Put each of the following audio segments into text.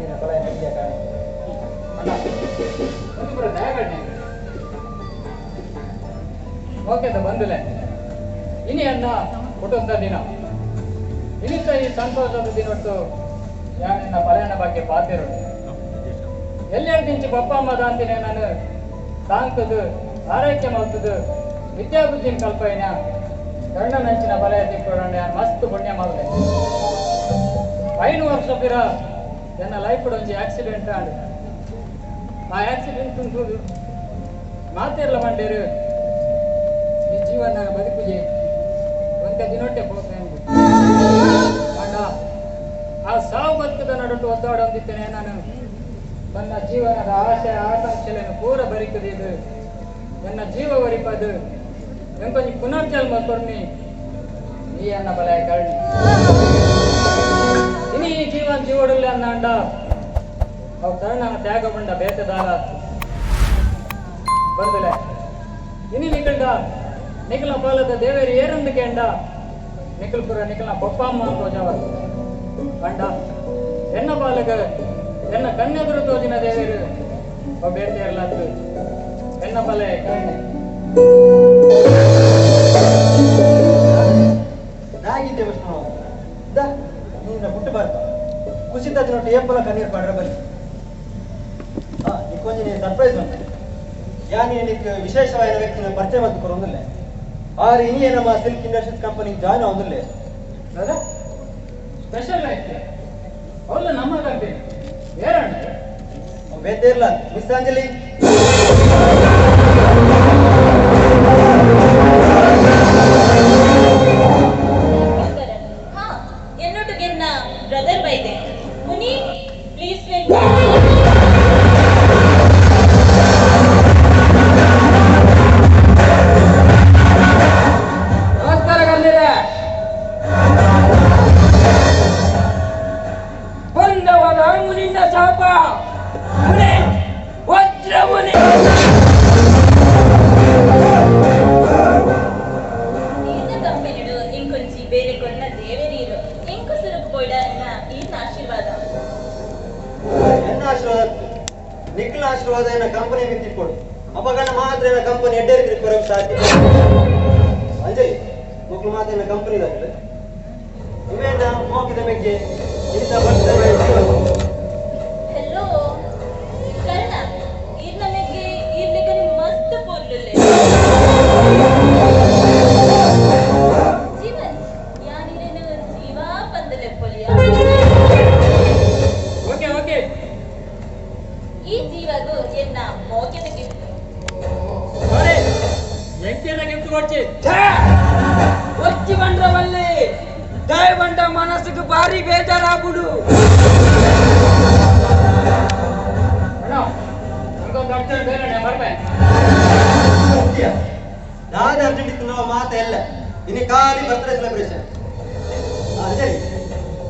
ನಿನ್ನ ಪಲಾಯ ಮೆಗ್ಗಿಯ ಕಾಣೆ. ಅಣ್ಣ, ಒಂದು ಪೂರ ದಯಗಣ್ಣೆ ಓಕೆದ ಬಂದುಲೆ. ಇನಿ ಅನ್ನ ಕುಟುಂಬದ ದಿನ, ಇನಿತ ಈ ಸಂತೋಷದ ದಿನೊಟ್ಟು ಯಾನಿನ್ನ ಪಲಯನ ಬಗ್ಗೆ ಪಾತಿರು ಎಲ್ಲೆರಡು ಇಂಚು ಬಪ್ಪ ಅಮ್ಮ ದಾಂತಿನೇ ನಾನು ತಾಂಕದು ಆರೈಕೆ ಮಲ್ತದು ವಿದ್ಯಾಬುದ್ಧಿನ ಕಲ್ಪೈನ ಕರ್ಣ ನಂಚಿನ ಬಲಯ ತಿಕ್ಕೊಡಂಡೆ ಯಾನ್ ಮಸ್ತ್ ಪುಣ್ಯ ಮಲ್ದೆ. 5 ವರ್ಷ ಪಿರ ಎನ್ನ ಲೈಫ್ ಒಂಜಿ ಆಕ್ಸಿಡೆಂಟ್ ಆಂಡ್. ಆ ಆಕ್ಸಿಡೆಂಟ್ ಉಂಟು ಮಾತಿರ್ಲ ಮಂಡೇರು ಈ ಜೀವನ ಬದುಕುಜೆ ಒಂತೆ ದಿನೊಟ್ಟೆ ಪೋಪೆ ಅಣ್ಣ. ಆ ಸಾವು ಬದುಕದ ನಡುಟು ಒದ್ದಾಡೊಂದಿದ್ದೇನೆ ನಾನು. ತನ್ನ ಜೀವನದ ಆಶೆ ಆಕಾಂಕ್ಷೆಗಳನ್ನು ಪೂರ ಬರಿಕದಿದು ನನ್ನ ಜೀವ ವರಿಪದು ಎಂಕೊಂಜಿ ಪುನರ್ಜನ್ಮ ಕೊರ್ನಿ ಈ ಅನ್ನ ಬಲಯ ಕರ್ಣಿ. ಇನಿ ಈ ಜೀವನ ಜೀವಡುಲ್ಲ ಅನ್ನ ಅವು ಕರ್ಣನ ತ್ಯಾಗ ಬಂಡ ಬೇಟೆದಾರ ಬಂದಲೆ. ಇನಿ ನಿಕಲ್ಡ ನಿಖಲ ಪಾಲದ ದೇವೇರಿ ಏರಂದು ಕೇಂಡ ನಿಖಲ್ ಪುರ ನಿಖಲ ಬೊಪ್ಪಮ್ಮ ತೋಜವ ಕಂಡ ಎನ್ನ ಪಾಲಕ ಎನ್ನ ಕಣ್ಣೆದುರು ತೋಜಿನ ದೇವೇರು ಅವು ಬೇಟೆ ಇರಲಾತು ಎನ್ನ ಬಲೆ ಕಣ್ಣೆ. ನಾಗಿದ್ದೆ ವಿಷ್ಣು the ನಿನ್ನ ಹುಟ್ಟು ಬರ್ತ ಕುಸಿತ ದಿನೊಟ್ಟು ಏಪಲ ಕಣ್ಣೀರು ಪಾಡ್ರ ಬಲಿ. ಹಾ ನಿಕ್ಕೊಂಜಿ ನೀ ಸರ್ಪ್ರೈಸ್ ಬಂತೆ. ಯಾನಿ ನಿಕ್ ವಿಶೇಷವಾದ ವ್ಯಕ್ತಿನ ಪರಿಚಯ ಮತ್ತು ಕೊರೊಂದಿಲ್ಲ. ಆರು ಇನಿಯೇ ನಮ್ಮ ಸಿಲ್ಕ್ ಇಂಡಸ್ಟ್ರೀಸ್ ಕಂಪನಿ ಜಾಯ್ನ್ ಆವೊಂದಿಲ್ಲ. ಹೌದಾ? ಸ್ಪೆಷಲ್ ಆಯ್ತು ಅವಲ್ಲ ನಮ್ಮ ಕಂಪನಿ ಏರಣ್ಣ ಬೇತೆ ಇರ್ಲ ಮಿಸ್ ಅಂಜಲಿ. ಹಾ, ಎನ್ನೊಟ್ಟಿಗೆ ಬ್ರದರ್ ಬೈದೆ. ಮುನಿ, ಪ್ಲೀಸ್ welcome. ನಮಸ್ಕಾರ ಗಣ್ಯರೇ. ಬಂದವನ ಮುನಿಂದ ಶಾಪ, ಮುನಿ ವಜ್ರ ಮುನಿ. ಈತ ಕಂಪನಿಡು ಇಂಕೊಂಚಿ ಬೇರೆ ಕೊನ್ನ ದೇವರೀರು ಇಂಕು ಸುರುಕು ಪೋಯ್ಡ ಈನ ಆಶೀರ್ವಾದ. ಎನ್ನ ಆಶೀರ್ವಾದ, ನಿಖಿಲ ಆಶೀರ್ವಾದ ಎನ್ನ ಕಂಪನಿ ಮಿತ್ತಿಕೊಡು. ಅಪಗಣ ಮಾತ್ರ ಎನ್ನ ಕಂಪನಿ ಎಡ್ಡೇರಿ ಬರೋಕೆ ಸಾಧ್ಯ. ಅಂಜಲಿ ಮಕ್ಕಳು ಮಾತ್ರ ಎನ್ನ ಕಂಪನಿ ದಾಗಲೆ ಇವೇನ ಮೋಕಿದ ಮೆಗ್ಗೆ ಇಂಥ ಬರ್ತದೆ. ಹೆಲೋ ಕರ್ಣ, ಈರ್ ನಮಗೆ ಈರ್ಲಿಕ್ಕೆ ಮಸ್ತ್ ಪೋರ್ಲುಲ್ಲೆ. ಜೀವನ್ ಯಾನಿರೇನು ಜೀವಾ ಪಂದಲೆ ಪೊಲಿಯ. Okay okay. ಈ ಜೀವಗು ಎನ್ನ ಮೋಕೆದ ಗಿಫ್ಟ್. ಸಾರಿ, ಎಂಕೇನ ಗಿಫ್ಟ್ ಕೊಡ್ಚಿ. ಛೇ! ಒಚ್ಚಿ ಬಂಡ್ರವಲ್ಲಿ ದಯ ಬಂಡ ಮನಸ್ಸಿಗೆ ಭಾರಿ ಬೇಜಾರಾಗುಡು. ಅಣ್ಣ, ನಂಗೊಂದು ಅರ್ಜೆಂಟ್ ಬೇರೆ ಬರ್ಬೇ. ಸತ್ಯ ದಾದ ಅರ್ಜೆಂಟ್ ಇತ್ತು ನಾವು ಮಾತ ಎಲ್ಲ ಇನ್ನು ಖಾಲಿ ಬರ್ತ್ಡೇ ಸೆಲೆಬ್ರೇಷನ್. ಅಂಜಲಿ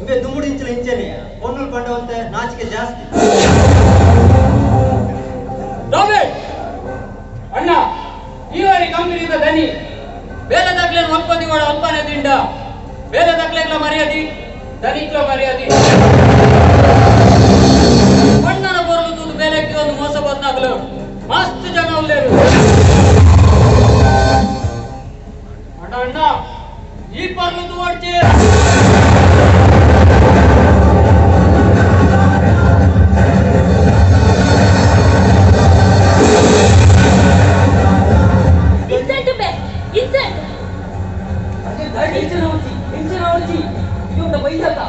ಇಂಬೆ ದುಂಬುಡು ಇಂಚಿನ ಇಂಚನೆ ಪೊಣ್ಣುಲ್ ಪಂಡವಂತೆ ನಾಚಿಕೆ ಜಾಸ್ತಿ. ರಾಬರ್ಟ್ ಅಣ್ಣ, ಈ ವಾರಿ ಕಂಪನಿದ ದನಿ ಬೇಲೆ ದಾಖಲೆ ಒಪ್ಪದಿ ಕೂಡ ಒಪ್ಪನೆ ದಿಂಡ. ಬೇಲೆ ದಾಖಲೆಗಳ ಮರ್ಯಾದಿ, ದನಿಕ್ಲ ಮರ್ಯಾದಿ. ಬಣ್ಣನ ಬೊರಲು ತೂದು ಬೇಲೆಕ್ಕೆ ಒಂದು ಮೋಸ ಬದ್ನಾಗ್ಲು ಮಸ್ತ್ ಜನ ಉಲ್ಲೇರು. ಅಣ್ಣ ಅಣ್ಣ, ಈ ಪರ್ಲು ತೂವಡ್ಚಿ. ಇನ್ಸಲ್ಟ್ ಬೇ ಇನ್ಸಲ್ಟ್. ಇಂಚಿನ ಉಚ್ಚಿ ಇಂಚಿನ ಉಚ್ಚಿ ಇದು ಬೈದತ್ತ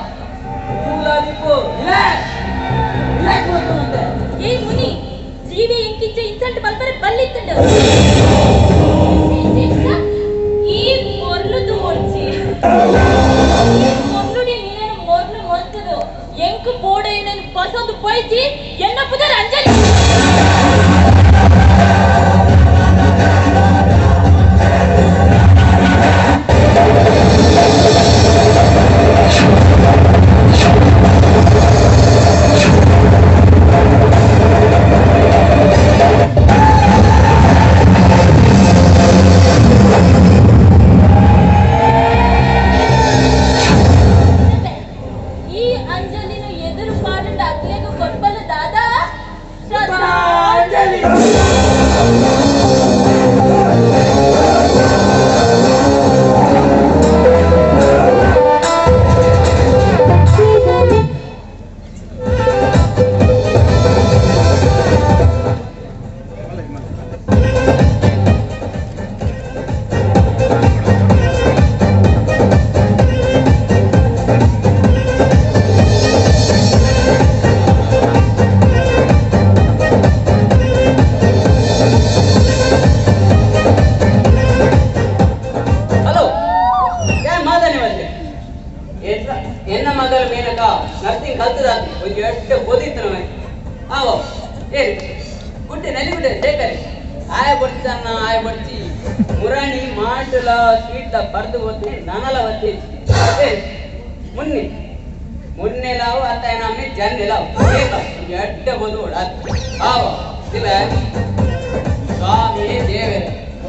ಮೂಲಾದಿಪ್ಪು ಇಲ್ಲ ಇಲ್ಲ ಮತ್ತೆ. ಏ ಮುನಿ, ಜೀವಿ ಇಂಕಿಚ್ಚ ಇನ್ಸಲ್ಟ್ ಮಲ್ಪರೆ ಬಲ್ಲಿತ್ತುಂಡು. ಈ ಮೊರ್ಲು ತೂವೊಡ್ಚಿ. ಈ ಮೊರ್ಲುಡಿ ನೀನೇನು ಮೊರ್ಲು ಮೊಲ್ತದು ಎಂಕು ಬೋಡ ಏನೇನು ಪಸಂದು ಪೊಯ್ಚಿ. ಎನ್ನ ಪುದರ್ ಅಂಜಲಿ. ಈ ಅಂಜಲಿನ ಎದುರು ಪಾಡಂಡ ಅಕ್ಲೆಗ್ ಬೋದಿತ್ತನ ಆವೋ ಏ ಗುಡ್ಡೆ ನಲ್ಲಿ ಗುಡ್ಡೆ ಶೇಖರಿ ಆಯ ಬಡ್ಚನ್ನ ಆಯ ಬಡ್ಚಿ ಮುರಾಣಿ ಮಾಟುಲ ಸ್ವೀಟ್ ಬರ್ದು ಹೋಗ್ತೀನಿ ನಾನಲ ಒತ್ತಿ ಏ ಮುನ್ನಿ ಮುನ್ನೆ ಲಾವು ಅತ್ತ ನಮ್ಮೆ ಜನ್ನೆ ಲಾವು ಏಕ ಎಡ್ಡ ಬೋದು ಆವ ಇಲ್ಲ ಸ್ವಾಮಿ ದೇವರೇ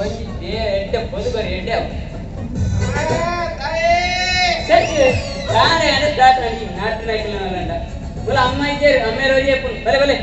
ಒಂಜಿ they ಎಡ್ಡೆ ಬದುಕರಿ ಎಡ್ಡೆ ಅವು ಸರಿ ನಾನೇ ಸ್ಟಾರ್ಟ್ ಆಗಿ ನಾಟನಾಗಿಲ್ಲ ಬೊಲ ಅಮ್ಮ ಇದ್ದೇರು ಅಮ್ಮೆ ರೋಜೆ ಬಲೆ ಬಲೆ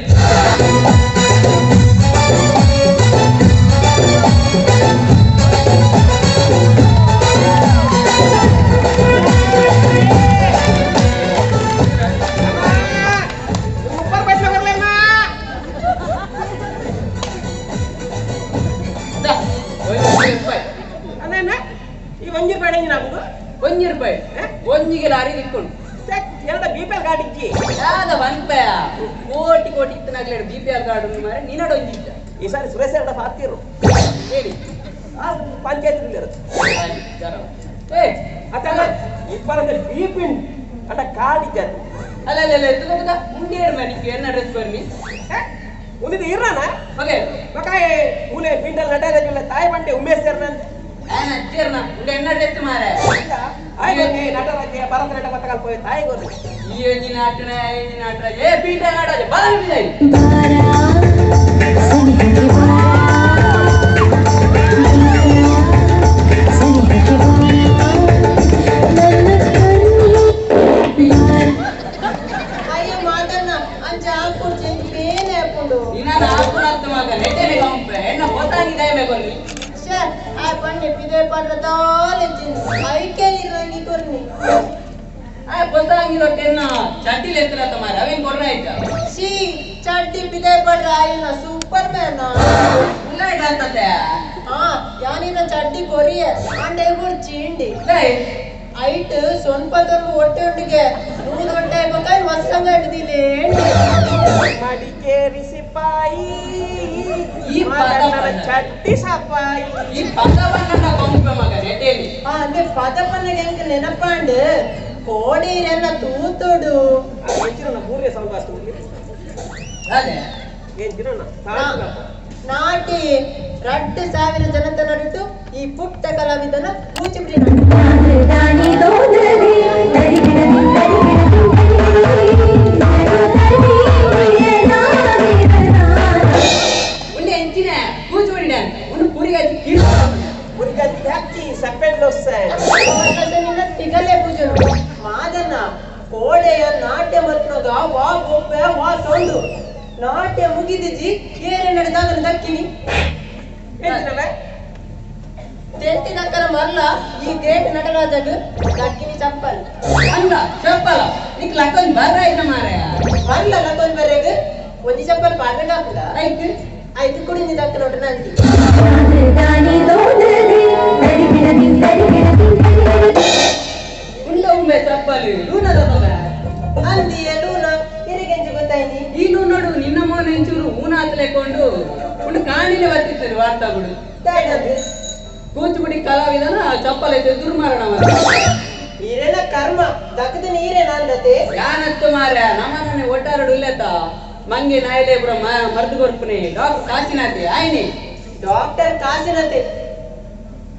ಒಂಜಿ ರೂಪಾಯಿ ಒಂಜಿಗೆ ಲಾರಿ ತಿಕ್ಕೊಂಡು ಬಿಪಿಎಲ್ ಕಾರ್ಡ್ ಇಜ್ಜಿ ಯಾದ ಒನ್ಪಾಯ ಕೋಟಿ ಕೋಟಿ ಇತ್ತನಾಗ್ಲೇಡು ಬಿಪಿಎಲ್ ಕಾರ್ಡ್ ಉಂಡು ಮಾರೆ ನಿನ್ನಡ ಒಂಜಿ ಇಜ್ಜ ಈ ಸಾರಿ ಸುರೇಶ್ ಎರಡ ಹಾಕ್ತಿರು ಹೇಳಿ ಆ ಪಂಚಾಯತ್ ಏ ಅತಲ್ಲ ಇಪ್ಪರಂದ್ರೆ ಬಿಪಿ ಅಂಡ ಕಾರ್ಡ್ ಇಜ್ಜ ಅಲ್ಲ ಅಲ್ಲ ಅಲ್ಲ ಎತ್ತು ಗೊತ್ತಾ ಮುಂಡೇರು ಮನಿಗೆ ಎನ್ನ ಅಡ್ರೆಸ್ ಬರ್ನಿ ಉಂದಿದ್ದು ಇರ್ರಾನ ಓಕೆ ಮಕಾಯ್ ಮೂಲೆ ಪಿಂಡಲ್ ನಟರಾಜುಲ್ಲ ತಾಯಿ ಬಂಡೆ ಉಮೇಶ್ ಸೇರ್ನಂತ ನಾನು ಅಜ್ಜರ್ನ ಉಂಡೆ ಎನ್ನ ಅಡ್ರೆಸ್ ಮಾರೆ ಆಯ್ತು ನಟರಾಜ ಭರತನಾಟ್ಯ ಮತ್ತಕಲ್ ಪೋಯ್ ತಾಯಿ ಗೊತ್ತು ಈ ಒಂಜಿ ನಾಟನ ಈ ನಾಟನ ಏ ಪೀಠ ನಾಟಕ ಬಲ ಅಯ್ಯೋ ಮಾತನ್ನ ಅಂಚ ಹಾಕೊಡ್ಚಿ ಬೇನೆ ಹಾಕೊಂಡು ನಿನ್ನ ಹಾಕುನಾತ್ ಮಗ ನೆಟ್ಟೆ ಕಂಪೆ ಎನ್ನ ಪೊತಾಂಗಿ ದಯಮೆ ಕೊರ್ನಿ ಶೇ ಆ ಪಂಡೆ ಪಿದೆ ಪಡ್ರ ತಾಲೆಜ್ಜಿನ್ ಐಕೆ ಇರಂಗಿ ಕೊರ್ನಿ ಆ ಪೊತಾಂಗಿ ರೊಟ್ಟೆನ್ನ ಚಡ್ಡಿಲ್ ಎತ್ತರತ್ತ ಮಾರ ಅವೇನ್ ಕೊರ್ನ ಆಯ್ತಾ she ಚಡ್ಡಿ ಪಿದೆ ಪಡ್ರ ಆಯ್ನ ಸೂಪರ್ ಮ್ಯಾನ್ ಇಲ್ಲ ಇಡಂತತೆ ಹಾ ಯಾನಿನ ಚಡ್ಡಿ ಕೊರಿಯ ಆಂಡೆ ಕೊಡ್ಚಿ ಇಂಡಿ ಐಟ್ ಸೊನ್ಪ ತೊರ್ಗು ಹೊಟ್ಟೆ ಉಂಡಿಗೆ ನೂದು ಹೊಟ್ಟೆ ಬೊಕ್ಕ ಮಸ್ಸಂಗ ಹಿಡ್ದಿಲ್ಲ ಮಡಿಕೇರಿ ಸಿಪಾಯಿ ಈ ಪದ ಪದ. ಚಡ್ಡಿ ಸಪಾಯಿ ಈ ಪದವನ್ನ ಕೊಂಪೆ ಮಗ ನೆಟ್ಟೇಲಿ ಆ ಅಂದ್ರೆ ಪದ ಪನ್ನಗ ಎಂಕ್ ನೆನಪಾಂಡ್ ಕೋಡೀರೆನ್ನ ತೂತೊಡು ಎಂಚಿನ ಮೂರನೇ ಸೌಂಡ್ ಅಷ್ಟು ಅದೇ ಎಂಚಿನ ನಾಟಿ 2000 ಜನತ ನಡುಟು ಈ ಪುಟ್ಟ ಕಲಾವಿದನ ಕೂಚಿಪುಡಿ ನಾಟ್ಯ. ಉಂಡೆ ಎಂಚಿನ ಕೂಚುಪುಡಿ ಡ್ಯಾನ್ಸ್ ಉಂಡು ಪುರಿಗಾಜಿ ಕೀಳು ಮುರಿಗತ್ತಿ ಹಚ್ಚಿ ಸೆಕೆಂಡ್ ನಿನ್ನ ತಿಗಲೆ ಪೂಜನು ಮಾದನ ಕೋಡೆಯ ನಾಟ್ಯ ಮತ್ನಗ ವಾ ಬೊಬ್ಬೆ ವಾ ಸೌಂಡು ನಾಟ್ಯ ಮುಗಿದಿಜಿ ಏರೆ ನಡೆದಾಗ ದಕ್ಕಿನಿ ಎಂಚಿನ ತೆಂಟಿ ದಕ್ಕನ ಮರ್ಲ ಈ ಗ್ರೇಟ್ ನಟರಾಜಗ್ ದಕ್ಕಿನಿ ಚಪ್ಪಲ್ ಅಂದ ಚಪ್ಪಲ ನಿಕ್ ಲಕ್ಕೊಂದು ಬರ್ರ ಆಯ್ತ ಮಾರಾಯ ಮರ್ಲ ಲಕ್ಕೊಂದು ಬರೆಗ್ ಒಂಜಿ ಚಪ್ಪಲ್ ಪಾಡ್ರಗ್ ಹಾಕುದ ಆಯ್ತು ಆಯ್ತು ಕುಡಿ ನೀ ದಕ್ಕ ನೋಡ್ರಿ ನಂದಿ ಉಂಡ ಉಂಬೆ ಚಪ್ಪಲಿ ಲೂನದ ಮಗ ಅಂದಿ ಲೂನ ಇರಿಗೆಂಜಿ ಗೊತ್ತಾಯ್ನಿ ಈ ನೋಡು ನಿನ್ನ ಮೋನ ಎಂಚೂರು ಊನ ಹತ್ತಲೆಕೊಂಡು ಉಂಡು ಕಾಣಿಲೆ ಬರ್ತಿತ್ತು ವಾರ್ತಾಗುಡು ತಾಯ್ನದು ಕೂಚುಪುಡಿ ಕಲಾವಿದನ ಚಪ್ಪಲ ಐತೆ ದುರ್ಮರಣ ಮಾರ್ರೆ. ಈರೇನ ಕರ್ಮ ದಕ್ಕದ ನೀರೇನ ಅಂದತೆ ಯಾನತ್ತು ಮಾರ್ಯ ನಮ್ಮನೆ ಒಟ್ಟಾರಡು ಇಲ್ಲತ ಮಂಗೆ ನಾಯಿಲೆ ಪುರ ಮರ್ದು ಕೊರ್ಪುನೆ ಡಾಕ್ಟರ್ ಕಾಸಿನಾತೆ ಆಯ್ನಿ ಡಾಕ್ಟರ್ ಕಾಸಿನತೆ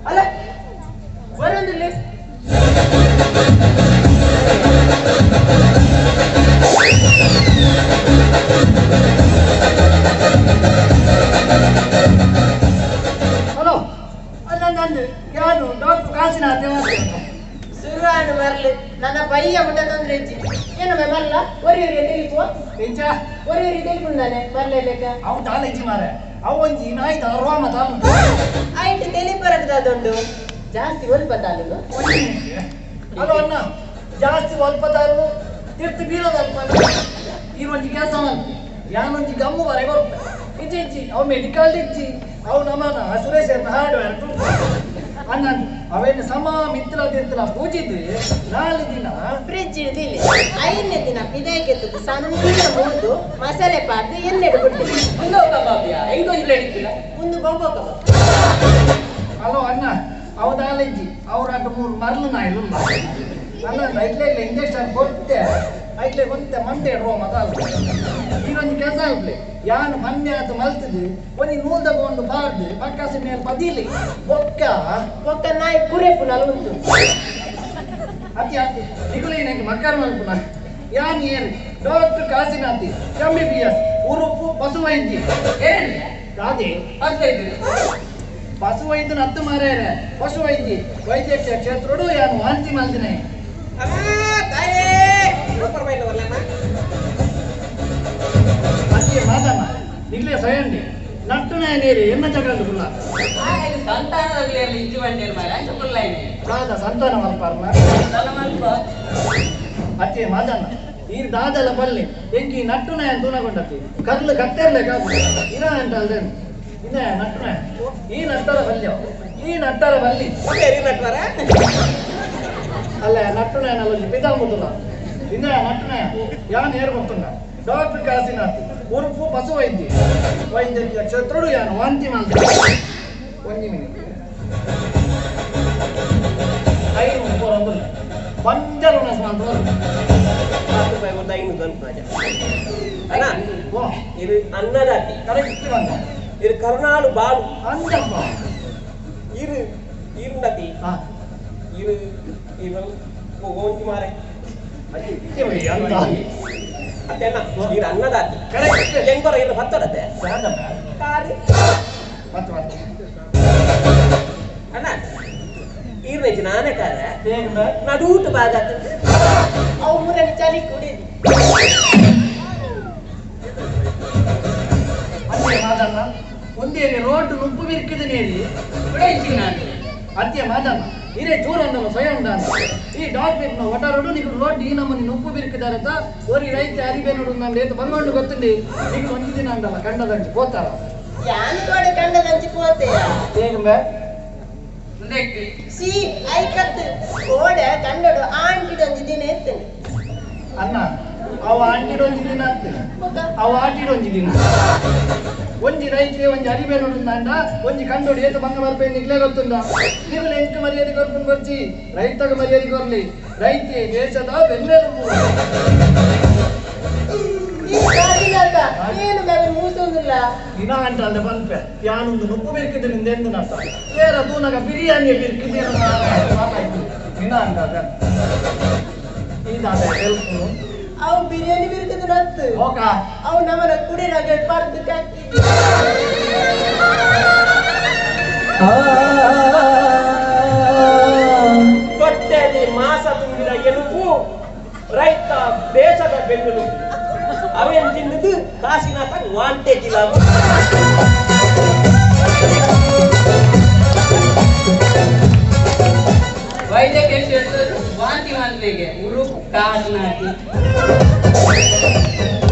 ಅಲ್ಲ ಬರೋದಿಲ್ಲ ಹಲೋ ಅಲ್ಲ ನಂದು ಯಾರು ಡಾಕ್ಟರ್ ಕಾಸಿನಾಥ್ ಸುರುವಾನು ಮರ್ಲು ನನ್ನ ಪಯ್ಯ ಮುಟ್ಟ ತೊಂದ್ರೆ ಇಜ್ಜಿ ಏನಮ್ಮ ಮರ್ಲ ಒರಿ ಒರಿ ತೆಲಿಪುವ ಎಂಚ ಒರಿ ಒರಿ ತೆಲಿಪುಂಡಾನೆ ಮರ್ಲೆ ಲೆಕ್ಕ ಅವು ದಾಲ ಇಜ್ಜಿ ಮಾರೆ ಅವು ಒಂಜಿ ನಾಯಿ ರೋಮ ತಾನು ಆಯ್ತು ತೆಲಿಪರಡ್ದದುಂಡು ಜಾಸ್ತಿ ಒಲ್ಪ ತಾಲೂಕು ಹಲೋ ಅಣ್ಣ ಜಾಸ್ತಿ ಅಲ್ಪ ತಾರು ತಿರ್ತು ಬೀಳೋದು ಅಲ್ಪ ಈ ಒಂಜಿ ಕೆಲಸ ಮಾಡ್ತಿ ಯಾನೊಂಜಿ ಗಮ್ಮು ಬರೆ ಬರುತ್ತೆ ಇಜ್ಜಿ ಇಜ್ಜಿ ಅವು ಮೆಡಿಕಲ್ ಇಜ್ಜಿ ಅವು ನಮ್ಮನ ಸುರೇಶ್ ಹಾರ್ಡ್ವೇರ್ ಅಣ್ಣ ಅವೇನು ಸಮ ಮಿತ್ರ ತಿರ್ತರ ಪೂಜಿದ್ದು ನಾಳೆ ದಿನ ಫ್ರಿಜ್ ಹಿಡ್ದಿಲ್ಲ ಐದನೇ ದಿನ ಪಿದಾಯ್ಕೆತ್ತದು ಸಣ್ಣ ಮುರಿದು ಮಸಾಲೆ ಪಾರ್ದು ಎಣ್ಣೆ ಬಿಟ್ಟು ಒಂದು ಕಬಾಬಿಯ ಹೆಂಗೊಂದು ಪ್ಲೇಟ್ ಇತ್ತಿಲ್ಲ ಒಂದು ಬೊಂಬೋ ಕಬಾಬ್ ಹಲೋ ಅಣ್ಣ ಅವು ದಾಲಿಜ್ಜಿ ಅವ್ರ ಅಡ್ಡ ಮೂರು ಮರಳು ನಾಯಿಲು ಅಣ್ಣ ಇಲ್ಲ ಇಲ್ಲ ಇಂಜೆಕ್ಷನ್ ಕೊಟ್ಟೆ ಐಕ್ಲೆ ಒಂತೆ ಮಂಡೆ ರೋ ಮತಾಲ ಈರೊಂಜಿ ಕೆಲಸ ಆಯ್ಲೆ ಯಾನ್ ಮನ್ನೆ ಆತ ಮಲ್ತದು ಒಂಜಿ ನೂಲ್ ತಗೊಂಡು ಬಾರ್ದು ಪಕ್ಕಾಸಿ ಮೇಲೆ ಬದಿಲಿ ಬೊಕ್ಕ ಬೊಕ್ಕ ನಾಯಿ ಕುರೆಪು ನಲ್ವಂತು ಅತಿ ಅತಿ ನಿಗುಲೆ ನಂಗೆ ಮಕ್ಕಾರ ಮಲ್ಪುನ ಯಾನ್ ಏನ್ ಡಾಕ್ಟರ್ ಕಾಸಿನಾಥಿ MBBS ಉರುಪು ಪಶುವೈದ್ಯ ಏನ್ ರಾಧೆ ಹತ್ತು ಪಶುವೈದ್ಯನ ಹತ್ತು ಮಾರ್ಯಾರ ಪಶುವೈದ್ಯ ವೈದ್ಯಕೀಯ ಕ್ಷೇತ್ರಡು ಯಾನು ವಾಂತಿ ಮಲ್ದಿನೆ ಅತಿ ಮಾತಮ್ಮ ನಿಗ್ಲೇ ಸೊಯಂಡಿ ನಟ್ಟುನ ನೀರು ಎನ್ನ ಜಗಂದು ಕುಲ್ಲ ಸಂತಾನದಲ್ಲಿ ಇಂಚು ಬಂಡೇರು ಮಾರ ಅಂಚ ಕುಲ್ಲ ದಾದ ಸಂತಾನ ಮಲ್ಪಾರ್ನ ಮಲ್ಪ ಅತ್ತೆ ಮಾದಣ್ಣ ಈ ದಾದಲ ಪಲ್ಲೆ ಎಂಕಿ ನಟ್ಟುನ ತೂನಗೊಂಡತಿ ಕರ್ಲು ಕತ್ತೆರ್ಲೆ ಕಾಪು ಇರ ಅಂತ ಅಲ್ದೇನು ಇನ್ನ ನಟ್ಟುನ ಈ ನಟ್ಟರ ಪಲ್ಯ ಈ ನಟ್ಟರ ಬಲ್ಲಿ ಅಲ್ಲ ನಟ್ಟುನ ಒಂಜಿ ಪಿತಾಮುದುಲ ಇನ್ನ ನಟ್ಟುನ ಯಾನ್ ಏರ್ ಗೊತ್ತುಂಡ ಡಾಕ್ಟರ್ ಕಾಸಿನಾಥ್ ಉರುಪು ಪಶು ವೈದ್ಯ ವೈದ್ಯಕೀಯ ಕ್ಷೇತ್ರಡು ಯಾನು ವಾಂತಿ ಮಲ್ತೆ ಒಂಜಿ ಮಿನಿಟ್ ಐನು ಪೋರೊಂದುಲ್ಲ ಪಂಜರ ಉಣಸ್ ಮಾತ್ರ ರೂಪಾಯಿ ಕೊಡ್ತಾ 500 ಅನ್ಪುನಾಜ ಅಣ್ಣ ಓ ಇದು ಅನ್ನದಾತಿ ಕರೆಕ್ಟ್ ಬಂದ ಇದು ಕರುನಾಡು ಬಾಳು ಅಂಜಪ್ಪ ಇರು ಇರುಂಡತಿ ಹಾ ಇರು ಇರು ಓಂತಿ ಮಾರೆ ಅಂದ ಅತ್ತೆ ಅಣ್ಣ ಇರು ಅನ್ನದಾತಿ ಕರೆಕ್ಟ್ ಹೆಂಗೋರ ಇರು ಹತ್ತಡತೆ ಸಾದಮ್ಮ ಕಾರಿ ಮತ್ತೆ ಮತ್ತೆ ಅಣ್ಣ ಈರ್ನೆಜ್ಜಿ ನಾನೇ ಕಾರ ಹೇಗೆ ನಡೂಟು ಭಾಗ ಅವು ಮುರನಿ ಚಳಿ ಕುಡಿದು ಅತ್ತೆ ಮಾದಣ್ಣ ಒಂದೇರಿ ರೋಡ್ ನುಪ್ಪು ಬಿರ್ಕಿದ ನೇರಿ ಕೂಡ ಇಚ್ಚಿನ ನಾನು ಅತ್ತೆ ಮಾದಣ್ಣ ಇರೇ ಚೂರೊಂದಲ್ಲ ಸ್ವಯಂ ಈ ಡಾಕ್ಟರ್ ಒಟಾರೋಡು ನೀವು ರೋಡ್ ಈ ನಮ್ಮನಿ ನುಪ್ಪು ಬಿರ್ಕಿದಾರಂತ ಒರಿ ರೈತ ಅರಿಬೆ ನೋಡು ನಾನು ರೇತ ಬಂಗೊಂಡು ಗೊತ್ತುಂಡಿ ಈಗ ಒಂದು ದಿನ ಅಂಡಲ್ಲ ಕಂಡದಂಚು పోತಾರ ಯಾನ್ ಕೋಡೆ ಕಂಡದಂಚಿ ಪೋತೆಯ ಹೇಗೆ ಮುಂದಕ್ಕೆ ಸಿ ಐಕತ್ತು ಕೋಡೆ ಕಂಡಡು ಆಂಟಿಡೊಂಜಿ ದಿನ ಇರ್ತೇನೆ ಅಣ್ಣ ಅವ ಆಂಟಿಡೊಂಜಿ ದಿನ ಆಗ್ತದೆ ಬೊಕ್ಕ ಅವ ಆಟಿಡೊಂಜಿ ದಿನ ಒಂಜಿ ರೈತೆ ಒಂಜಿ ಅರಿಬೆ ನೋಡುಂದಾಂಡ ಒಂಜಿ ಕಂಡೋಡು ಏತ ಬಂಗ ಬರ್ಪೆ ನಿಗ್ಲೇ ಗೊತ್ತುಂಡ ನೀವು ಎಂಕ್ ಮರ್ಯಾದೆ ಕೊರ್ಪುನ್ ಬರ್ಚಿ ರೈತಗ ಮರ್ಯಾದೆ ಕೊರ್ಲಿ ರೈತೆ ದೇಶದ ಬೆನ್ನೆಲುಬು ಈ ಕಾಸಿನಾಥ ಏನು ಬೇರೆ ಮೂಸೊಂದಿಲ್ಲ ದಿನ ಅಂಟ ಅಲ್ದೆ ಪನ್ಪೆ ಯಾನೊಂದು ನುಪ್ಪು ಬೇಕಿದ್ದು ನಿಂದೆಂದು ನಷ್ಟ ಏರ ದೂನಗ ಬಿರಿಯಾನಿ ಬಿರ್ಕಿದ್ದೇನು ದಿನ ಅಂಟ ಅದ ಈ ದಾದ ಹೆಲ್ಪು ಅವು ಬಿರಿಯಾನಿ ಬಿರ್ಕಿದ್ದು ನತ್ತು ಹೋಗ ಅವು ನಮ್ಮನ ಕುಡಿರಾಗ ಪರ್ದು ಕಟ್ಟಿ ತೊಟ್ಟೆಯಲ್ಲಿ ಮಾಸ ತುಂಬಿದ ಎಲುಬು ರೈತ ದೇಶದ ಬೆನ್ನೆಲುಬು ಅವೇನ್ ತಿನ್ನದು ಕಾಸಿನಾಥ ವಾಂಟೇಜ್ ಇಲ್ಲ ವೈದ್ಯಕೀಯ ಕ್ಷೇತ್ರ ವಾಂತಿ ಮಲ್ಪಿಗೆ ಉರುಪು ಕಾಸ್ನಾತಿ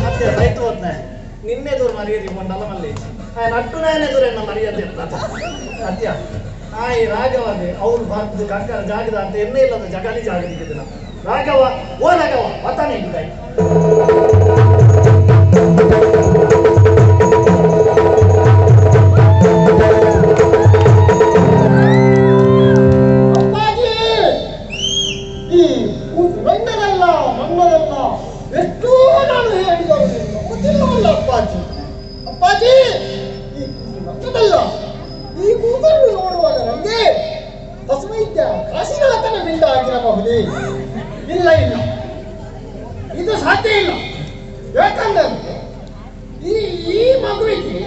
ಮತ್ತೆ ರೈತ ಹೋದ್ನೆ ನಿನ್ನೆ ದೂರ ಮರ್ಯಾದೆ ಕೊಂಡಲ್ಲ ಮಲ್ಲಿ ಆ ನಟ್ಟು ನಾಯನೆ ದೂರ ಎನ್ನ ಮರ್ಯಾದೆ ಅಂತ ಸತ್ಯ ಆ ಈ ರಾಘವನೆ ಅವ್ರು ಭಾರತದ ಕಂಕರ ಜಾಗದ ಅಂತ ಎಣ್ಣೆ ಇಲ್ಲದ ಜಗಲಿ ಜಾಗದಿದ್ದಿಲ್ಲ ರಾಘವ ಓ ರಾಘವ ವತಾನೆ ಇದ್ದಾಯಿ ಅಪ್ಪಾಜಿ ಈ ಕೂಸು ನನ್ನದಲ್ಲ ನನ್ನದಲ್ಲ ಎಷ್ಟೋ ನಾನು ಹೇಳಿದವರು ನಂಬುತ್ತಿಲ್ಲವಲ್ಲ ಅಪ್ಪಾಜಿ ಅಪ್ಪಾಜಿ ಈ ಕೂಸು ನನ್ನದಲ್ಲ ಈ ಕೂಸನ್ನು ನೋಡುವಾಗ ನನಗೆ ಪಶುವೈದ್ಯ ಕಾಶಿನಾಥನ ಪಿಂಡ ಆಗಿರಬಹುದೇ ಇಲ್ಲ ಇಲ್ಲ ಇದು ಸಾಧ್ಯ ಇಲ್ಲ ಯಾಕಂದರೆ ಈ ಈ ಮಗುವಿಗೆ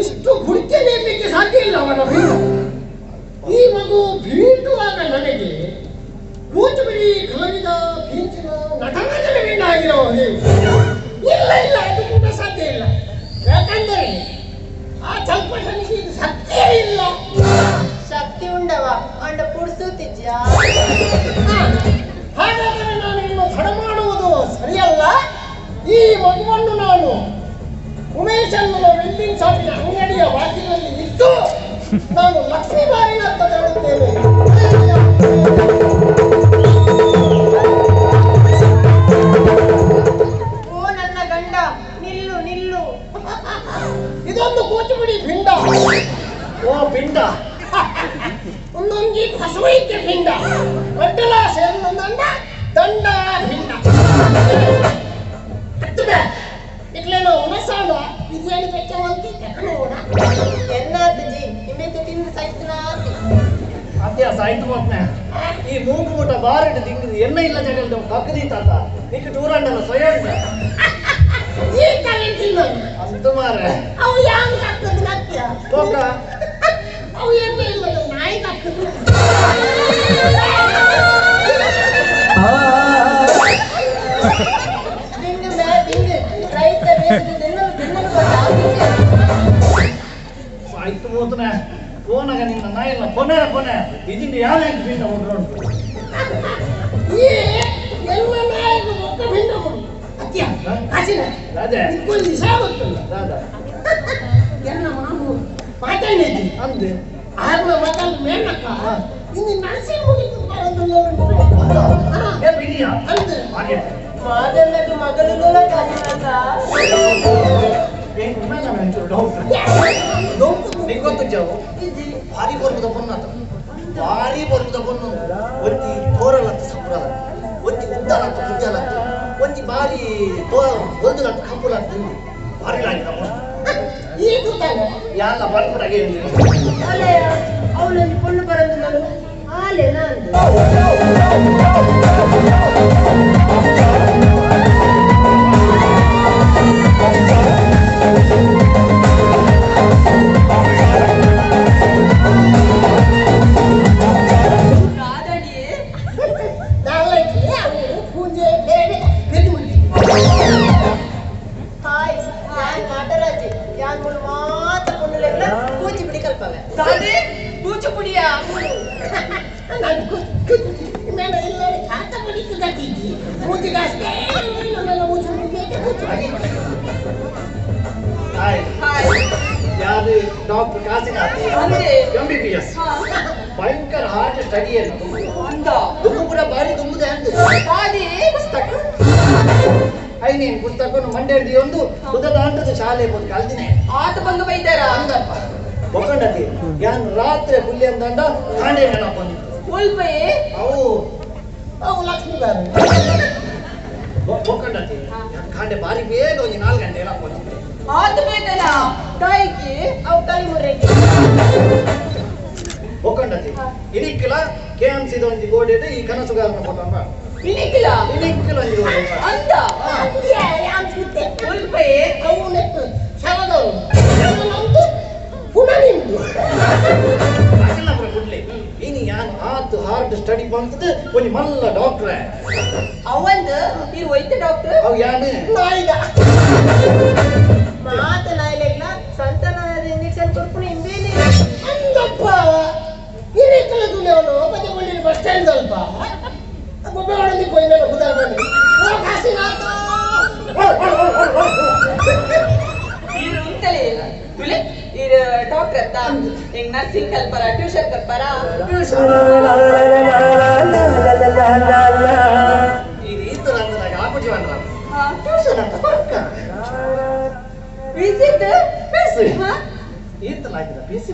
ಇಷ್ಟು ಗುಡಿಕೆ ನೇಮಲಿಕ್ಕೆ ಸಾಧ್ಯ ಇಲ್ಲ ಅವನ ಪಿಂಡ ಈ ಮಗು ಬೀಟುವಾಗ ನನಗೆ ಕೂಚುಬಿಡಿ ಕಲಾವಿದ ಪೀಂಚಿನ ನಟರಾಜನ ಪಿಂಡ ಆಗಿರಬಹುದು ಇಲ್ಲ ಇಲ್ಲ ಅದು ಕೂಡ ಸಾಧ್ಯ ಇಲ್ಲ ಯಾಕಂದರೆ ಆ ಸ್ವಲ್ಪ ಇದು ಸತ್ಯವೇ ಇಲ್ಲ ಶಕ್ತಿ ಉಂಡವ ಅಂಡ ಪುಡ್ಸುತ್ತಿದ್ಯಾ ಹಾ, ಹಾಗಾದರೆ ನಾನು ಇನ್ನು ತಡ ಮಾಡುವುದು ಸರಿಯಲ್ಲ ಈ ಮಗುವನ್ನು ನಾನು ಉಮೇಶ್ ಅನ್ನುವ ವೆಲ್ಡಿಂಗ್ ಶಾಪಿನ ಅಂಗಡಿಯ ಬಾಗಿಲಲ್ಲಿ ಇಟ್ಟು ನಾನು ಲಕ್ಷ್ಮೀ ಬಾರಿನತ್ತ ತೆರಳುತ್ತೇನೆ. ಓ ನನ್ನ ಗಂಡ ನಿಲ್ಲು ನಿಲ್ಲು ಇದೊಂದು ಕೂಚುಬಿಡಿ ಪಿಂಡ ಓ ಪಿಂಡ ಒಂದೊಂದು ಪಶುವೈದ್ಯ ಪಿಂಡ ಒಡ್ಡಲ ಸೇರಿನೊಂದಂಡ ದಂಡ ಪಿಂಡ. ಇಟ್ಲೇನೋ ಉಣಸಾಂಡ ಬಿರಿಯಾನಿ ಬೆಚ್ಚವಂತಿ ತಕನೋಡ ಎನ್ನಾತಜಿ ನಿಮ್ಮೆತ್ತೆ ತಿಂದು ಸೈತನಾತಿ ಅತ್ಯ ಸಾಯ್ತು ಹೋಗ್ನೆ ಈ ಮೂಗು ಮುಟ ಬಾರಿಡು ದಿಂಗಿದು ಎಣ್ಣೆ ಇಲ್ಲ ಜಗಲ್ದ ಕಕ್ಕದಿ ತಾತ ನಿಕ್ಕ ಟೂರಂಡಲ್ಲ ಸೊಯ್ಯಂಡ ಈ ಕರೆಂಟ್ ಇಲ್ಲ ಅಂತ ಮಾರೆ ಅವು ಯಾಂಗ್ ಹಾಕದ್ ನತ್ಯ ಹೋಗ ಅವು ಎಣ್ಣೆ ಇಲ್ಲ ನಾಯಿ ಹಾಕದ್ ದಿಂಗು ಮೇ ದಿಂಗು ರೈತ ಬೇಸಿಗೆ ತಿನ್ನಲು ತಿನ್ನಲು ಕೊಟ್ಟ ಸಾಯ್ತು ಹೋತನೆ ಕೋನಗ ನಿನ್ನ ನಾಯಿಲ್ಲ ಕೊನೆ ಕೊನೆ ಇದಿಂದ ಯಾರು ಪಿಂಡ ಉಂಟು ಈ ಎಲ್ಲ ನಾಯಿಗೆ ಮೊಕ್ಕ ಭಿಂಡ ಕೊಡು ಅತ್ಯ ಕಾಸಿನ ಅದೇ ನಿಕ್ಕೊಂದು ವಿಷಯ ಗೊತ್ತಲ್ಲ ದಾದಾ ಎಲ್ಲ ಮಾಮು ಮಾತಾಡಿದ್ವಿ ಅಂದೆ ಆರ್ನ ಮಾತಾಡ ಮೇನಕ್ಕ ಇನ್ನು ನರ್ಸಿಂಗ್ ಮುಗಿತು ಬರೋದಿಲ್ಲ ಏ ಬಿಡಿಯಾ ಅಂದೆ ಹಾಗೆ ಮಾದನ್ನದು ಮಗಳು ಕಾಸಿನಾಥ ಏನು ನಾನು ಒಂಚೂರು ಡೌಟ್ ನಿಂಗೆ ಗೊತ್ತು ಜಾವು ಭಾರಿ ಬರುವುದ ಪೊನ್ನಾತ ಭಾರಿ ಬರುವುದ ಪೊನ್ನು ಒಂಜಿ ತೋರಲತ್ತು ಸಂಪ್ರದಾಯ ಒಂಜಿ ಉದ್ದಲತ್ತು ಉಜ್ಜಲತ್ತು ಒಂಜಿ ಭಾರಿ ತೋ ಒಲ್ದುಲತ್ತು ಕಂಪುಲತ್ತು ಭಾರಿ ಲಾಗಿದ ಪೊನ್ನು ಈ ತುತ್ತಾನೆ ಯಾಲ್ಲ ಬರ್ಪುಡಗೆ ಅಲೆ ಅವಳೊಂದು ಪೊಣ್ಣು ಬರಂದು ಆಲೆ ನಾನು ರಾಧಡಿ ನಾಲ್ಕು ಅವು ಪೂಜೆ ಬೇರೆ ಬೆದ್ದು ಹಾಯ್ ಯಾನ್ ನಾಟರಾಜಿ ಯಾನ್ ಮುಳು ಮಾತ ಪೊಣ್ಣುಲೆಗ್ಲ ಕೂಚಿಪುಡಿ ಕಲ್ಪವೆ ದಾದೆ ಕೂಚಿಪುಡಿಯಾ ನಾನು ಮೇಲೆ ಎಲ್ಲರೂ ಖಾತ ಬಡಿತದಕ್ಕಿದ್ದಿ ಮೂಜಿಗಷ್ಟೇ ನನ್ನ ಮೂಜು ಕೂಚು ಹಾಯ್ ಹಾಯ್ ಯಾರು ಡಾಕ್ಟರ್ ಕಾಶಿನಾಥ್ ಅಂದೆ MBBS ಭಯಂಕರ ಹಾರ್ಟ್ ಸ್ಟಡಿ ಅನ್ನು ಅಂದ ದುಮ್ಮು ಕೂಡ ಭಾರಿ ದುಮ್ಮುದೆ ಅಂದು ದಾದಿ ಪುಸ್ತಕ ಐನೇನು ಪುಸ್ತಕವನ್ನು ಮಂಡ್ಯದಿ ಒಂದು ಉದದ ಅಂಟದ ಶಾಲೆ ಹೋದ್ ಕಲ್ದಿನಿ ಆತ ಬಂದು ಬೈದಾರ ಅಂದಪ್ಪ ಒಕ್ಕಂಡತಿ ಯಾನ್ ರಾತ್ರಿ ಪುಲ್ಯ ಅಂದಂಡ ಕಾಂಡೆ ನೆನಪು ಬಂದಿತ್ತು ಉಲ್ಪೈ ಅವು ಅವು ಲಕ್ಷ್ಮೀ ಬಾರಿ ಒಕ್ಕಂಡತಿ ಯಾನ್ ಕಾಂಡೆ ಬಾರಿ ಬೇಗ ಒಂಜಿ 4 ಗಂಟೆ ನೆನಪು ಬಂದಿತ್ತು ಆತ ಬೇಕನ ತಾಯಿಗೆ ಅವು ಕಲಿಮುರೆಗೆ ಒಕ್ಕಂಡತಿ ಇನಿಕ್ಕಿಲ ಕೆ ಎಂ ಸಿ ಒಂಜಿ ಗೋಡೆ ಈ ಕನಸುಗಾರನ ಫೋಟೋ ಇನಿಕ್ಕಿಲ ಇನಿಕ್ಕಿಲ ಒಂಜಿ ಗೋಡೆ ಅಂದ ಅನ್ಸುತ್ತೆ ಉಲ್ಪೈ ಅವು ನೆಟ್ಟು ಶವದವು ನಮ್ದು ಪುನಃ ನಿಮ್ದು ಅಗಲ್ಲ ಬರ ಗುಡ್ಲೆ ಇನಿ ಯಾನ್ ಆತು ಹಾರ್ಟ್ ಸ್ಟಡಿ ಬಂತದ ಒಂಜಿ ಮಲ್ಲ ಡಾಕ್ಟ್ರೆ ಅವಂದು ಇರು ವೈದ್ಯ ಡಾಕ್ಟರ್ ಅವು ಯಾನ್ ನಾಯಿದ ಮಾತ ನಾಯಿಲೆಗ್ಲ ಸಂತಾನದ ಇಂಜೆಕ್ಷನ್ ಕೊಡ್ಪುಣ ಇಂಬೇನೆ ಅಂದಪ್ಪ ನೀನೇ ಕಳೆದು ಅವನು ಪದಕೊಳ್ಳಿ ಬಸ್ ಸ್ಟ್ಯಾಂಡ್ ಅಲ್ಪ ಬೊಬ್ಬೆ ಹೊಡೆದಿ ಪೋಯಿ ಮೇಲೆ ಬುಧಾರ ಬನ್ನಿ ಓ ಕಾಶಿನಾಥ ಇರು ಉಂತಲೇ ತುಲೆ ಇರು ಡಾಕ್ಟರ್ ಅತ್ತ ಹಿಂಗ್ ನರ್ಸಿಂಗ್ ಕಲ್ಪರ ಟ್ಯೂಷನ್ ಕಲ್ಪರ ಈ ರೀತಿ ರಂಗನಾಗ ಆಪುಜಿ ಬಂದ್ರ ಟ್ಯೂಷನ್ ಅಂತ ಪಕ್ಕ ವಿಸಿಟ್ ಪೀಸ್ ಈತಲಾಗಿದ piece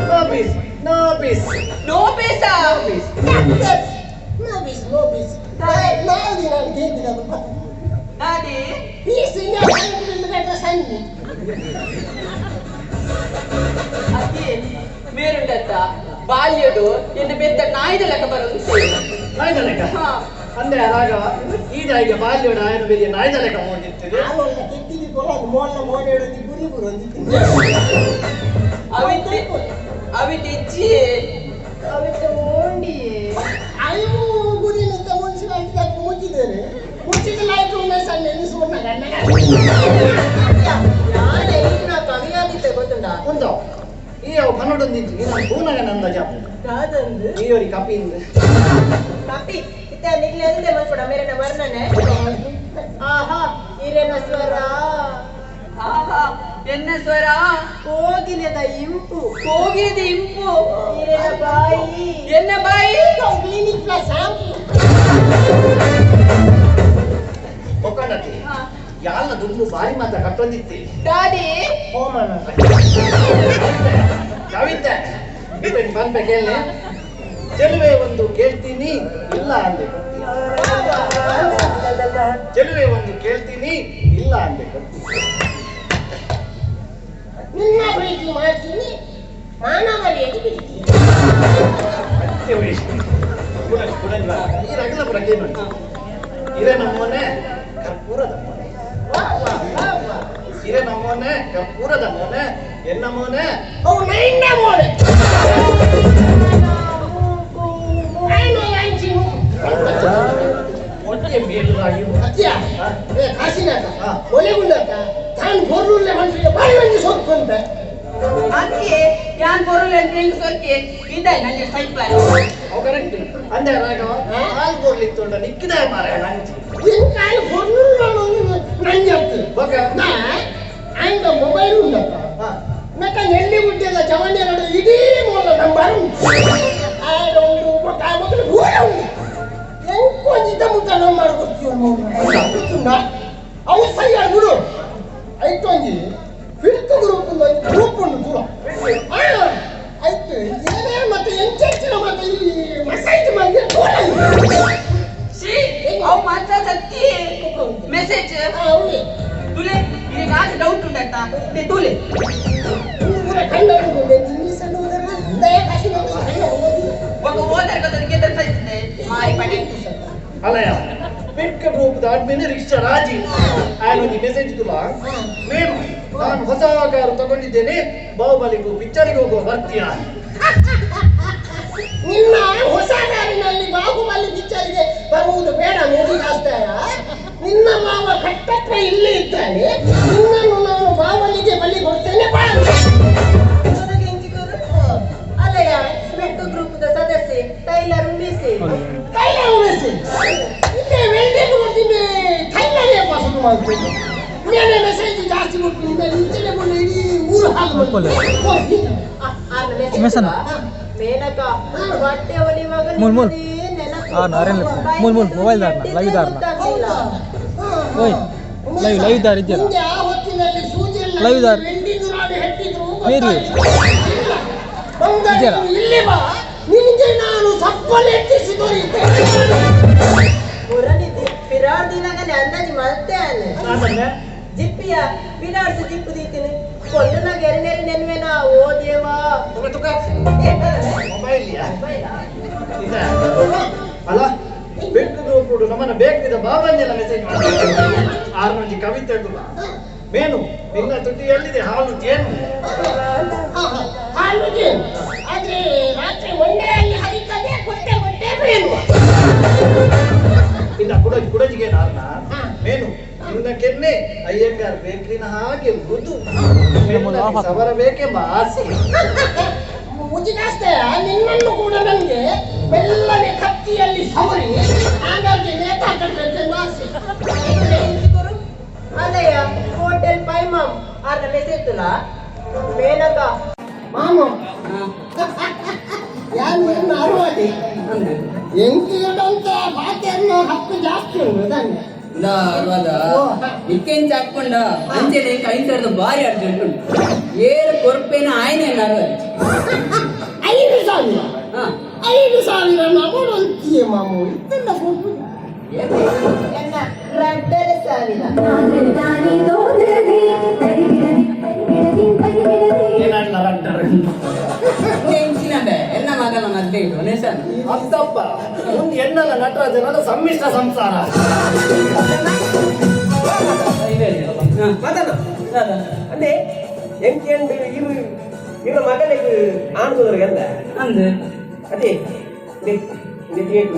no piece no piece no ಪೇಸಾ piece no piece no piece ನಾಯಿ ದಿನ ಕೇಳ್ತೀನಿ ದಾದಿ ಪೀಸ್ ಇಂದ ಸಣ್ಣ ಅತಿ ಮೇರುಂಡತ್ತ ಬಾಲ್ಯಡು ಎನ್ನ ಬೆತ್ತ ನಾಯಿದ ಲೆಕ್ಕ ಬರೋದು ನಾಯ್ದ ಲೆಕ್ಕ ಅಂದ್ರೆ ರಾಘವ ಈ ನಾಯಿಗೆ ಬಾಲ್ಯಡು ಆಯನ ಬೇರೆ ನಾಯ್ದ ಲೆಕ್ಕ ಹೋಗಿರ್ತೀವಿ ಆಲೊಲ್ಲ ಕೆಟ್ಟಿದಿ ಕೊಲ ಮೋಲ್ಲ ಮೋಡೇಡೋದಿ ಗುರಿ ಗುರು ಅಂದಿದ್ದೀನಿ ಅವಿತಿ ಅವಿತಿ ಇಜ್ಜಿ ಅವಿತ ಓಂಡಿ ಅಯ್ಯೋ ಗುರಿ ನಿಂತ ಮುನ್ಸಿನ ಮುಚ್ಚಿದ್ದೇನೆ ಮುಚ್ಚಿದ ಲಾಯ್ತು ಸಣ್ಣ ಎನಿಸುವ ಗಂಡ ಯಾನ ಈಗಿನ ಕಮ್ಮಿ ಆಗಿತ್ತೆ ಗೊತ್ತುಂಡ ಒಂದು ಈ ಅವು ಕನ್ನಡೊಂದಿಜ್ಜಿ ಈ ನಾನು ಪೂನಗ ನಂದ ಜಾಪು ದಾದಂದು ಈ ಅವ್ರಿ ಕಪಿಂದ ಕಾಪಿ ಇತ್ತ ನಿಗ್ಲಿ ಅಂದೆ ಮಲ್ಪಡ ಮೇರೆನ ವರ್ಣನೆ ಆಹಾ ಈರೇನ ಸ್ವರ ಆಹಾ ಎನ್ನ ಸ್ವರ ಕೋಗಿಲೆದ ಇಂಪು ಕೋಗಿಲದ ಇಂಪು ಈರೇನ ಬಾಯಿ ಎನ್ನ ಬಾಯಿ ಕ್ಲಿನಿಕ್ ಪ್ಲಸ್ ಶಾಂಪು ಒಕ್ಕಂಡತಿ ಯಾಲ ದುಡ್ಡು ಬಾರಿ ಮಾತ್ರ ಕಟ್ಟೊಂದಿತ್ತಿ ದಾದಿ ಹೋಮನ ಕವಿತೆ ಇದನ್ನ ಬಂದ ಕೇಳಿ ಚೆಲುವೆ ಒಂದು ಕೇಳ್ತೀನಿ ಇಲ್ಲ ಅಂದೆ ಕೊಡ್ತೀಯ. ಚೆಲುವೆ ಒಂದು ಕೇಳ್ತೀನಿ, ಇಲ್ಲ ಅಂದೆ. ನಿನ್ನ ಪ್ರೀತಿ ಮಾಡ್ತೀನಿ, ಮಾನವರಿಯಾಗಿ ಬಿಡ್ತೀನಿ. ಈ ರಗಲ ಬರಕ್ಕೆ ಇರೇ ನಮ್ಮನೆ ಕರ್ಪೂರದ ಮನೆ, ಇರೇ ನಮ್ಮನೆ ಕರ್ಪೂರದ ಮನೆ, ಎನ್ನ ಮೋನೆ ಅವು ನೈಂಡ ಮೋನೆ. ಕಾಶಿನಾಥ ಒಲೆಗುಂಡಕ್ಕ ತಾನು ಬೊರ್ಲುಲ್ಲೆ ಮನುಷ್ಯ ಬಾಯಿ ಒಂಜಿ ಸೊಕ್ಕೊಂತೆ. ಅಕ್ಕೆ ಯಾನ್ ಬೊರ್ಲು ಅಂತ ಹೆಂಗ್ ಸೊಕ್ಕೆ ಇದ್ದ ನಂಗೆ ಸೈಪಾರಿ. ಅವು ಕರೆಕ್ಟ್ ಅಂದೆ ರಾಘವ. ಹಾಲು ಬೋರ್ಲಿತ್ತುಂಡ ನಿಕ್ಕಿದ ಮಾರ ನಂಜಿ. ಎಂಕ್ ಕಾಲು ಬೊರ್ಲುಲ್ಲ ನಂಜಿ ಅತ್ತು. ಬೊಕ ನಾ ಆಂಡ ಮೊಬೈಲ್ ಉಂಡಪ್ಪ. ನಕ್ಕ ನೆಲ್ಲಿ ಉಡ್ಡೆದ ಚವಂಡಿ ನಡು ಇಡೀ ಮೂಲ ನಂಬರ್ ಉಂಟು. ಆಡ ಉಂಡು ಬೊಕ ಮೊದಲು ಊರ ಉಂಡು. ಎಂಕೊಂಜಿದ ಮುಟ್ಟ ನಂಬರ್ ಕೊಡ್ತೀವಿ ಗೊತ್ತುಂಡ. ಅವು ಸೈ ಬಿಡು. ಐತೊಂಜಿ ಫಿಫ್ತ್ ಗ್ರೂಪ್ ಒಂದು ಗ್ರೂಪ್ ಉಂಟು ಪೂರ. ಆಯ್ತು, ಏನೇ ಮತ್ತೆ ಎಂಚೆಂಚಿನ ಮತ್ತೆ ಈ ಮಸೈಜ್ ಮಂದಿ ಪೂರ. ಶ್ರೀ ಅವು ಮಾತ್ರ ಸತ್ತಿ ಮೆಸೇಜ್. ಅವನೇ. ತುಲೆ ಈಗ ಆಗ ಡೌಟ್ ಉಂಡತ್ತ ತುಲೆ. ಪೂರ ಕಂಡ ಉಂಟು ಇಂಗ್ಲೀಷ್ ಅಲ್ಲಿ ಹೋದರೆ ದಯ ಕಾಶಿ ಕಂಡ ಓದಿ. ఒక ಓದರ್ ಕದಕ್ಕೆ ಸೈತೆ ಮಾರಿ ಪಡೆ. ಅಲ್ಲಯ್ಯ, ಪಿಕ್ ಗ್ರೂಪ್ ಆದ್ಮೇಲೆ ರಿಕ್ಷಾ ರಾಜಿ ಆಯ್ ಮೆಸೇಜ್ ತುಲ ಮೇನು ನಾನು ಹೊಸ ಕಾರು ತಗೊಂಡಿದ್ದೇನೆ, ಬಾಹುಬಲಿಗೂ ಪಿಕ್ಚರ್ಗೆ ಹೋಗುವ ಬರ್ತೀಯಾ? ನಿನ್ನ ಹೊಸ ಕಾರಿನಲ್ಲಿ ಬಾಹುಬಲಿ ಪಿಕ್ಚರ್ಗೆ ಬರುವುದು ಬೇಡ ಮೂಡಿಗಾಸ್ತಾಯ. ನಿನ್ನ ಮಾವ ಕಟ್ಟಪ್ಪ ಇಲ್ಲೇ ಇದ್ದಾನೆ, ನಿನ್ನನ್ನು ನಾನು ಬಾಹುಬಲಿಗೆ ಬಲಿ ಕೊಡ್ತೇನೆ ಬಾ. ಅಲ್ಲಯ್ಯ, ಸ್ಮೆಟ್ಟು ಗ್ರೂಪ್ ಸದಸ್ಯೆ ಟೈಲರ್ ಉಮೇಶೆ. ಟೈಲರ್ ಉಮೇಶೆ ಇಲ್ಲೇ ವೆಲ್ಡಿಂಗ್ ಮಾಡ್ತೀನಿ. ಟೈಲರೇ ಪಾಸು ಮಾಡ್ತೀನಿ. ಮೇಲೆ ಮೆಸೇಜ್ ಜಾಸ್ತಿ ಕೊಟ್ಟು ನಿಮ್ಮ ಇಂಚನೆ ಮೊನ್ನೆ ಇಡೀ ಊರು ಹಾಲು. ಮೇನಕ ಹೊಟ್ಟೆ ಒಲಿವಾಗ ಮೂಲ್ ಮೂಲ್. ನೆನಪು. ಆ, ನಾರೇನ್ ಮೂಲ್ ಮೂಲ್ ಮೊಬೈಲ್ ದಾರ್ನ, ಲೈವ್ ದಾರ್ನ. ಓಯ್, ಲೈವ್ ಲೈವ್ ದಾರ್ ಇದೆಯಲ್ಲ. ಹಿಂದೆ ಆ ಹೊತ್ತಿನಲ್ಲಿ ಸೂಜಿಯಲ್ಲಿ ಲೈವ್ ದಾರ್. ವೆಲ್ಡಿಂಗ್ ರಾಡ್ ಹೆಟ್ಟಿದ್ರು. ಮೇರಿ. ಇಲ್ಲ. ಬಂಗಾರ ಇದೆಯಲ್ಲ? ಇಲ್ಲಿ ಬಾ, ನಿನಗೆ ನಾನು ಚಪ್ಪಲಿ ಎತ್ತಿಸಿ ದೊರೆಯುತ್ತೇನೆ. ಮುರನಿದ್ದಿ ಪಿರಾರ್ ದಿನಗನೆ ಅಂದಾಜು ಮಲ್ತೆ ಅನೆ. ಜಿಪ್ಪಿಯ ಪಿರಾರ್ಸ್ ಜಿಪ್ಪು ದೀತೀನಿ ಕೊಳ್ಳುನಾಗ ಎರೆನೆರೆ ನೆನ್ವೆನಾ ಓ ದೇವಾ. ಮೊಬೈಲ್ ಅಲ್ಲ, ಬೆಕ್ಕು ಗ್ರೂಪ್ ನಮ್ಮನ್ನ ಬೇಕಿದ್ದ ಬಾಬನ್ನೆಲ್ಲ ಮೆಸೇಜ್ ಮಾಡ್ತಾರೆ. ಆರ್ನೊಂಜಿ ಕವಿತೆ ತುಲ ಮೇನು ನಿನ್ನ ತುಟಿಯಲ್ಲಿದೆ ಹಾಲು ಜೇನು. ಹಾಲು ಜೇನು, ಆದ್ರೆ ರಾತ್ರಿ ಒಂಡೆಯಲ್ಲಿ ಹರಿತದೆ ಕೊಟ್ಟೆ ಕೊಟ್ಟೆ ಬೇನು. ಇನ್ನ ಕುಡಜ್ ಕುಡಜಿಗೆ ನಾರ್ನ ಮೇನು ನಿನ್ನ ಕೆನ್ನೆ ಅಯ್ಯಂಗಾರ್ ಬೇಕ್ರಿನ ಹಾಗೆ ಮೃದು, ಮೆಲ್ಲನೆ ಸವರಬೇಕೆಂಬ ಆಸೆ. ಮುಜಿಗಾಸ್ತೆ ನಿನ್ನನ್ನು ಕೂಡ ನನಗೆ ಮೆಲ್ಲನೆ ಕತ್ತಿಯಲ್ಲಿ ಸವರಿ ಹಾಗಾಗಿ ನೇತಾಕಬೇಕೆಂಬ ಆಸೆ. ಅಲ್ಲಯ್ಯ, ಹೋಟೆಲ್ ಪೈಮಾಮ್ ಆರ್ನ ಮೆಸೇಜ್ ತುಲ ಮೇನಕ. ಮಾಮ ಯಾರು ಏನು ಅರುವಾಡಿ ಎಂಕಿಗಂತ ಬಾತೆಯನ್ನು ಹಕ್ಕು ಜಾಸ್ತಿ ಉಂಟು ತಾನೆ. ಇಕ್ಕೆಂಚ ಹಾಕೊಂಡ ಅಂಚೆನೆ ಇಂಕ ಐದು ಸಾವಿರದ ಭಾರಿ ಅರ್ಜೆಂಟ್ ಉಂಟು. ಏರು ಕೊರ್ಪೇನ ಆಯ್ನೆ ಅರವದು. 5,000? ಹಾ. 5,000 ನಮಗೊಂತಿಯೇ ಮಾಮು ಇದೆಲ್ಲ ಕೊಡ್ಬೋದು. ಎನ್ನ 2,500. ಎಂಚಿನ ಎನ್ನ ಮಗನ ಮದ್ವೆ ಡೊನೇಷನ್. ಅತ್ತಪ್ಪ ಒಂದು ಎಣ್ಣಲ ನಟರಾಜನ ಸಮ್ಮಿಶ್ರ ಸಂಸಾರ. ಮಾತಾಡು ಅಂದೆ ಎಂಕೆಂಡು ಇರು ಇರ ಮಗನಿಗೆ ಆಣ್ತದ್ರಿಗೆ ಅಂದ. ಅಂದು. ಅದೇ ಟಿಕೆಟ್.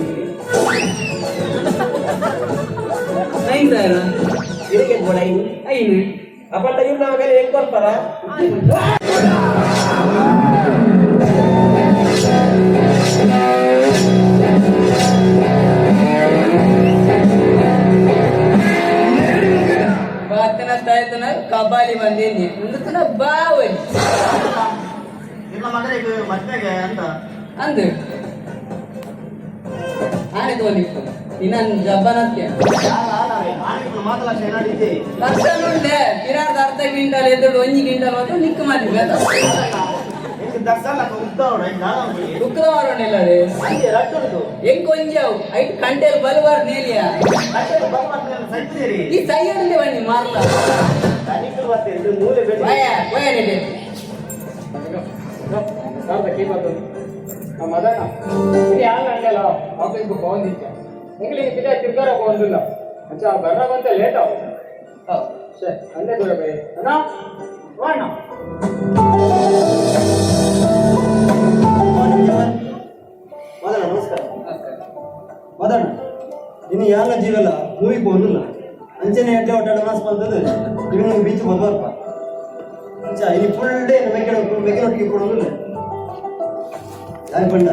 5,000. ಇದಕ್ಕೆ ಬೋಡ ಐನು. ಐನು. ಅಪ್ಪಂಡ ಇವ್ರ ಮಗನ ಹೆಂಗ್ ಕೊಡ್ತಾರ? ಬಾತನ ತಾಯ್ತನ ಕಬಾಲಿ ಬಂದೇನಿ ಒಂದು ಬಾವಲಿ. ನಿಮ್ಮ ಮಗನಿಗೆ ಮದ್ವೆಗೆ ಅಂತ. ಅಂದು ಆನೆ ತೋಲಿತ್ತು ಇನ್ನೊಂದು ಜಬ್ಬನಕ್ಕೆ. ಮಾತಲಕ್ಷ ಏನಾಡಿದ್ದೆ? ಲಕ್ಷ ಉಂಡೆ ಪಿರಾರ್ದ ಅರ್ಧ ಕ್ವಿಂಟಲ್ ಎದುರು ಒಂಜಿ ಕ್ವಿಂಟಲ್ ಮಾತ್ರ ನಿಕ್ಕು ಮಾಡಿ ಬೇಡ. ದರ್ಶನ ಉದ್ದಾವಣ ನಾನು ದುಃಖದ ವಾರಣಿಲ್ಲದೆ ಅಂದೆ ರಟ್ಟುದು ಎಂಕ್ ಒಂಜಾವು ಐಟ್ ಕಂಟೆಲ್ ಬಲ್ವಾರ್ ನೇಲಿಯ ರಟ್ಟುದು ಬರ್ಮಾತ್ನ ಸೈತಿರಿ ಈ ಸೈಯಲ್ಲಿ ಬನ್ನಿ ಮಾರ್ಲ ತನಿಖೆ ಬರ್ತೀರಿ ಮೂಲೆ ಬೇಡ ವಯ ವಯ ನೆಲೆ ಸಾರ್ದ ಕೀಪತ್ತು ನಮ್ಮ ಮದನ ಇದು ಯಾರು ಅಂಡಲ್ಲ ಆಫೀಸ್ಗೆ ಬಾಂದಿದ್ದೆ ಎಂಗ್ಲಿಗೆ ಬಿಜಾ ತಿರ್ಗಾರ ಬಾಂದಿಲ್ಲ ಅಂಚ ಬರ್ರ ಬಂತ ಲೇಟ್ ಅವು ಸರಿ ಅಲ್ಲೇ ದೂರ ಬೈ ಅಣ್ಣ ವಾಣ. ಮದನ ನಮಸ್ಕಾರ. ಮದನ ಇನ್ನು ಯಾರ ಜೀವಲ್ಲ ಮೂವಿಗೆ ಹೋಗಲಿಲ್ಲ ಅಂಚನೆ ಎಡ್ಡೆ ಒಟ್ಟ ಅಡ್ವಾನ್ಸ್ ಬಂದದ್ದು ಇವನು ಬೀಚ್ ಬರ್ಬಾರಪ್ಪ. ಅಂಚ ಇಲ್ಲಿ ಫುಲ್ ಡೇ ಮೆಕ್ಕೆ ಮೆಕ್ಕೆನೊಟ್ಟಿಗೆ ಕೊಡೋದಿಲ್ಲ. ಯಾರು ಬಂಡ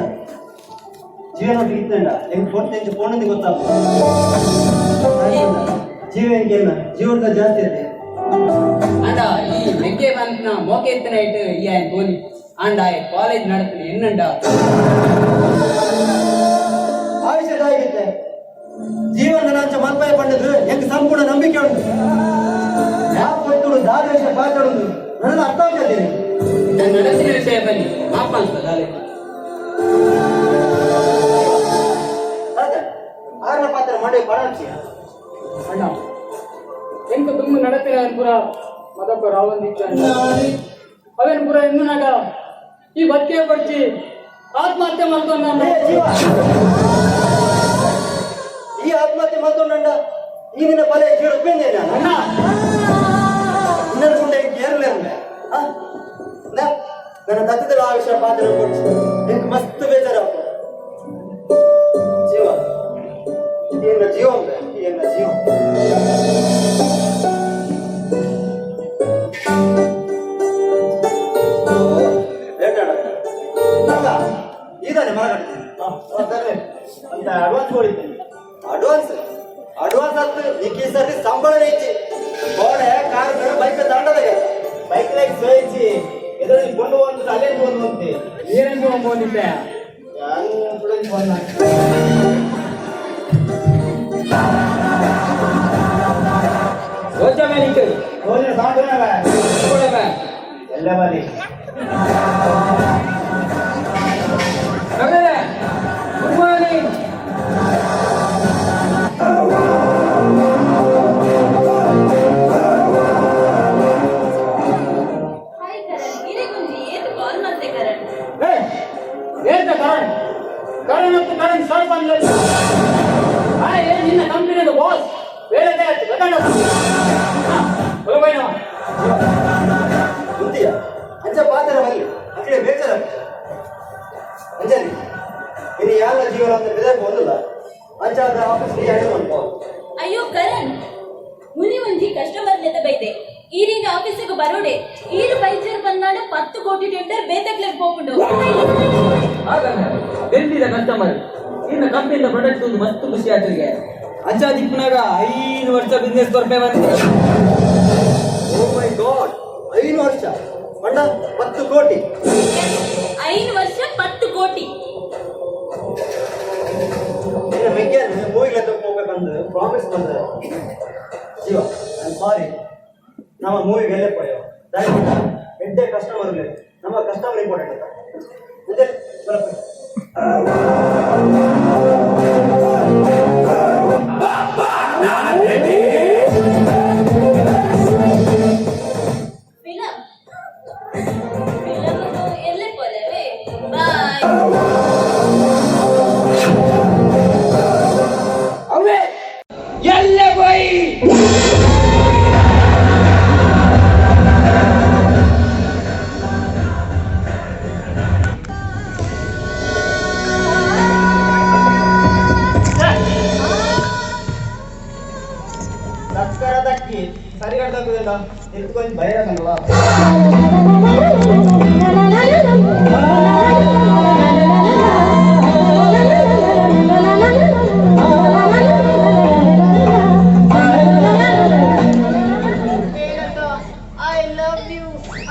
ಜೀವನೊಟ್ಟಿಗೆ ಇತ್ತಂಡ ಹೆಂಗ್ ಫೋನ್ ಹೆಂಗ್ ಫೋನ್ ಅಂತ ಗೊತ್ತಾಗ ಜೀವ ಹೆಂಗೆಲ್ಲ ಜೀವನದ ಜಾಸ್ತಿ ಅದೇ. ಅಂಡ ಈ ಮೆಗ್ಗೆ ಬಂತನ ಮೋಕೆ ಎತ್ತನ ಇಟ್ಟು ಈ ಆಯ್ ತೋನಿ ಅಂಡ ಆಯ್ ಕಾಲೇಜ್ ನಡತನ ಎನ್ನಂಡ. ಆಯುಷ್ಯದಾಗಿತ್ತೆ ಜೀವನ ಅಂಚ ಮಲ್ಪಾಯ ಪಂಡದು ಹೆಂಗ್ ಸಂಪೂರ್ಣ ನಂಬಿಕೆ ಉಂಟು. ಯಾವ ಕೊಟ್ಟು ದಾದ ವಿಷಯ ಮಾತಾಡುದು ನನ್ನ ಅರ್ಥ ಆಗ್ತದೆ. ನಾನು ನಡೆಸಿನ ವಿಷಯ ಬನ್ನಿ ಮಾಪ ಅಂತ ದಾಲೆ. ಆರನ ಪಾತ್ರ ಮಾಡಿ ಪಡಾಡ್ಸಿ. ಅಣ್ಣ ಎಂಕ ತುಂಬ ನಡತಿನ ಪುರ ಮದಪ್ಪ ರಾವಂದಿದ್ದ ಅವೇನು ಪುರ ಎನ್ನುನಾಗ ಈ ಬತ್ತಿಯ ಪಡ್ಚಿ ಆತ್ಮಹತ್ಯೆ ಮಾಡ್ಕೊಂಡ. ಏ ಜೀವ, ಈ ಆತ್ಮಹತ್ಯೆ ಮಾಡ್ಕೊಂಡ ಈ ನಿನ್ನ ಬಲೆ ಜೀವ ಉಪೇಂದ್ರ ಅಣ್ಣ. ಇನ್ನೊಂದು ಕೇರಳ ನನ್ನ ತತ್ತದ ಆ ವಿಷಯ ಪಾತ್ರ ಕೊಡ್ಸು ನಿಂಗೆ ಮಸ್ತ್ ಬೇಜಾರಪ್ಪ. ಜೀವ ಎನ್ನ ಜೀವ ಅಂಬೆ, ಎನ್ನ ಜೀವ. ಓ, ಲೇಟ್ ಆಡ. ಅಲ್ಲ, ಇದಾನೆ ಮರ ಕಟ್ಟಿದ್ದೀನಿ ಅಂತ ಅಡ್ವಾನ್ಸ್ ಕೊಡಿದ್ದೀನಿ. ಅಡ್ವಾನ್ಸ್ ಅಡ್ವಾನ್ಸ್ ಆತು ನಿಕ್ಕೆ ಈ ಸರ್ತಿ ಸಂಬಳನೇ ಇಚ್ಚಿ ಗೋಡೆ ಕಾರ್ ಬೈಕ್ ತಾಂಡದಾಗ. ಬೈಕ್ ಲೈಕ್ ಸೋಯಿಸಿ ಎದುರಲ್ಲಿ ಕೊಂಡು ಒಂದು ಅಲ್ಲೇ ಒಂದು ಅಂತೆ. ಏನೆಂದು ಅಂಬೋನಿದ್ದೆ. ಬಂದ. ರೋಜಾ ಮೇಲೆ ಇಟ್ಟು. ಹೋದ್ರೆ ಸಾಕು. ಎಲ್ಲ ಬಲಿ. Good morning. Hi Karan, ಇರೆಗೊಂಜಿ ಏತ್ ಕಾಲ್ ಮಾಡ್ತೆ ಕರಣ್? ಏ ಏತ ಕರಣ್ ಕರಣ್ ಮತ್ತು ಕರಣ್ ಸರ್ ಬಂದ್ಲ. ಆ ಏ ನಿನ್ನ ಕಂಪನಿದ ಬಾಸ್ ಬೇರೆ ಆಯ್ತು ಗೊತ್ತಾಡ ಬರೋಬೈನ. ಬುದ್ಧಿಯ ಅಂಚ ಪಾತ್ರ ಬರಲಿ ಅಕಡೆ ಬೇಜಾರ. ಅಂಜಲಿ ಇನ್ನು ಯಾರ ಜೀವನ ಅಂತ ಬಿದಕ್ಕೆ ಒಂದಿಲ್ಲ ಅಂಚ ಅದ್ರ ಆಫೀಸ್ ನೀ ಹ್ಯಾಂಡಲ್ ಮಾಡ್ಕೋ. ಅಯ್ಯೋ ಕರಣ್, ಮುನಿ ಒಂಜಿ ಕಸ್ಟಮರ್ ನೆತ ಬೈದೆ ಈರಿನ ಆಫೀಸಿಗೆ ಬರೋಡೆ ಈರು ಬೈಜರ್ ಬಂದಾಡ 10 ಕೋಟಿ ಟೆಂಡರ್ ಬೇತಕ್ಲೆಗ್ ಪೋಪುಂಡು. ಹಾಗಲ್ಲ ಬೆಂದಿದ ಕಸ್ಟಮರ್ ಇನ್ನ ಕಂಪನಿಯಿಂದ ಪ್ರಾಡಕ್ಟ್ ಒಂದು ಮಸ್ತ್ ಖುಷಿ ಆಯ್ತು. ಅಂಚಾ ದಿಪ್ಪನಾಗ 5 ವರ್ಷ ಬಿಸ್ನೆಸ್ ಕೊರ್ಪೆ ಬಂದಿದೆ. ಓ ಮೈ ಗಾಡ್, 5 ವರ್ಷ ಅಣ್ಣ 10 ಕೋಟಿ. 5 ವರ್ಷ 10 ಕೋಟಿ. ನಿನ್ನ ಮೆಗ್ಗೆನ್ ಮೂವಿಗೆ ಹೋಗ್ಬೇಕಂತ ಪ್ರಾಮಿಸ್ ಬಂದ. ಜೀವ ನಾನು ಸಾರಿ, ನಮ್ಮ ಮೂವಿಗೆ ಎಲ್ಲೇ ಪೋಯೋ ದಯವಿಟ್ಟು ಎಡ್ಡೆ ಕಸ್ಟಮರ್ ನಮ್ಮ ಕಸ್ಟಮರ್ ಇಂಪಾರ್ಟೆಂಟ್ ಅಂತ ಅಂಜಲಿ ಬರಪ್ಪ. ಫಿಲಂ ಫಿಲಂ ಎಲ್ಲೇ ಪೋಲೆವೆ ಬಾಯ್. ಅವೇ ಎಲ್ಲ ಬೈ. ಸಕ್ಕರ ತಕ್ಕಿ ಸರಿಗಡ್ದಾಗುದಿಲ್ಲ ನಿಂತ್ಕೊಂಡು ಬೈರಕಲ್ಲ. I love you,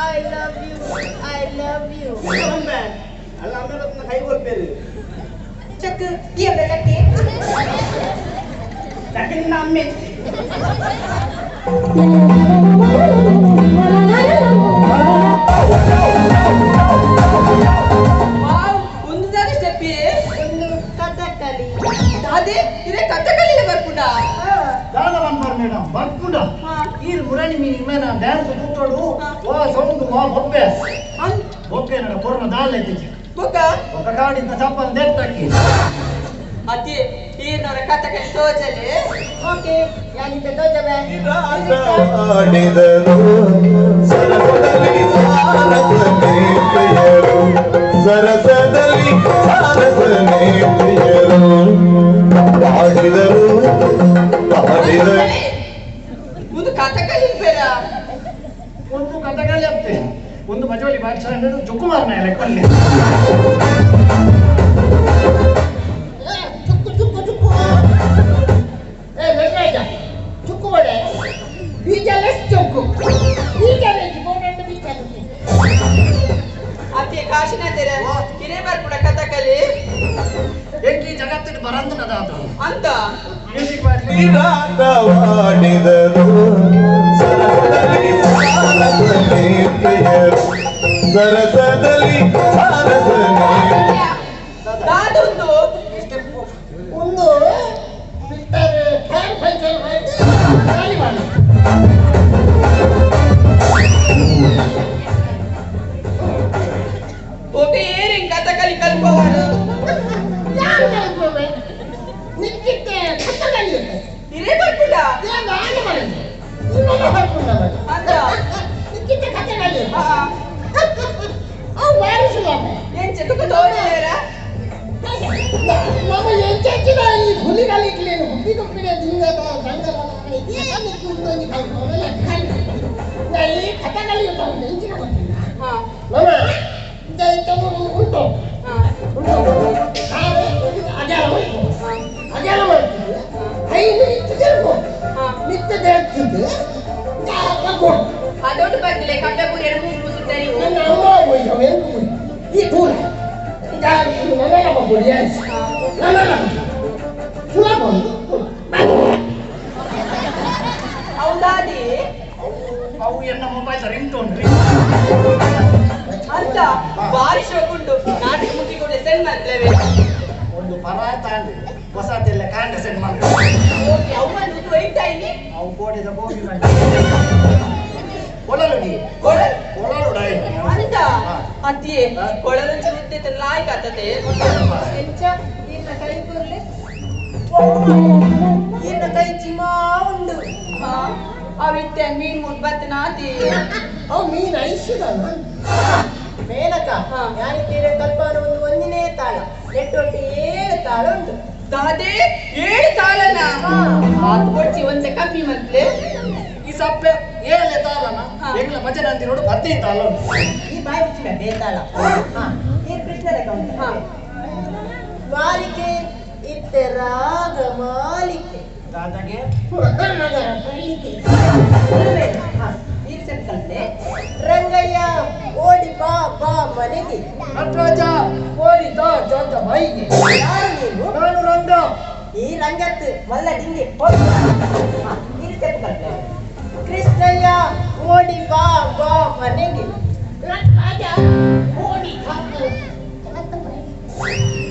I love you, I love you. ಅಲ್ಲ ಆಮೇಲೆ ಅದನ್ನ ಕೈ ಕೊಡ್ತೇವೆ. ಚಕ್ ಈ ಬೆಳಕ್ಕೆ. ಚಕ್ಕೆ ನಿನ್ನ ಅಮ್ಮೆ. La ಈ ಮುರಾಣಿ ಮೀನ್ ಮೇನ ಡ್ಯಾನ್ಸ್ ಕೂತೋಡು ವಾ ಸೌಂಡ್ ವಾ ಬೊಬ್ಬೆ ಬೊಬ್ಬೆ ನಡ ಕೊರ್ನ ದಾಲ್ ಐತಿ. ಬೊಕ್ಕ ಒಕ್ಕ ಕಾಡಿಂದ ಚಪ್ಪಲ್ ದೇತ್ತಾಕಿ. ಅತಿ ಈರ್ನವರ ಕಥಕಲಿ ತೋಜಲೆ. ಓಕೆ, ಯಾನಿಂದ ತೋಜಬೆ. ಆಡಿದರು ಸರಸದಲ್ಲಿ ಸಾರಸನೇ ಪ್ರಿಯರು, ಸರಸದಲ್ಲಿ ಸಾರಸನೇ ಪ್ರಿಯರು ಆಡಿದರು ಆಡಿದರು. ಒಂದು ಕಥಕಲಿ ಬೇಡ. ಒಂದು ಕಥಕಲಿ ಅತ್ತೆ, ಒಂದು ಬಜೋಲಿ ಬಾಕ್ಷ ಜುಕ್ಕುಮಾರ್ನ ಲೆಕ್ಕಲ್ಲಿ. ಚುಕ್ಕು ಚುಕ್ಕು ಚುಕ್ಕು. ಏ ನಟರಾಜ, ಚುಕ್ಕು ಒಡೆ ಬೀಜ ಚುಕ್ಕು ಬೀಜ ಬೋಡಂಡು ಬೀಜ. ಅತಿ ಕಾಶಿನಾಥರ ಕಿರೆ ಬರ್ಪುಡ ಕಥಕಲಿ. ಎಂಕಿ ಜಗತ್ತಿನ ಬರಂದನದ ಅದು ಅಂತ ಮ್ಯೂಸಿಕ್ ಮಾಡಿ. ಆಟವಾಡಿದರು ಸರಸದಲ್ಲಿ ಸಾರಸನೇ ಪ್ರಿಯರು, ಸರಸದಲ್ಲಿ ಸಾರಸನೇ. ದಾದೊಂದು ಒಂದು mister fan puncture ಮಾಡಿ ಖಾಲಿ ಮಾಡಿ. ಓಕೆ, ಏರಿನ್ ಕಥಕಲಿ ಕಲ್ಪವಾಡು? ಯಾರು ಕಲ್ಪನೆ ನಿಕ್ಕಿತ್ತೆ ಕಥಕಲಿ? ಹಿರೇ ಬರ್ಪುಡ. ನಾನು ಮಾಡಿದ್ದು ಇನ್ನೊಂದು ಹಾಕೊಂಡ. ಅಂತ ನಿಕ್ಕಿತ್ತೆ ಕಥಕಲಿ. ಹಾ. ಅವು ಬಾರಿಸುವಾಗ ಏನ್ ಚತುಕ ತೋಜಲೇರ? ನಮ್ಮ ಎಂಚೆಂಚಿನ ಈ ಹುಲಿಗಳಿಗ್ಲೇನು ಹುಟ್ಟಿ ಕೊಪ್ಪಿನ ಜಿಂಗದ ಸಂಗದ ಏನು ಕುಂದೊಂದು ಕಲ್ಪನೆ ಈ ಕಥಕಲಿ ಉಂಟು ಎಂಚಿನ ಗೊತ್ತಿಲ್ಲ. ಹಾ. ನಮ್ಮ ಉಂಟು. ಹಾ. ಉಂಟು ಅಗ್ಯಾಲ ಅಗ್ಯಾಲ ಮಾಡ್ತೀವಿ ಐದು ನಿತ್ಯ ತಿರ್ಗು. ಹಾ. ನಿತ್ಯ ದೇಡ್ತಿದ್ದು. ಅದೊಡ್ಡು ಬರ್ತಿಲ್ಲ ಕಬ್ಬೆ ಪೂರಿ ಮೂಗು ಸುತ್ತರಿ. ನನ್ನ ಅಮ್ಮ ಹೋಯ್ ಈ ತೂಲ ನನ್ನ ಬೊಡಿ ನನ್ನ ಸುಲಭ ಒಂದು. ಹೌದಾದಿ. ಅವು ಎನ್ನ mobile ring tone. ಅಂತ ಬಾರಿ ಶೋಕುಂಟು ನಾಟಕ ಮುಗಿಕೊಂಡು ಸೆಂಡ್ ಮಾಡ್ಲೇವೆ. ಒಂದು ಪರಾತ ಅಂದೆ ಹೊಸದೆಲ್ಲ ಕಾಂಡ ಸೆಂಡ್ ಮಾಡಿ. ಓಕೆ, ಅವು ಒಂದು ವೈಟ್ ಆಯ್ನಿ. ಅವು ಕೋಡಿದ ಗೋಬಿ ಮಾಡಿ ಕೊಳಲುಡಿ. ಕೊಳಲ್. ಕೊಳಲುಡಾಯ್. ಅಂತ ಅತ್ತಿಯೇ ಕೊಳಲಂಚು ಮುದ್ದೆ ಲಾಯ್ಕ್ ಆತತೆ. ಎಂಚ ಈರ್ನ ಕೈ ಕೂರ್ಲೆ, ಈರ್ನ ಕೈ ಚಿಮಾ ಉಂಡು. ಹಾ, ಅವಿತ್ತೆ ಮೀನ್ ಮುಟ್ ಬತ್ತನಾತಿ. ಅವು ಮೀನು ಐಸುದಲ್ಲ. ಮೇನಕ. ಹಾ. ಯಾನಿತೀರ ಕಲ್ಪನ ಒಂದು ಒಂದಿನೇ ತಾಳ ನೆಟ್ಟೊಟ್ಟು 7 ತಾಳ ಉಂಟು. ದಾದೆ 7 ತಾಳನ? ಆತು ಕೊಡ್ಚಿ ಒಂತೆ ಕಮ್ಮಿ ಮಂತ್ಲೆ. ಈ ಸಪ್ಪೆ ಏಳೆ ತಾಳನ. ಹಾ. ಎಂಗ್ಲ ಭಜನೆ ಅಂತಿ ನೋಡು, 15 ತಾಳ ಉಂಟು. ಈ ಬಾಯಿ ಮುಚ್ಚಿನ ಬೇತಾಳ. ಹಾ, ಈ ಕೃಷ್ಣನ ಕೌಂಟ. ಹಾ. ಮಾಲಿಕೆ ಇತ್ತೆ ರಾಗ ಮಾಲಿಕೆ. ದಾದಾಗೆ. ಹಾ, ಈ ಸೆಟ್ ಕಲ್ತೆ. ರಂಗಯ್ಯ ಓಡಿ ಬಾ ಬಾ ಮನೆಗೆ. ನಟರಾಜ ಕೋರಿ ದಾ ಜಾತ ಬೈಗೆ. ಯಾರು ನೀನು? ನಾನು ರಂಗ. ಈ ರಂಗತ್ತು ಮಲ್ಲ ಡಿಂಗೆ ಹೋಗು. ಹಾ, ಈ ಸ್ಟೆಪ್ ಕಲ್ತೆ. ಕೃಷ್ಣಯ್ಯ ಓಡಿ ಬಾ ಬಾ ಮನೆಗೆ. ನಟರಾಜ ಓಡಿ ಹಾಕು.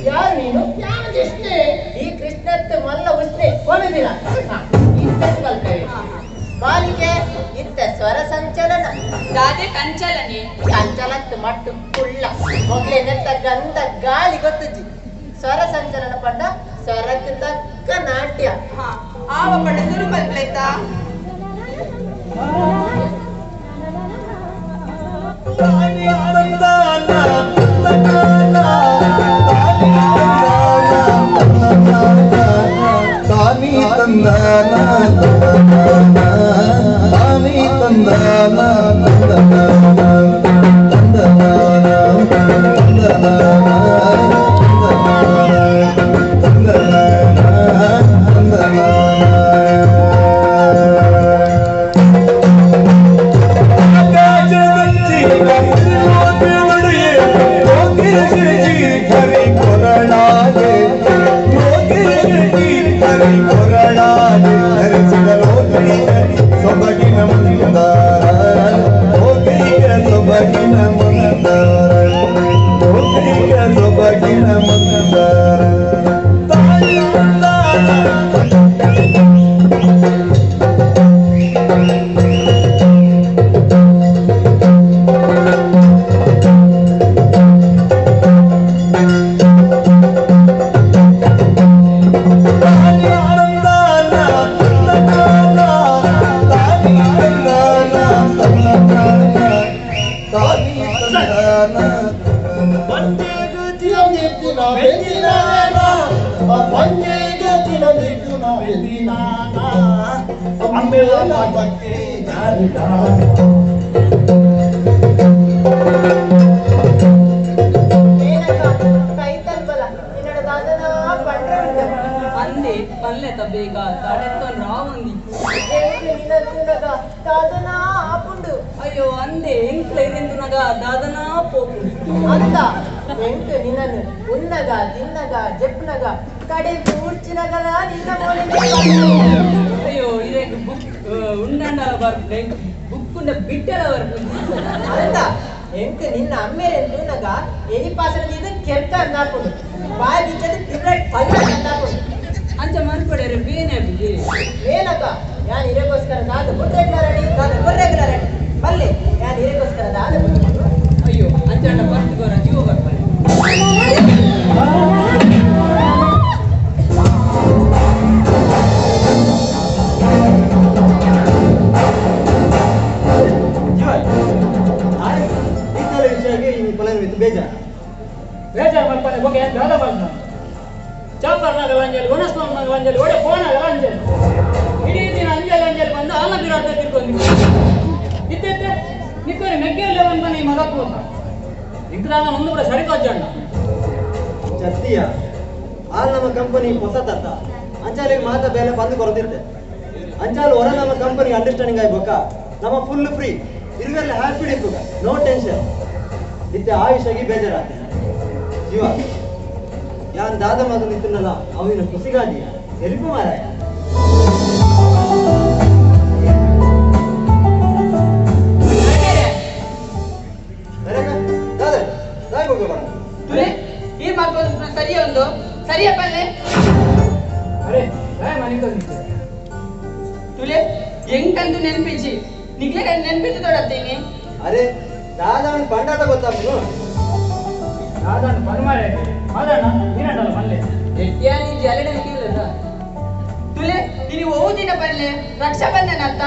ಯಾರು ನೀನು? ಯಾರು ಕೃಷ್ಣೆ? ಈ ಕೃಷ್ಣತ್ತು ಮಲ್ಲ ಉಷ್ಣೆ ಹೋಗಿದ್ದೀರ. ಈ ಸ್ಟೆಪ್ ಕಲ್ತೇವೆ. ಬಾಲಿಕೆ ಇತ್ತ ಸ್ವರ ಸಂಚಲನ. ದಾದೆ ಕಂಚಲನೆ? ಕಂಚಲತ್ತು ಮಟ್ಟು ಕುಳ್ಳ ಮೊಗ್ಲೆ ನೆತ್ತ ಗಂಧ ಗಾಳಿ ಗೊತ್ತುಜಿ. ಸ್ವರ ಸಂಚಲನ ಪಂಡ ಸ್ವರಕ್ಕೆ ತಕ್ಕ ನಾಟ್ಯ. ಹಾ, ಆವ ಪಡ ಸುರು ಮಲ್ಪ್ಲೆತ್ತಾ. ತಾನಿ ತಂದಾನ ತಾನಿ ತಂದಾನ ತಂದಾನ ತಂದಾನ ಸೊಬಗಿನ ಮಂದಾರ. ಅಂದೆ ಪಲ್ಲೆ ತಬೇಗ ತಡೆತ್ತೊನ್ ರಾವಂದಿ. ಅಯ್ಯೋ ಅಂದೆ ಎಂಕ್ಲ ಇರೆಂದುನಗ ದಾದನಾ ಪೋಪುಂಡು. ಅಂತ ಎಂಕ್ ನಿನ್ನನ್ನು ಉನ್ನಗ ತಿನ್ನಗ ಜೆಪ್ನಗ ಕಡೆ ಕೂರ್ಚಿನಗಲ ನಿನ್ನ ಮೋನೆ. ಅಯ್ಯೋ ಇರೆಗ್ ಬುಕ್ ಉಂಡಂಡಲ ಬರ್ಪುಂಡು, ಎಂಕ್ ಬುಕ್ಕುಂಡ ಬಿಟ್ಟಲ ಬರ್ಪುಂಡು. ಅಂತ ಎಂಕ್ ನಿನ್ನ ಅಮ್ಮೇರೆ ತೂನಗ ಎಲಿ ಪಾಸನ ಇದು ಕೆರ್ಕ ಅಂದಾಪುಂಡು, ಬಾಯಿ ಬಿಚ್ಚದು ಟ್ಯೂಬ್ಲೈಟ್ ಪಲ್ಲ ಅಂದಾಪುಂಡು. ಅಂಚ ಮನ್ಪಡೆರೆ ಬೇನೆ ಆಪಿಜಿ. ಏನಕ್ಕ ಯಾನ್ ಇರೆಗೋಸ್ಕರ ದಾದ ಬುಡ್ರೆಗ್ಲಾರಡಿ ದಾದ ಕೊರ್ರೆಗ್ಲಾರಡಿ ಬಲ್ಲೆ ಯಾನ್ ಇರೆಗೋಸ್ಕರ ದಾದ ಬುಡ್ಡು. ಅಯ್ಯೋ ಅಂಚಂಡ ಬರ್ತು ಜೀವ ಬರ್ಪಾನೆ. ಜೀವ ಈ ವಿಷಯಕ್ಕೆ ಈ ಪೊಲೈನ್ ವಿತ್ ಬೇಜಾರ್ ಬೇಜಾರು ಮಲ್ಪನೆ ಬೊಕ್ಕ ಏನ್ ದಾದ ಬಂದ ಚಾಂಬರ್ನಾಗ ಅಂಜಲಿ ಒಣಸ್ನಾಗ ಅಂಜಲಿ ಒಡೆ ಫೋನಾಗ ಅಂಜಲಿ ಇಡೀ ದಿನ ಅಂಜಲಿ ಅಂಜಲಿ ಬಂದು ಅಲ್ಲ ಬಿರಾಟ ತಿರ್ಕೊಂಡು ಇತ್ತೆತ್ತೆ ನಿಕ್ಕೋರಿ ಮೆಗ್ಗೆಲ್ಲ ಬಂದ ಈ ಮಲಕ್ ಹೋದ ಇಂಕದಾಗ ಒಂದು ಕೂಡ ಸರಿ ತೋಜಣ್ಣ. ಚತ್ತಿಯ ಆಲ್ ನಮ್ಮ ಕಂಪನಿ ಹೊಸ ತತ್ತ ಅಂಚಾಲಿಗೆ ಮಾತ ಬೇಲೆ ಬಂದು ಕೊರತಿರ್ತೆ ಅಂಚಾಲು ಹೊರ ನಮ್ಮ ಕಂಪನಿ ಅಂಡರ್ಸ್ಟ್ಯಾಂಡಿಂಗ್ ಆಯ್ಬೋಕ ನಮ್ಮ ಫುಲ್ ಫ್ರೀ ಇರುವೆಲ್ಲ ಹ್ಯಾಪಿ ಇಪ್ಪುಗ ನೋ ಟೆನ್ಷನ್ ಇತ್ತೆ ಆ ವಿಷಯಕ್ಕೆ ಬೇಜಾರಾಗ್ತದೆ. ಜೀವ ಯಾನ್ ದಾದ ಮಾತು ನಿಂತನಲ್ಲ ಅವನ ಖುಷಿಗಾದಿ ಎಲ್ಪು ಮಾರಾಯ. ದಾದ ದಾಯ ಹೋಗಬೇಡ. ಈ ಮಾತು ಸರಿಯ ಒಂದು ಸರಿಯ ಪಲ್ಲೆ. ಅರೆ ದಾಯ ಮನೆ ತುಲೆ ಎಂಕಂದು ನೆನ್ಪಿಜಿ ನಿಗ್ಲೆ ನೆನ್ಪಿದ್ದು ತೊಡತ್ತೀನಿ. ಅರೆ ದಾದ ಅವನ ಪಂಡಾಟ ಗೊತ್ತಾಗ್ತು. ದಾದಣ್ಣ ಪನ್ಮಾರೆ ಮಾದಣ್ಣ ನೀನಂಡಲ್ಲ ಮಲ್ಲೆ ಎಟ್ಟಿಯಾನಿ ಜಲಡೆ ಕೇಳದ ತುಲೆ ನೀನು ಓದಿನ ಪಲ್ಲೆ ರಕ್ಷಾಬಂಧನ ಅತ್ತ.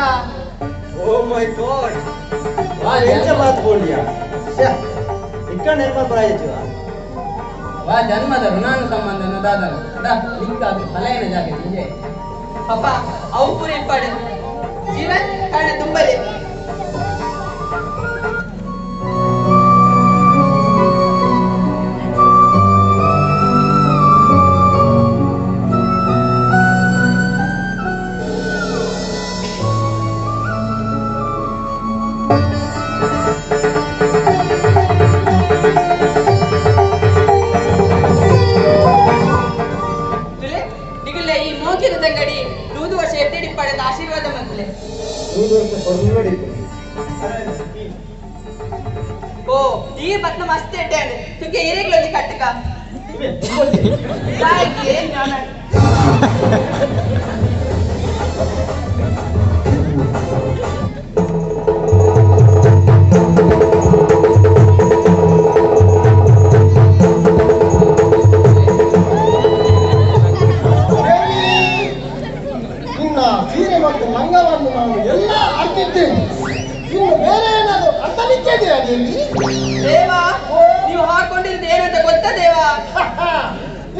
ಓ ಮೈ ಗಾಡ್ ಎಂಚ ಮಾತು ಬೋಳಿಯ ಇಕ್ಕ ನೆನಪ ಪರಾಯ ಜೀವ. ವಾ ಜನ್ಮದ ಋಣಾನು ಸಂಬಂಧನ ದಾದನ ದಾ ನಿಕ್ಕಾದ ಫಲಯನ ಜಾಗ ನಿಜೆ ಪಪ್ಪ ಅವು ಪೂರ ಇಪ್ಪಾಡು ಜೀವನ್ ಕಾರಣ ತುಂಬಲೆ. ಆಶೀರ್ವಾದ ಮಂತ್ಲೆ ಓ ಈ ಪತ್ನ ಮಸ್ತ್ ಎಡ್ಡೆ ತುಕ್ಕೆ ಹಿರೇಗ್ಲೊಂದು ಕಟ್ಟಕ ನಿನ್ನ ಸೀರೆ ಮತ್ತು ಲಂಗವನ್ನು ನಾನು ಎಲ್ಲ ಅರ್ತಿದ್ದೇನೆ. ಇನ್ನು ಬೇರೆ ಏನಾದರೂ ಅರ್ಥಲಿಕ್ಕೆ ಇದೆಯಾ ದೇವಿ? ದೇವಾ, ನೀವು ಹಾಕೊಂಡಿದ್ದು ಏನು ಅಂತ ಗೊತ್ತಾ ದೇವಾ?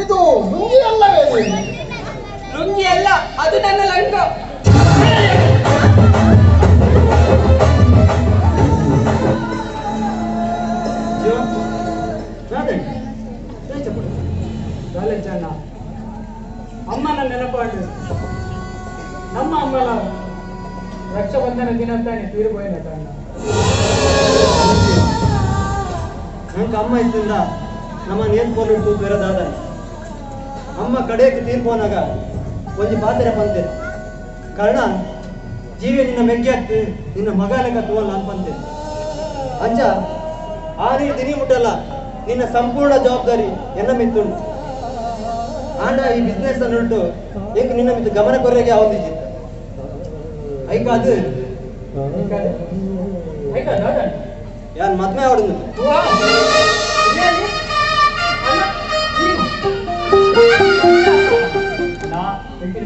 ಇದು ಲುಂಗಿ ಅಲ್ಲವೇ ದೇವಿ? ಲುಂಗಿ ಅಲ್ಲ, ಅದು ನನ್ನ ಲಂಗ. ಅಮ್ಮನ ನೆನಪಾಡು ನಮ್ಮ ಅಮ್ಮನ ರಕ್ಷಾಬಂಧನ ದಿನ ತಾನೆ ತೀರ್ಬೋಯಿನ ಕಾರಣ. ನಂಗೆ ಅಮ್ಮ ಇದ್ದಿಂದ ನಮ್ಮ ನೇತ್ಕೊಂಡು ತೂಪಿರೋದಾದ ಅಮ್ಮ ಕಡೆಗೆ ತೀರ್ಪೋನಾಗ ಒಂಜಿ ಪಾತ್ರೆ ಪಂತೆ ಕಾರಣ ಜೀವೆ ನಿನ್ನ ಮೆಗ್ಗೆ ಆಗ್ತಿ ನಿನ್ನ ಮಗ ಲೆಕ್ಕ ತೋಲ್ಲ ಅನ್ಪಂತೆ. ಅಂಚ ಆ ನೀರು ದಿನಿ ಮುಟ್ಟಲ್ಲ ನಿನ್ನ ಸಂಪೂರ್ಣ ಜವಾಬ್ದಾರಿ ಎನ್ನ ಮಿತ್ತುಂಡು. ಆಂಡ ಈ ಬಿಸ್ನೆಸ್ ಅನ್ನುಂಟು ಏಕ ನಿನ್ನ ಮಿತ್ತು ಗಮನ ಕೊರೆಗೆ ಅವಧಿಜಿತ್ತ ಐಕ ಅದು ಯಾನ್ ಮದ್ಮೆ ಆಡುದು.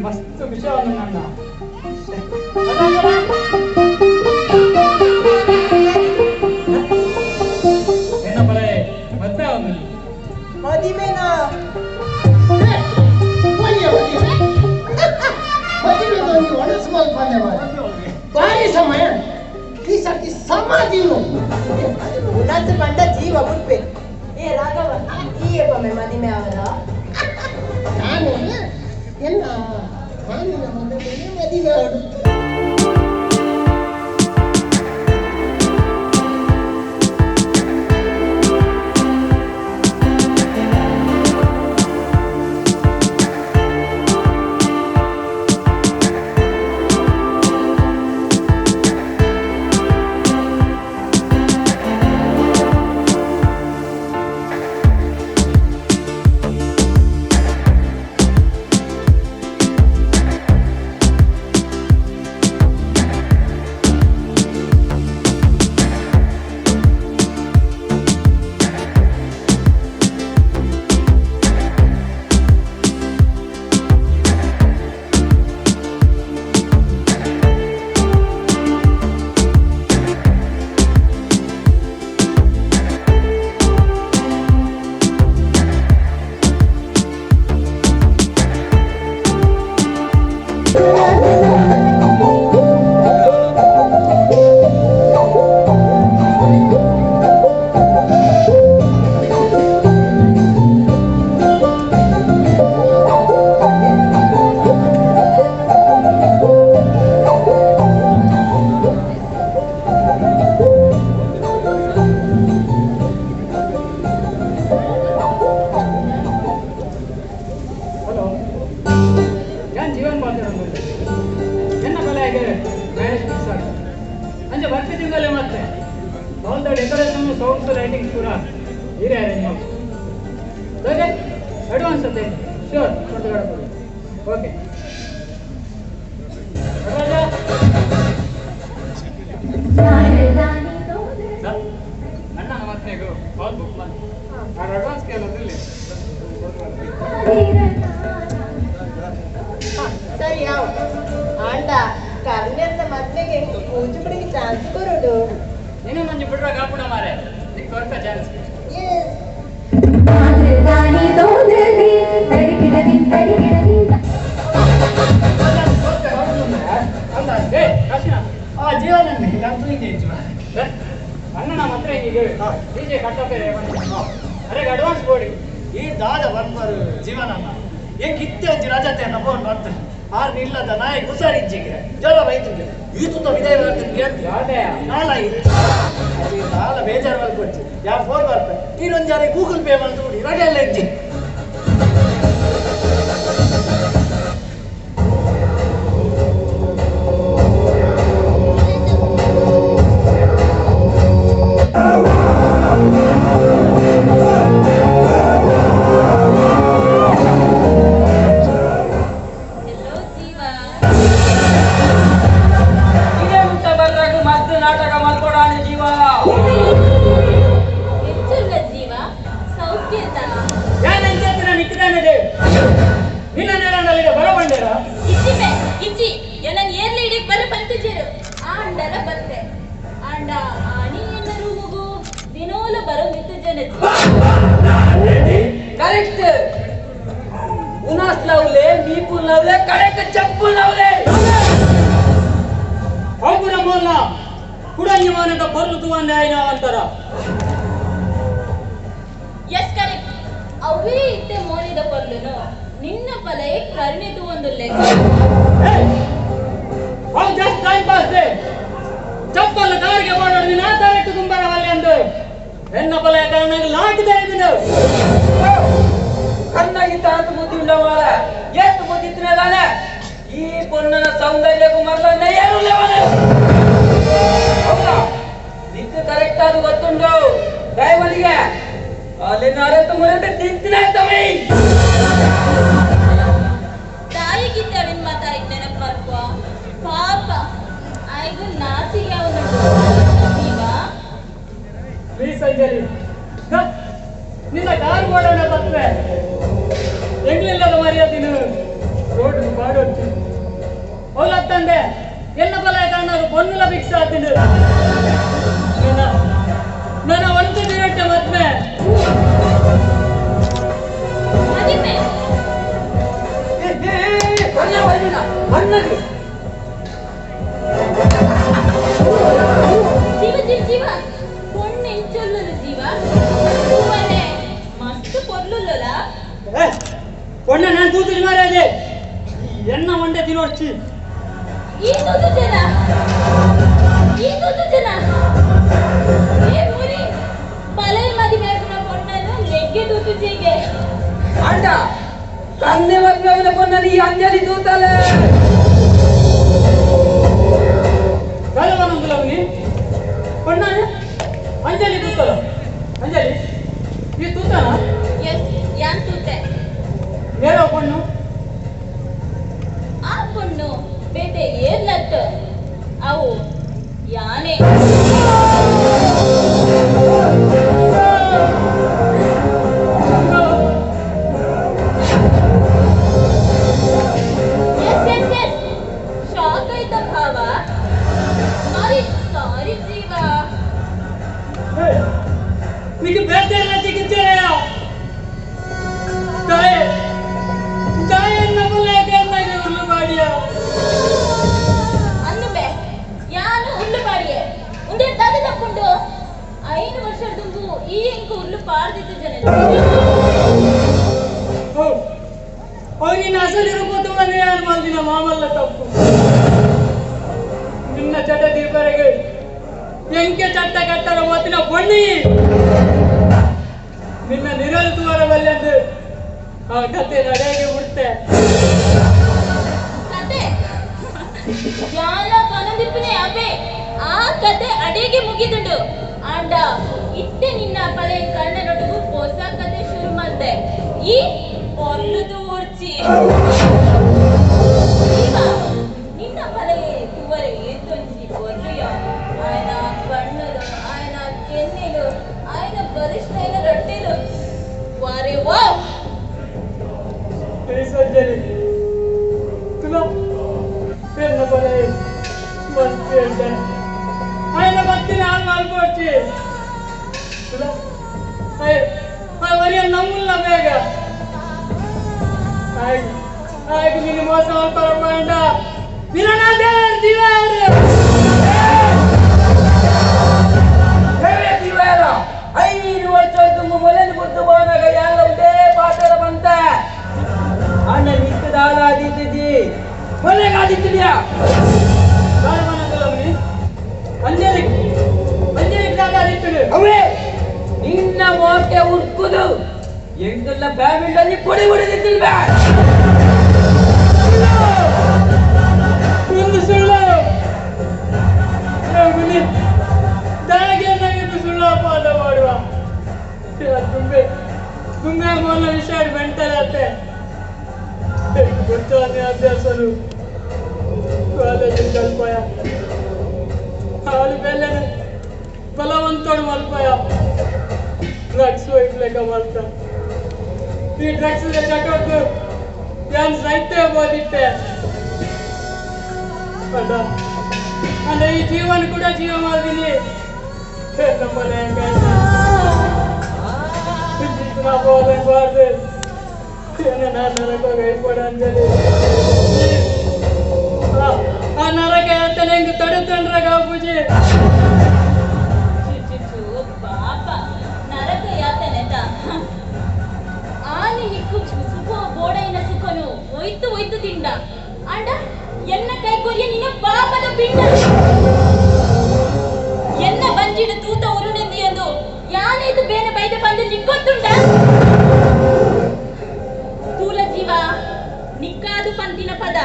ಮಸ್ತ್ ವಿಷಯ ನನ್ನ ಜೀವ ಬುಡ್ಪೆ. ಏ ರಾಘವ, ಈ ಏಪೊಮ್ಮೆ ಮದಿಮೆ ಅವರ? ನಾನು ಎಲ್ಲ ಮಾನಿನ ಮಗನೇ ಮದುವೆ ಆಡು. ಹಲೋ, ನಾನು ಜೀವನ್ ಮಾತಾಡೋದು. ಎನ್ನ ಬಲೆಗೆ ಮ್ಯಾರೇಜ್ ಫಿಕ್ಸ್ ಆಗ ಅಂಚೆ ಬರ್ತಿ ತಿಂಗಳೇ. ಮತ್ತೆ ಆಲ್ the decoration, sounds, lightings ಪೂರ ಹೀರೆ ಅರೇಂಜ್ ಮಾಡಿ. ಓಕೆ, ಅಡ್ವಾನ್ಸ್ ಅದೇ ಶ್ಯೂರ್ ಕೊಟ್ಟು. ಓಕೆ ನಟರಾಜ. ಅಣ್ಣ, ಮತ್ತೆಗೂ ಕಾಲ್ ಬುಕ್ ಮಾಡಿ ನಾನು ಅಡ್ವಾನ್ಸ್ ಕೇಳೋದಿಲ್ಲ. ಸರಿ, ಯಾವ ಆಂಡ ಕರ್ಣ್ಯನ ಮದ್ವೆಗೆ ಕೂಚುಪುಡಿಗೆ ಚಾನ್ಸ್ ಕೊರಡು. ನೀನು ಮಂಜು ಬಿಡ್ರ ಕಾಪುಣ ಮಾರೆ, ನಿಂಗೆ ಕೊರತ ಚಾನ್ಸ್. ಎಸ್. ಏ ಕಾಶಿನಾಥ್. ಆ ಜೀವನ ನಾನು ತೂಯಿಂದೆ. ಅಣ್ಣನ ಮಾತ್ರ ಈಗ ಡಿಜೆ ಕಟ್ಟೋಕೆ. ಅರೆ, ಅಡ್ವಾನ್ಸ್ ಬೋಡಿ. ಈ ದಾದ ಬರ್ಬರು ಜೀವನನ್ನ ಏನ್ ಕಿತ್ತೆ ಒಂಜಿ ರಜತೆ ಫೋನ್ ಬರ್ತದೆ. ಆರ್ ಇಲ್ಲದ ನಾಯಿ ಹುಷಾರಿಜ್ಜಿಗೆ ಜ್ವರ ಬೈತಿಗೆ ಈ ತುತ್ತ ವಿದಾಯ ಬರ್ತದೆ ಕೇಳ್ತೀನಿ. ಯಾವ್ದೇ? ನಾಲ ಅದು ನಾಲ ಬೇಜಾರು ಮಾಡ್ಕೊಡ್ತಿ. ಯಾ ಫೋನ್ ಬರ್ತೆ, ನೀನೊಂದು ಜಾರಿ ಗೂಗಲ್ ಪೇ ಮಾಡ್ತು ರಜೆ ಎಲ್ಲ ಇಜ್ಜಿ. ಎಲ್ಲೋ ಜೀವ. ಇದೇ ಮುಂಚೆ ಬರ್ರಾಗ ಮದ್ದು ನಾಟಕ ಮಲ್ಕೊಡಾಣ ಜೀವ. ಹೆಚ್ಚುಲ್ಲ ಜೀವ, ಸೌಖ್ಯದ? ಯಾನಂಚೇತನ ನಿಕ್ಕಿದಾನೆ ದೇವ್, ನಿನ್ನ ನೆರಳಲ್ಲಿಗೆ ಬರಬಂಡೇರ. ಇಚ್ಚಿಮೆ ಇಚ್ಚಿ, ಎನ್ನನ್ ಏರ್ಲಿ ಇಡೀಕ್ ಬರ ಪಂತಿಜರು ಆಂಡಲ ಬತ್ತೆ. ಆಂಡ ಆಣಿ ಎನ್ನ ರೂಮುಗು ದಿನೋಲ ಬರೋ ಮಿತ್ತು ಜನ. ಕರೆಕ್ಟ್, ಉನಾಸ್ ಲವ್ಲೆ ಮೀಪು ಲವ್ಲೆ, ಕಡೆಕ್ ಚಪ್ಪು ಲವ್ಲೆ. ಅಂಕುರ ಮೂಲ ಕುಡಂಗಿ ಮಾನದ ಪೊರ್ಲು ತುವಂದೆ ಆಯ್ನ ಅಂತಾರ. Yes, correct. ಅವೇ ಇತ್ತೆ ಮೋನಿದ ಪೊರ್ಲುನು ನಿನ್ನ ಪಲೈ ಕರುಣೆ ತೂವೊಂದುಲ್ಲೆ. ಅವು ಜಸ್ಟ್ ಟೈಮ್ ಪಾಸ್ they. ಚಪ್ಪಲ್ ಕಾರ್ಗೆ ಮಾಡೋದು ನೀನು ಕರೆಕ್ಟ್ ಕುಂಬರವಲ್ಲಿ ಅಂದು ಎನ್ನ ಪಲಯ ಕಾರಣಕ್ಕೆ ಲಾಕಿದೆ ಇದನ್ನು. ಕಣ್ಣಾಗಿದ್ದ ಆತ ಬುದ್ಧಿ ಉಂಡ ಮಾರ, ಏತ್ ಬುದ್ಧಿ ಇತ್ತಿನದಾನೆ ಈ ಪೊನ್ನನ ಸೌಂದರ್ಯಕ್ಕೂ ಮರಲನ್ನ ಏನು ಲೇವನೆ. ಹೌದಾ, ನಿಕ್ಕು ಕರೆಕ್ಟ್ ಅದು ಗೊತ್ತುಂಡು. ದಯಮಲಿಗೆ ಅಲ್ಲಿ ನಾರತ್ತು ಮುರಂತೆ ತಿಂತಿನ ತಮಿ. ತಾಯಿಗಿದ್ದ ಅವಿನ್ ಮಾತಾಡಿದ್ ನೆನಪು ಮಲ್ಪುವ. ಪಾಪ, ಆಯ್ಗು ನಾಚಿಗೆ ಅವನು ಜೀವ. ಪ್ಲೀಸ್ ಅಂಜಲಿ, ಹ, ನಿನ್ನ ಕಾರ್ ಮಾಡೋಣ ಬರ್ತದೆ. ಎಂಗ್ಲಿಲ್ಲದ ಮರ್ಯಾದಿನು ರೋಡ್ ಪಾಡೊಟ್ಟು ತಂದೆ. ಎಲ್ಲ ಬಲ ಕಾರಣ ಪೊನ್ನುಲ ಫಿಕ್ಸ್ ಆತಿಂಡು. ನನ್ನ ನನ್ನ ಒಂದು ದಿನಟ್ಟೆ ಮದ್ವೆ. ಮದಿಮೆ? ಬಣ್ಣ ಬಣ್ಣ ಬಣ್ಣದು. ಜೀವ ಜೀವ ಜೀವ, ಪೊಣ್ಣು ಎಂಚೊಲ್ಲಲು ಜೀವ? ತೂತು ಮಾರಾದೆ ಎನ್ನ ಮಂಡೆ ತಿನ್ನೋಡ್ಚಿ. ಈ ತೂತು ಜನ, ಈ ತೂತು ಜನ. ಏ ಮುರಿ ಪಲೈ ಮದಿಮೆ ಆಗುನ ಪೊಣ್ಣನು ಲೆಗ್ಗೆ ತೂತು ಜೀಗೆ. ಅಂಡ ಕನ್ನೆ ಮದುವೆ ಆಗುನ ಪೊಣ್ಣನು ಈ ಅಂಜಲಿ ತೂತಲೆ. ಕಳವನಂಗುಲವನಿ ಪೊಣ್ಣನ ಅಂಜಲಿ ತೂತಲ. ಅಂಜಲಿ ಈ ತೂತನ? ಎಸ್, ಯಾನ್ ತೂತೆ. ನೇರ ಪೊಣ್ಣು? ಆ ಪೊಣ್ಣು ಬೇತೆ ಏರ್ಲತ್ತ, ಅವು ಯಾನೆ. ಎಸ್ ಎಸ್ ಎಸ್, ಶಾಕ್ ಆಯ್ತ ಭಾವ? ಸಾರಿ ಸಾರಿ ಜೀವ. ನಿಮಗೆ ಬೇತೆ ಚಿಕಿತ್ಸೆಯ ತಾಯಿ ತಾಯಿಯನ್ನ ಮುಲ್ಲಾಕನ್ನಾಗಿ ಉರ್ಲು ಮಾಡಿಯ. ಅಂದುಬೆ ಯಾನು ಉರ್ಲು ಪಾಡಿಯೆ ಉಂಡೆ ದಾದ ತಪ್ಪುಂಡು. 5 ವರ್ಷ ಈ ಎಂಕು ಉರ್ಲು ಪಾಡ್ದಿತ್ತು ಜನ. ಅವು ನಿನ್ನ ಅಸಲು ಇರ್ಬೋದು ಯಾರು ಮಾಡಿನ ಮಾಮಲ್ಲ ತಪ್ಪು. ನಿನ್ನ ಚಟ ದೀಪರಿಗೆ ಎಂಕೆ ಚಟ್ಟ ಕಟ್ಟರ ಓತಿನ ಬಣ್ಣಿ ನಿನ್ನ ನಿರಳು ತುವರ ಬಲ್ಲೆಂದು ಆ ಕತೆ ನಡೆಗೆ ಬಿಡ್ತೆ. ಕತೆ ಯಾಲ ಕನದಿಪ್ಪನೆ ಅಬೆ ಆ ಕತೆ ಅಡಿಗೆ ಮುಗಿದುಂಡು. ಆಂಡ ಇಟ್ಟೆ ನಿನ್ನ ಪಳೆ ಕಣ್ಣನೊಟ್ಟಿಗೂ ಹೊಸ ಕತೆ ಶುರು ಮಾಡ್ದೆ. ಈ ಪೊರ್ಲುದು ಊರ್ಚಿ ಜೀವ ನಿನ್ನ ಪಳೆ ತುವರೆ ಏತೊಂಜಿ ಪೊರ್ಲುಯ. ఆయన ಕಣ್ಣುಲು, ఆయన ಕೆನ್ನೆಲು, ఆయన ಬಲಿಷ್ಠ ರೊಟ್ಟೆಲು, ವಾರೆ ವಾ. ಸಂಜಲಿ ತುಲಾ ಎನ್ನ ಪಳೆ ಮಸ್ತ್ ಹೇಳ್ತೆ. ఆయన ಭಕ್ತಿನ ಹಾಳು ಮಾಡ್ಕೊಡ್ತಿ ತುಲಾ. ವರಿಯ ನಮ್ಮಲ್ಲ ಬೇಗ ಆಯ್ತು ಆಯ್ತು ನಿನ್ನ ಮೋಸ ಮಾಡ್ತಾರ ಬೇಡ. ನಿನ್ನ ದೇವರು ದಿವಾರು ದಿವಾರ 5 ವರ್ಷ ತುಂಬ ಮೊಲೆನು ಗುರ್ತು ಬೋನಾಗ ಎಲ್ಲ ಉಂದೇ ಪಾತ್ರ ಬಂತ ಅಣ್ಣ ನಿಕ್ಕದಾಲ ಆದಿತ್ತಿದ್ದಿ ಮೊಲೆಗೆ ಆದಿತ್ತಿದ್ಯಾ. ಅಂಜಲಿ ಅಂಜಲಿ ಆದಿತ್ತುಡು. ಅವೇ ನಿನ್ನ ಮೋಕೆ ಉರ್ಕುದು ಎಂಕಲ್ಲ ಫ್ಯಾಮಿಲಿ ಕೊಡಿ ಹೊಡೆದಿದ್ದಿಲ್ವೇ? ಒಂದು ಸುಳ್ಳು ದಾಗೆ ನನಗೆ ಸುಳ್ಳು ಅಪವಾದ ಮಾಡುವ ತುಂಬೆ ತುಂಬೆ ಮೊದಲ ವಿಷಯ ಮೆಂಟಲ್ ಗೊತ್ತು ಅಭ್ಯಾಸನು ಕಾಲೇಜ್ ಕಲ್ಪಯ ಹಾಲು ಬೆಲ್ಲನೆ ಬಲವಂತೋಡು ಮಲ್ಪಯ ಡ್ರಗ್ಸ್ ಒಯ್ಪ್ಲೇಕ ಮಲ್ತ. ಈ ಡ್ರಗ್ಸ್ ಚಟೋಟು ಏನ್ ಸೈತೆ ಬೋದಿತ್ತೆ ಅಣ್ಣ. ಅಣ್ಣ ಈ ಜೀವನ ಕೂಡ ಜೀವ ಮಾಡ್ತೀನಿ ನಮ್ಮನೆ ಬಾರ್ದು ನರಕ ಅಂಜಲಿ. ಆ ನರಕ ಯಾತನೆ ಹಿಂಗ ತಡೆತಂಡ್ರ ಗಾಪುಜಿ. ಪಾಪ ನರಕ ಯಾತನೆತ ಆನೆ ನಿಕ್ಕು ಸುಖ ಬೋಡೈನ ಸುಖನು ಒಯ್ತು ಒಯ್ತು ತಿಂಡ. ಅಂಡ ಎನ್ನ ಕೈ ಕೊರಿಯ ನಿನ್ನ ಪಾಪದ ಪಿಂಡ. ಎನ್ನ ಬಂಜಿಡು ತೂತ ಉರುಡೆಂದಿಯೊಂದು ಯಾನೇದು ಬೇನೆ ಬೈದ ಬಂದು ನಿಕ್ಕೊತ್ತುಂಡ. ತೂಲ ಜೀವ ನಿಕ್ಕಾದು ಪಂತಿನ ಪದ.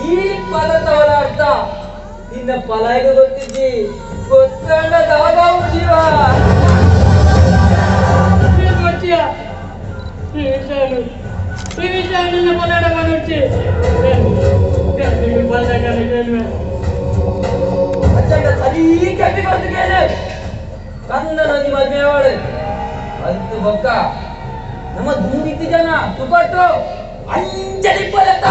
ಈ ಪದದವರ ಅರ್ಥ ನಿನ್ನ ಪಲಾಯಿಗೆ ಗೊತ್ತಿದ್ದಿ ಗೊತ್ತಂಡ ದಾದಾವು ಜೀವ. ಈ ವಿಷಯನು ಈ ವಿಷಯ ನಿನ್ನ ಪಲಾಡ ಮನುಷ್ಯ ಅಚ್ಚಂಡ ಸರಿ ಕಮ್ಮಿ ಬಂದು ಕೇಳಿ ಕಂದ ನದಿ ಮದ್ಮೆಯವಳು ಅಂತು ಬೊಕ್ಕ ನಮ್ಮ ದುಂಬಿತ್ತು ಜನ ತುಪಟ್ಟು ಅಂಜಲಿ ಪದತ.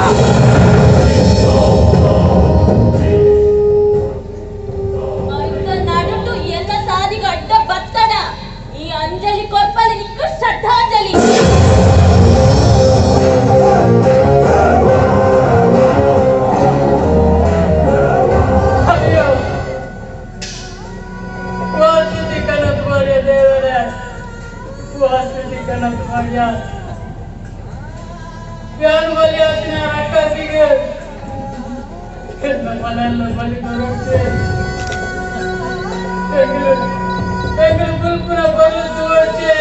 ನಡುಟು ಎಲ್ಲ ಸಾದಿಗ ಅಡ್ಡ ಬತ್ತಡ ಈ ಅಂಜಲಿ ಕೊರ್ಪಲಿ ನಿಕ್ಕು ಶ್ರದ್ಧಾಂಜಲಿ. ಕನಸು ಮಾಡ್ಯ ಯಾರು ಬಲಿ ಆತಿನ ರಕ್ಕಸಿಗೆ ಮನೆಲ್ಲ ಬಲಿ ಬರುತ್ತೆ ಎಂಗಲು ಎಂಗಲು ಬುಲ್ಪುನ ಬಲು ತೋರ್ಚೆ.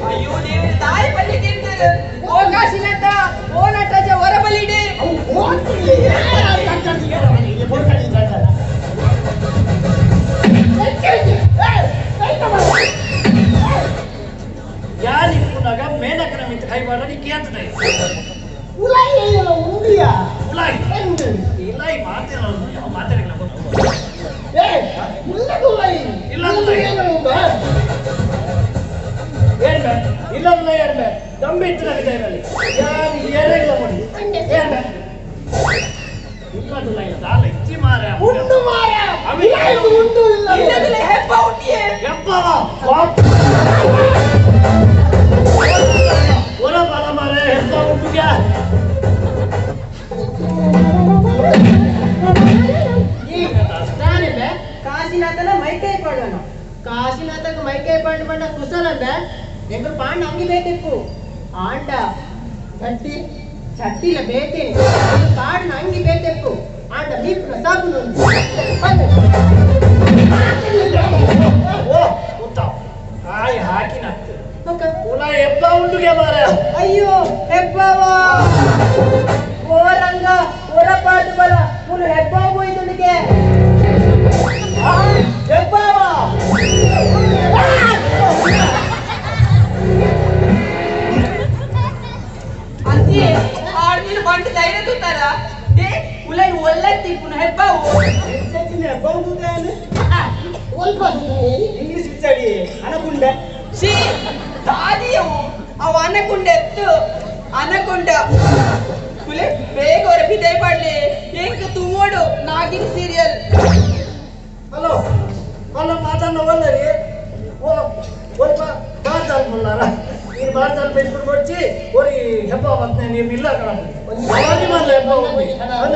ಅಯ್ಯೋ ದೇವ್ರೆ, ತಾಯಿ ಪಲ್ಯ ತಿಂತಾರೆ. ಓ ಕಾಶಿನಾಥ, ಓ ನಟರಾಜ, ಹೊರ ಬಲಿಡೆ. ಯಾರು ಇಪ್ಪುನಾಗ ಮೇನಕನ ಮಿತ್ತ ಕೈ ಮಾಡಲಿ ಕೇಳ್ತದೆ. ಉಲಾಯಿ ಇಲ್ಲ, ಈ ಮಾತಿಲ್ಲ, ಯಾವ ಮಾತಾಡಿಲ್ಲ. ಇಲ್ಲ ಏನ್ ಇಲ್ಲ ಇಲ್ಲ ಏನ್ ದಮ್ ಇತ್ತು ನನಗೆ ಇದರಲ್ಲಿ ಯಾರು ಏರಿಲ್ಲ ನೋಡಿ. ಏನ್ ಇಲ್ಲ ಇಲ್ಲ ದಾಲ ಇಚ್ಚಿ ಮಾರ. ಉಂಡು ಮಾರ, ಉಂಡು ಇಲ್ಲ. ಇಲ್ಲದಿಲ್ಲ ಹೆಬ್ಬ ಹುಟ್ಟಿಯೇ. ಹೆಬ್ಬವ ಒರ ಬಲ ಮಾರೆ, ಹೆಬ್ಬ ಹುಟ್ಟುಗ್ಯಾ. ನಾನಿಂಬೆ ಕಾಶಿನಾಥನ ಮೈಕೈ ಪಾಡೋಣ. ಕಾಶಿನಾಥಗ ಮೈಕೈ ಪಾಂಡು ಪಂಡ ಕುಸಲಂಬೆ ಎಂಕುಲು ಪಾಂಡ ಅಂಗಿ ಬೇತಿಪ್ಪು ಆಂಡ ಚಟ್ಟಿ ಚಟ್ಟಿಲ ಬೇತೇನೆ. ಪಾಡಿನ ಅಂಗಿ ಬೇತೆಪ್ಪು ಆಂಡ ಮೀಪುನ ಸಾಬುನು. ಓ ಉತ್ತಾವ್ ಆಯ್ ಹಾಕಿನತ್ತು ಉಲ ಹೆಬ್ಬ ಉಂಡುಗೆ ಮಾರ. ಅಯ್ಯೋ ಹೆಬ್ಬಾವ, ಓ ರಂಗ, ಹೊರ ಪಾಡು ಬಲ ಮುಲು ಹೆಬ್ಬಾವ ಹೋಯ್ತುಂಡಿಗೆ. ಹೆಬ್ಬಾವ. ಅಂತಿಯೇ ಆಡ್ಮೀನು ಬಂಟು ಧೈರ್ಯ ತೂತಾರ they ಉಲೈ ಒಳ್ಳೆ ತಿಪ್ಪುನ ಹೆಬ್ಬಾವು. ಇಂಗ್ಲಿಷ್ ವಿಚಾರಿ ಅನಗುಂಡೆ. She ದಾದಿಯವು ಅವ ಅನಕೊಂಡ ಎತ್ತು ಅನಕೊಂಡ ಕುಲೆ ಬೇಗ ಹೊರ ಬಿದೈ ಪಾಡ್ಲಿ ಎಂಕ್ ತೂವೋಡು ನಾಗಿನ ಸೀರಿಯಲ್. ಹಲೋ ಹಲೋ, ಮಾತಾಡ ಒಲ್ಲರಿ. ಓ ಒಲ್ಪ ಬಾರ್ದಾಲ್ ಮುಲ್ಲಾರ, ನೀನು ಬಾರ್ದಾಲ್ ಬೈಸ್ಬಿಟ್ಟು ಕೊಡ್ಚಿ ಒರಿ ಹೆಬ್ಬ ಮತ್ತೆ ನೀವು ಇಲ್ಲ ಕಣ ಮಾರ್ಲ ಹೆಬ್ಬ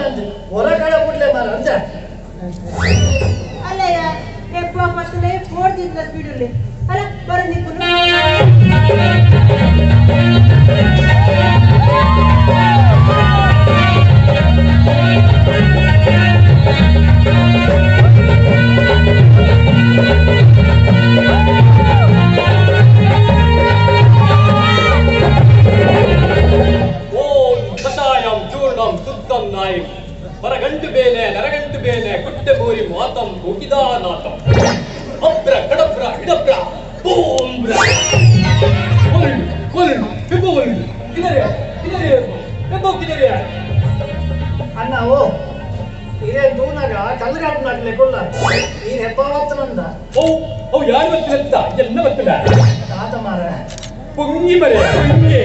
ಅಂದೆ ಹೊರ ಕಡೆ ಬಿಡ್ಲೆ ಮಾರ ಅಂತ. ಅಲ್ಲಯ್ಯ, ಹೆಬ್ಬ ಮತ್ತಲೇ ಫೋರ್ದಿದ್ನ ಸ್ಪೀಡುಲ್ಲಿ ಅಲ್ಲ ಬರಂದಿಪ್ಪುನು. ಓಂ ಕಷಾಯಂ ಚೂರ್ಣಂ ಶುದ್ಧಂ ನಾಯಿ ಹೊರಗಂಟು ಬೇನೆ ನರಗಂಟು ಬೇನೆ ಕುಟ್ಟೆ ಮೂರಿ ಮಾತಂ ಮುಗಿದಾನಾಥಂ ಅಬ್ರ ಕಡಬ್ರ ಇಡಬ್ರ ಬೂಂಬ್ರ ಒಲ್ಲು ಒಲ್ಲು ಹೆಬ್ಬ ಒಲ್ಲು ಕಿದರೆ ಕಿದರೆ ಹೆಬ್ಬ ಕಿದರೆ. ಅಣ್ಣ, ಓ ಇದೇ ದೂನಾಗ ಕಲ್ಲುಗಾಟ ಮಾಡ್ಲಿ ಕೊಲ್ಲ ನೀನ್ ಹೆಬ್ಬ ಹೊತ್ತನಂದ. ಓ ಅವು ಯಾರು ಬರ್ತಿಲ್ಲ ಅಂತ ಎಲ್ಲ ಬರ್ತಿಲ್ಲ. ತಾತ ಮಾರ. ಪೊಂಗಿ ಮರೆ ಪೊಂಗಿ.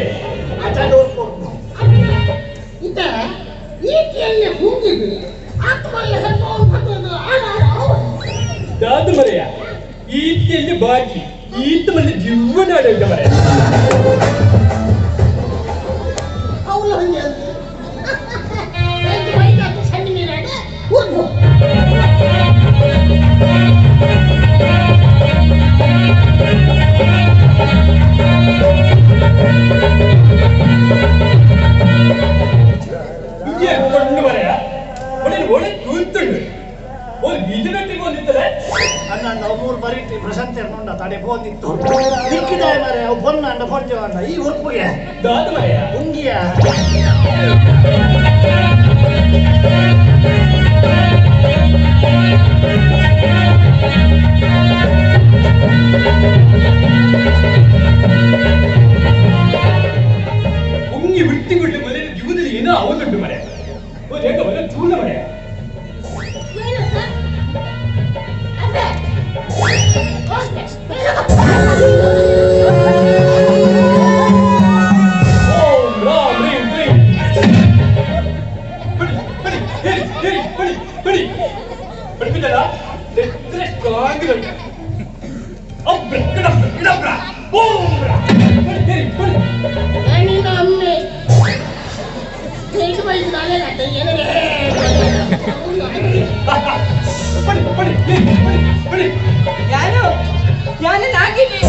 ಆಚಾರ ಓದ್ಕೊಡ್ತು. ಇತ ಈಕೆಯಲ್ಲಿ ಹುಂಗಿದು ಆತ್ಮಲ್ಲಿ ಹೆಬ್ಬ ಆಡ ಆಡ. ದಾದು ಮರೆಯ ಈತಿಯಲ್ಲಿ ಬಾಕಿ ಈತ ಮಲ್ಲಿ ಜೀವನ ಆಡ ಮರೆ. ಅವಳು ಹಂಗೆ ಅಂತ ಸಣ್ಣ ಮೀನಾಡ ಉರ್ದು. ಹಿಂಗೆ ಕೊಂಡು ಮರೆಯ ಒಳ್ಳೆ ಒಳ್ಳೆ ತೂತುಂಡು ಒಂದು ಬೀಜಗಟ್ಟಿಗೆ ಬಂದಿತ್ತಲ್ಲ. ಅಣ್ಣ, ನಾವು ಮೂರು ಬರೀ ಪ್ರಶಾಂತ ನೋಂಡ ತಡೆ ಪೋಂದಿತ್ತು ದಿಕ್ಕಿದಾಯ ಮಾರೆ ಅವು ಬೊನ್ನ ಅಂಡ ಪೊಂಜ ಅಂಡ ಈ ಉರ್ಪುಗೆ. ದಾದು ಮರೆಯ. ಉಂಗಿಯ. ಪೊಂಗಿ ಬಿಟ್ಟಿಕೊಂಡು ಮನೆ ಜೀವನದಲ್ಲಿ ಏನೋ ಅವನುಂಟು ಮರೆ ಒಂದು ಏಕ ಮನೆ ಚೂರ್ಣ ಮರೆ. ಏನು ಸರ್? ಅಬ್ಬೆ. ಓಕೆ. ಓಂ ರಾಮ್ ರೀಂ ಕ್ರೀಂ ಬಡಿ ಬಡಿ ಹೇರಿ ಹೇರಿ ಬಡಿ ಬಡಿ ಬಡಿ ಬಿದ್ದಲ್ಲ. ಎತ್ರ ಸ್ಟ್ರಾಂಗ್ ಅಬ್ರ ಕಡಬ್ರ ಇಡಬ್ರ ಬೂಮ್ರ ಬಡಿ ಬಡಿ ನಿನ್ನ ಅಮ್ಮೆ ತಿಳಿದು ಬೈದು ನಾನೇ ಏನೇ ಬಡಿ ಬಡಿ ಬಡಿ ಬಡಿ ಯಾರು ಯಾನು ನಾಗಿನಿ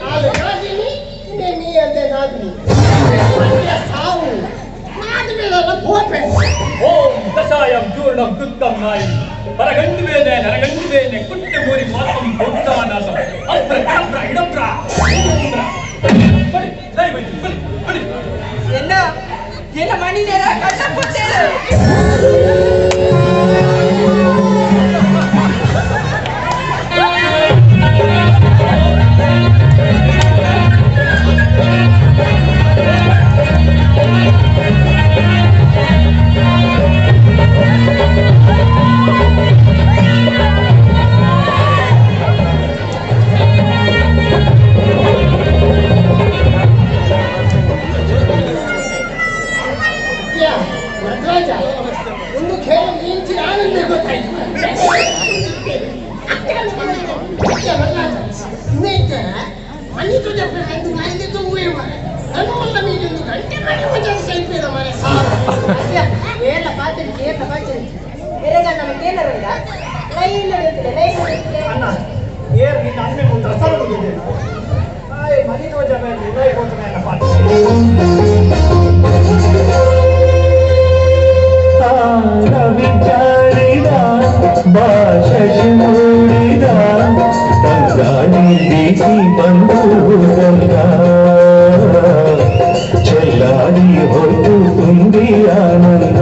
ಅದು ನಾಗಿನಿ ಇನ್ನೇ ನೀ ಅಂತೆ ನಾಗಿನಿ ಸಾವು ನಾದ ಮೇಲೆ ಹೋಪೆ. ಓಂ ಕಷಾಯಂ ಚೂರ್ಣಂ ದುಃಖಂ ನಾಯಿ ಪರಗಂಡು ಬೇನೆ ನರಗಂಡು ಬೇನೆ ಕುಟ್ಟೆ ಮೂರಿ ಮಾತಂ ಭೋಕ್ತಾನಾಥಂ ಅಬ್ರ ಕಡಬ್ರ ಇಡಬ್ರ ಬೂಮ್ರ ಬಡಿ ಲೈ ಬಡಿ ಬಡಿ ಬಡಿ. ಎನ್ನ ಎನ್ನ ಮಣಿ ನೇರ ಕಣ್ಣ ಪೊತ್ತೇರು. ಯಾ ನಟರಾಜ ಒಂದು ಖೇಲ ನಿಂಚಿ ಆನಂದ ಗೊತ್ತಾಯ್ತು. ಏರ್ಲ ಪಾತ್ರೆ ಏರ್ಲ ಪಾತ್ರೆ ಎರೆಗ ನಮ್ಮ ಕೇನರಂಗ ಲೈನ್ ನಡೆಯುತ್ತಿದೆ ಲೈನ್ ನಡೆಯುತ್ತಿದೆ. ಅಣ್ಣ ಏರ್ ನಿನ್ನ ಅಮ್ಮೆ ಮುಂದೆ ರಸರ ಹೋಗಿದ್ದೆ ಆಯ್ ಮನಿ ತೋಜ ಬೇಡ ಇಲ್ಲ ಹೋಗ್ತಾನೆ ರವಿ ಶಶಿ ಮೂಡಿದ ತಂಗಾಳಿ ಬೀಸಿ ಬಂದು ಗಂಗ ಚೆಲ್ಲಾಡಿ ಹೋಯ್ತು ತುಂಬಿ ಆನಂದ.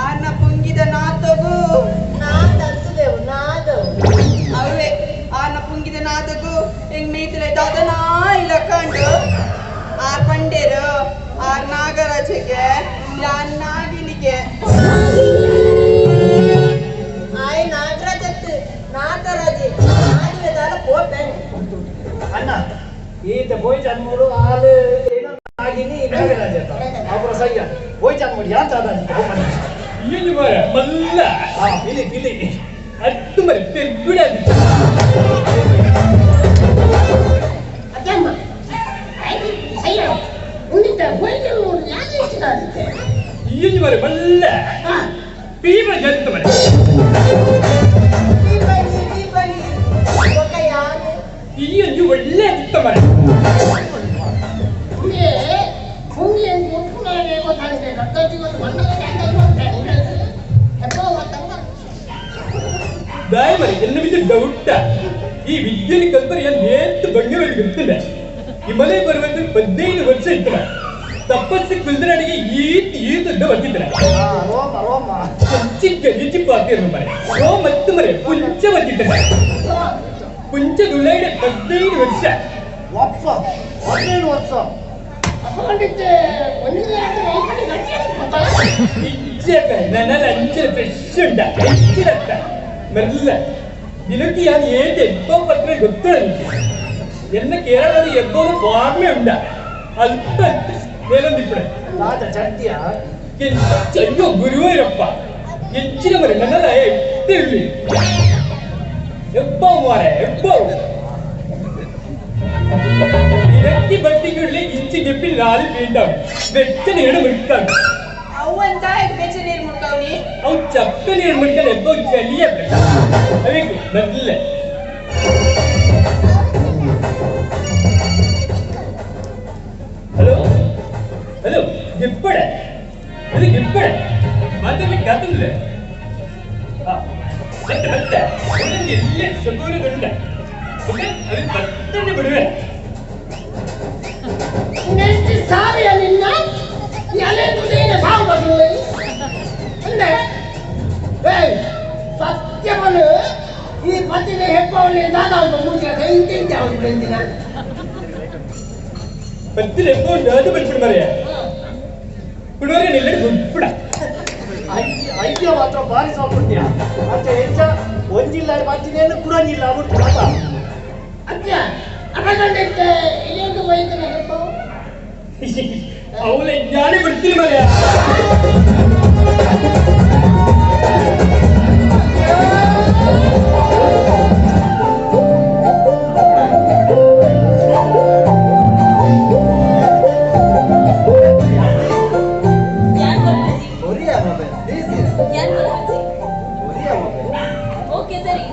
ಆನ ಪುಂಗಿದ ನಾತಗು ನಾದತ್ತುದೆವು ನಾದವು ಅವೇ ಆನ ಪುಂಗಿದ ನಾತಗು ಹೆಂಗ್ ಮೇಯ್ತಿರ ದಾದನಾ ಇಲ್ಲ ಕಂಡು ಆರ್ ಪಂಡೇರು ಆರ್ ನಾಗರಾಜಗೆ ಯಾನ್ ನಾಗಿನಿಗೆ ಆಯ್ ನಾಗರಾಜತ್ತು ನಾಗರಾಜೆ ನಾದುವೆ ದಾಲ ಪೋಪೆನ್. ಅಣ್ಣ ಈತ ಬೋಯ್ ಚನ್ಮೂಡು ಆಲು ನಾಗಿನಿ ನಾಗರಾಜ ಅವರ ಸಯ್ಯ ಬೋಯ್ ಚನ್ಮೂಡು ಯಾನ್ ಚಾದ ಏನು ಮರ ಮಲ್ಲ ಹಾ ಬಿಲಿ ಬಿಲಿ ಅಟ್ಟು ಮರಿ ಪೆರ್ಗುಡ. ಅದಮ್ಮ ಅಯ್ಯೋ ಉಂಡಿದ್ದ ಬೋಯ್ಜನ್ ನೋಡಿ ಯಾಕೆ ಇಷ್ಟ ಆಗುತ್ತೆ. ಏನು ಮರ ಮಲ್ಲ ಪೀಮ ಜಂತು ಮರ. ದೀಪನಿ ದೀಪನಿ ಒಕ್ಕ ಯಾನು ಈ ಒಳ್ಳೆ ಚಿತ್ತ ಮರ. ಹುಂಗೆ ಹುಂಗೆ ಮುಪ್ಪುನಾಗೆ ಗೊತ್ತಾಗಿದೆ ರಕ್ತ ಮಣ್ಣಲ್ಲಿ ಹೆಬ್ಬ ತಮ್ಮ. ದಾಯ ಮರಿ ಎನ್ನ ಬಿದ್ದು ಡೌಟ ಈ ವಿದ್ಯೆని ಕಲ್ಪರೆ ನೇತ್ತು ಬಂಗೆ ಗೊತ್ತಿಲ್ಲ. ಹಿಮಲಯ ಪರ್ವತ 15 ವರ್ಷ ಇತ್ತು ತಪಸ್ಸು ಕುಲ್ದನಡಿಗೆ ಈತ್ ಈತ್ ಬರ್ತಿದ್ದಾರೆ. ರೋಮ ರೋಮ ಚಿಕ್ಕ ರುಚಿ ಪಾತಿರು ಮರೆ ರೋ ಮತ್ತು ಮರೆ ಪುಂಚ ಬರ್ತಿದ್ದಾರೆ ಪುಂಚ ದುಳ್ಳೈಡೆ 15 ವರ್ಷ. ಒಪ್ಪ 15 ವರ್ಷ. ನನ್ನ ಲಂಚ ಫ್ರೆಶ್ ಉಂಟ ಹೆಚ್ಚಿರತ್ತ ಮೆಲ್ಲ ನಿನಗೆ ಯಾರು ಏನ್ ಎಬ್ಬೋ ಪತ್ರ ಗೊತ್ತಿಲ್ಲ ನಿನಗೆ. ಎನ್ನ ಕೇರಳದ ಎಬ್ಬೋದು ಫಾರ್ಮೇ ಉಂಡ ಅಲ್ಪ ಮೇಲೊಂದಿಪ್ಪಡೆ ತಾತ ಚಡ್ಡಿಯ ಅಯ್ಯೋ ಗುರುವೈರಪ್ಪ ಹೆಚ್ಚಿನ ಮರೆ ನನ್ನೆಲ್ಲ ಎತ್ತಿರ್ಲಿ ಎಬ್ಬೋ ಮಾರೆ ಎಬ್ಬೋ ಇರಕ್ಕಿ ಬಟ್ಟಿಗುಳ್ಳಿ ಇಂಚಿ ಗೆಪ್ಪಿ ನಾಲು ಪೀಂಡವ್ ಬೆಚ್ಚ ನೀರು ಮುಟ್ಟಾವ್. ಅವ್ವಂತ ಬೆಚ್ಚ ನೀರು ಮುಟ್ಕವ್ನಿ. ಅವು ಚಪ್ಪೆ ನೀರು ಮುಟ್ಕಲ್ಲ ಎಬ್ಬೋ ಚಳಿಯ ಅದಕ್ಕೆ ಮೊದಲೇ. ಹಲೋ ಹಲೋ ಗಿಪ್ಪಡೆ ಇದು ಗಿಪ್ಪಡೆ. ಮಾತಾಡ್ಲಿಕ್ಕೆ ಕಾತುಂದ್ರೆ ಮತ್ತೆ ಮತ್ತೆ ಒಂದೊಂದು ಎಲ್ಲೇ ಸಗೂರು ಉಂಟ ಓಕೆ ಅದು ಬರ್ತನೆ ಬಿಡುವೆ. ನೆಂಟಿ ಸಾವಿಯ ನಿನ್ನ ಎಲೆ ತುದೇನ ಸಾವು ಬಸಲು ಅಂದೆ. ಏಯ್ ಸತ್ಯವನ್ನು ಈ ಪತ್ತಿನ ಹೆಪ್ಪವಲ್ಲಿ ದಾದ ಮೂರ್ತಿ ಇಂತಿಂತೆ ಅವನು ಬೆಂದಿನ ಪತ್ತಿನ ಹೆಪ್ಪ ಅದು ಬಿಟ್ಬಿಡು ಮರೆಯ ಬಿಡುವರೆ ನಿಲ್ಲ ಬಿಡ. ಐಡಿಯಾ ಮಾತ್ರ ಭಾರಿ ಸಾಂಪುಣ್ಯ ಅಚ್ಚ ಹೆಚ್ಚ ಒಂಜಿಲ್ಲ ಮಂಚಿನೇನು ಕುರಂಜಿಲ್ಲ ಬಿಡ್ತು ಅಜ್ಜ ಅಪಗಂಡಿತ್ತೆ ಇಲ್ಲಿಂದ ಬೈತನ ಹೆಪ್ಪವು. ಅವಳ ಜ್ಞಾನ ಬಿಡ್ತೀನಿ ಮರೆಯ. ಯಾನ್ ಕೊಡ್ತೀನಿ. ಒರಿಯ ಮೊಬೈಲ್ ಪ್ಲೀಸ್. ಯಾನ್ ಕೊಡ್ತೀನಿ. ಒರಿಯ ಮೊಬೈಲ್. ಓಕೆ ಸರಿ,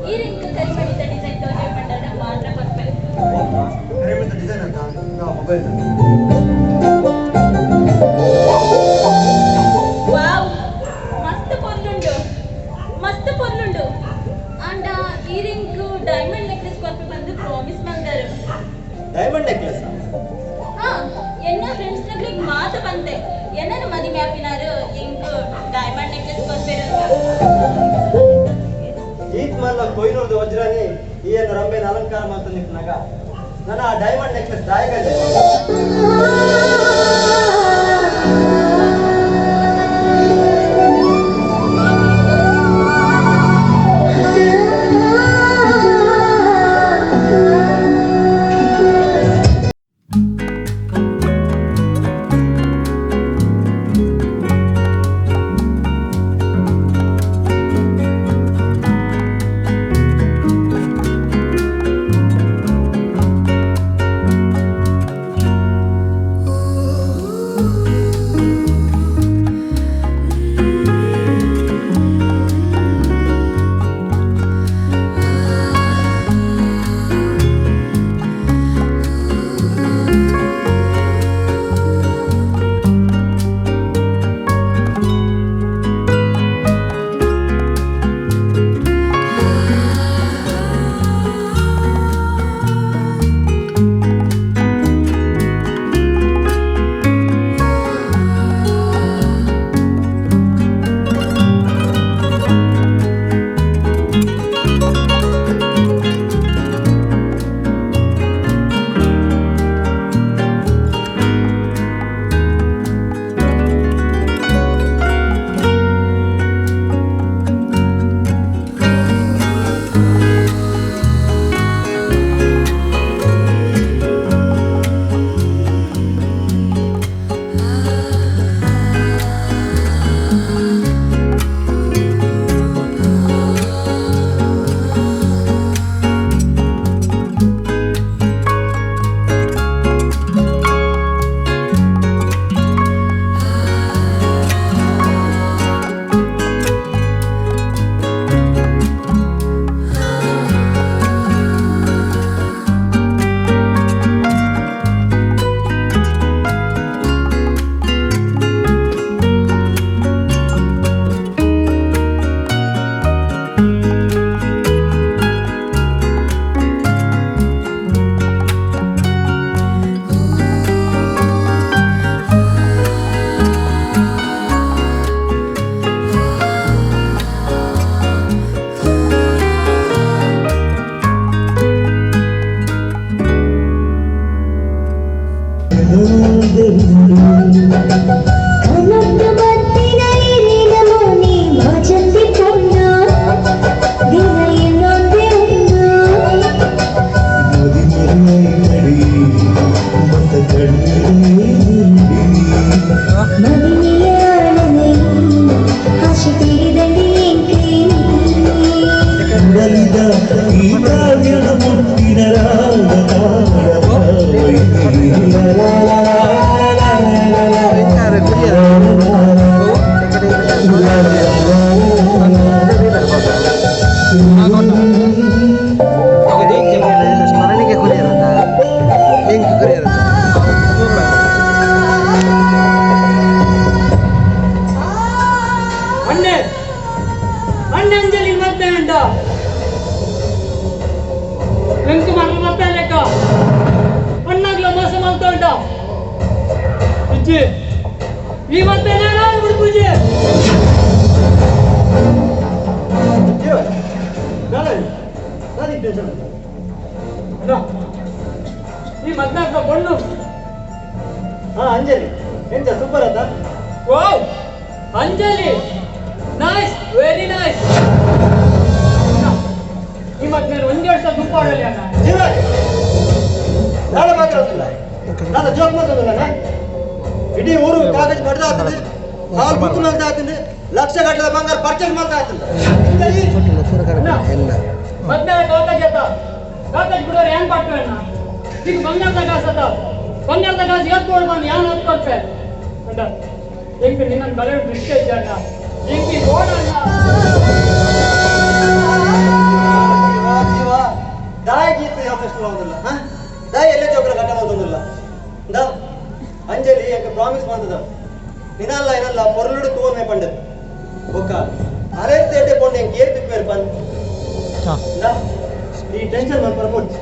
ಈ ರಿಂಗ್ ಕರಿಮಣಿತ ಡಿಸೈನ್ ತೋಜೆ ಪಂಡದ ಮಾತ್ರ ಕೊರ್ಪೆ. ಕರಿಮಣಿತ ಡಿಸೈನ್ ಅಂತ ನಾವು ಮೊಬೈಲ್. ವಾವ್, ಮಸ್ತ್ ಪೊರ್ಲುಂಡು, ಮಸ್ತ್ ಪೊರ್ಲುಂಡು. ಆಂಡ ಈ ರಿಂಗ್ ಡೈಮಂಡ್ ನೆಕ್ಲೆಸ್ ಕೊರ್ಪೆ ಬಂದು ಪ್ರಾಮಿಸ್ ಮಂದರು. Diamond necklace? ಹಾ, ಎನ್ನ ಫ್ರೆಂಡ್ಸ್ ನಗ್ಲಿಗ್ ಮಾತು ಬಂತೆ, ಎನ್ನನ ಮದಿಮೆ ಆಪಿನಾರು ಎಂಕ್ ಡೈಮಂಡ್ ನೆಕ್ಲೆಸ್ ಕೊರ್ಪೆರು. ಈತ್ ಮಲ್ಲ ಕೊಯ್ನೂರ್ದ ವಜ್ರಾನಿ ಈ ಏನು ರಂಬೆನ ಅಲಂಕಾರ ಮಾತು ನಿಪ್ನಾಗ ನನ್ನ ಆ ಡೈಮಂಡ್ ನೆಕ್ಲೆಸ್ ದಾಯಕ. Ooh. ಇಜ್ಜಿ ಈ ಮತ್ತೆ ನಾನು ಬಿಡ್ಪೂಜೆ ಜೀವ ನಾಳೆ ನಾನು ಟೆನ್ಷನ್ ಅಣ್ಣ ಈ ಮದ್ನಾಕ ಪೊಣ್ಣು. ಹಾ ಅಂಜಲಿ ಎಂತ ಸೂಪರ್ ಆತ. Wow Anjali, nice, very nice. ಈ ಮದ್ಮೇಲೆ ಒಂದೆರಡು ಸಲ ತುಪ್ಪ ಆಡಲಿ ಅಣ್ಣ. ಜೀವ ನಾಳೆ ಮಾತಾಡೋದಿಲ್ಲ, ನಾನು ಜೋಕ್ ಮಾತಾಡೋದಿಲ್ಲ. ಇಡೀ ಊರು ಕಾಗಜ್ ಬಡ್ದ ಆಗ್ತದೆ, ಹಾಲು ಬುಕ್ ಮಾಡ್ತಾ ಆಗ್ತದೆ, ಲಕ್ಷ ಗಟ್ಟಲೆ ಬಂಗಾರ ಪರ್ಚೇಸ್ ಮಾಡ್ತಾ ಆಗ್ತದೆ. ಮದ್ಮೇಲೆ ಕಾಗಜ್ ಆತ, ಕಾಗಜ್ ಬಿಡೋರು ಏನ್ ಪಾಡ್ತವೆ ಅಣ್ಣ? ಈಗ ಬಂಗಾರದ ಕಾಸು ಆತ, ಬಂಗಾರದ ಕಾಸು ಏತ್ ಕೊಡ್ ಬಂದು ಯಾನ್ ಹೊತ್ಕೊಡ್ತೆ ಅಣ್ಣ? ಹೆಂಗ್ ನಿನ್ನ ಬಲೆ ದೃಷ್ಟಿ ಐತೆ ಅಣ್ಣ, ಹೆಂಗಿ ನೋಡಣ್ಣ. ಜೀವ ಜೀವ ದಾಯ ಗೀತ ಯಾವ ಪ್ರಶ್ನೆ ಆಗೋದಿಲ್ಲ. ಹಾ ದಾಯ ಎಲ್ಲ ಜೋಕ್ರ ಘಟ ಮಾಡೋದಿಲ್ಲ. ದಾ ಅಂಜಲಿ ಯಾಕೆ ಪ್ರಾಮಿಸ್ ಮಾಡ್ತದ ನಿನಲ್ಲ ಏನಲ್ಲ ಪೊರ್ಲುಡು ತೋರ್ಮೆ ಪಂಡದ್ ಬೊಕ್ಕ ಅರೆ ತೇಟೆ ಪೊಂಡೆ ಎಂಕ್ ಏರ್ ತಿಪ್ಪೇರ್ ಪನ್. ದಾ ಈ ಟೆನ್ಷನ್ ಮಲ್ಪರ ಪೊಡ್ಚಿ.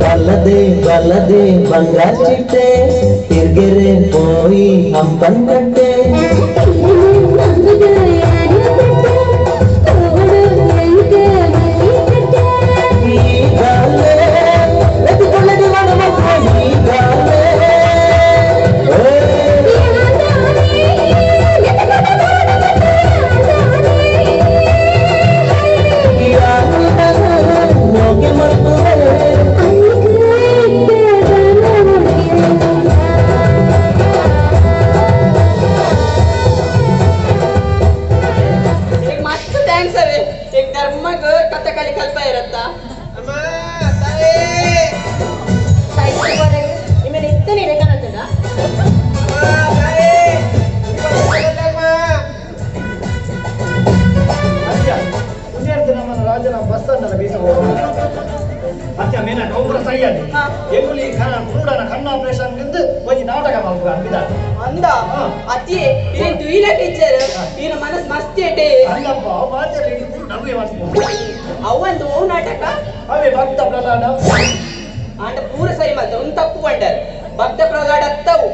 ಬಲದೆ ಬಲದೆ ಬಂಗಾರ ಚಿಟ್ಟೆ ತಿರ್ಗೆರೆ ಪೋಯಿ ಹಂಪನ್ ಕಟ್ಟೆ. ಈಗಾಲೇ ಎತ್ತಿಕೊಳ್ಳದೆ ಮನಮಕ್ಕ ಈಗಾಲೇ. ಏ. ಮೋಗೆ ಮಲ್ಪುವೆ. ಮಸ್ತ್ thanks ಅವೇ. ಈಗ ಧರ್ಮಗ್ ಕಥಕಲಿ ಕಲ್ಪ ಇರತ್ತಾ? ನಿಮ್ಮನ್ನ ಇತ್ತನೇ ಕಾಣತ್ತದ. ಅತ್ಯ ಉನ್ನೇರ್ದು ನಮ್ಮನ್ನ ರಾಜನ ಬಸ್ ಅನ್ನಲ್ಲ ಬೀಸ. ಅತ್ಯ ಮೇನ ಕೌಪುರ ಸೈಯಾದಿ ಎಂಗುಲಿ ಕುರುಡನ ಕಣ್ಣು ಆಪರೇಷನ್ ಗಿಂದು ಒಂಜಿ ನಾಟಕ ಮಲ್ಪುಗ ಅನ್ಬಿದ. ಅಂದ ಅತಿಯೇ ಏನ್ ತುಯಿಲ ಟೀಚರ್ ಈನ ಮನಸ್ ಮಸ್ತ್ ಏಟೆ. ಅಲ್ಲಪ್ಪ, ಮಾತಾಡಿ ಇಡೀ ಕುರು ನಗುವೆ ಮಾಡ್ತೀನಿ. ಅವಂದು ಓ ನಾಟಕ? ಅವೇ ಭಕ್ತ ಪ್ರಧಾನ. ಆಂಡ ಪೂರ ಸರಿ ಮಲ್ತ ಒಂದು ತಪ್ಪು ಪಂಡರ್. ಭಕ್ತ ಪ್ರಹ್ಲಾದ ಅತ್ತವು.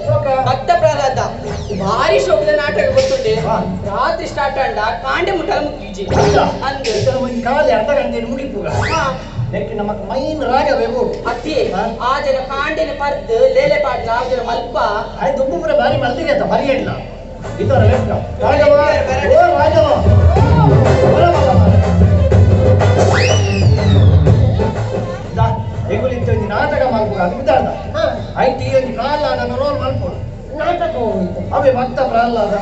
ಭಕ್ತ ಪ್ರಹ್ಲಾದ ಭಾರಿ ಶೋಕದ ನಾಟಕ ಗೊತ್ತುಂಡೆ. ರಾತ್ರಿ ಸ್ಟಾರ್ಟ್ ಅಂಡ ಕಾಂಡೆ ಮುಟ್ಟಲ ಮುಗಿಜಿ ಅಂದು. ಒಂಜಿ ಕಾಲಿ ಅರ್ಧ ಗಂಟೆ ಮುಗಿಪುಗ. ನೆಕ್ಕೆ ನಮಕ್ ಮೈನ್ ರಾಗವೇ ಬೋಡು. ಅತ್ತಿ ಆ ಜನ ಕಾಂಡೆನ ಪರ್ದು ಲೇಲೆ ಪಾಡ್ಲ ಆ ಜನ ಮಲ್ಪ. ಆಯ್ತು, ದುಂಬು ಪೂರ ಬಾರಿ ಮಲ್ದಿಗೆ ಆಯ್ತಾ ಬರಿ ಇಲ್ಲ ಇದರ ಲೆಕ್ಕ. ರಾಘವ, ಓ ರಾಘವ, ಬರ ಬರ ಬರ. ದಾ, ಎಂಗುಲಿಂತ ಒಂಜಿ ನಾಟಕ ಮಲ್ಪುಗ ಅದು ಬಿದ್ದಾಡ್ದ. ಆಯ್ತು, ಈ ಒಂಜಿ ಪ್ರಹ್ಲಾದನ ರೋಲ್ ಮಲ್ಪೊಡು. ನಾಟಕ ಹೋಗಿತ್ತು. ಅವೇ ಭಕ್ತ ಪ್ರಹ್ಲಾದ.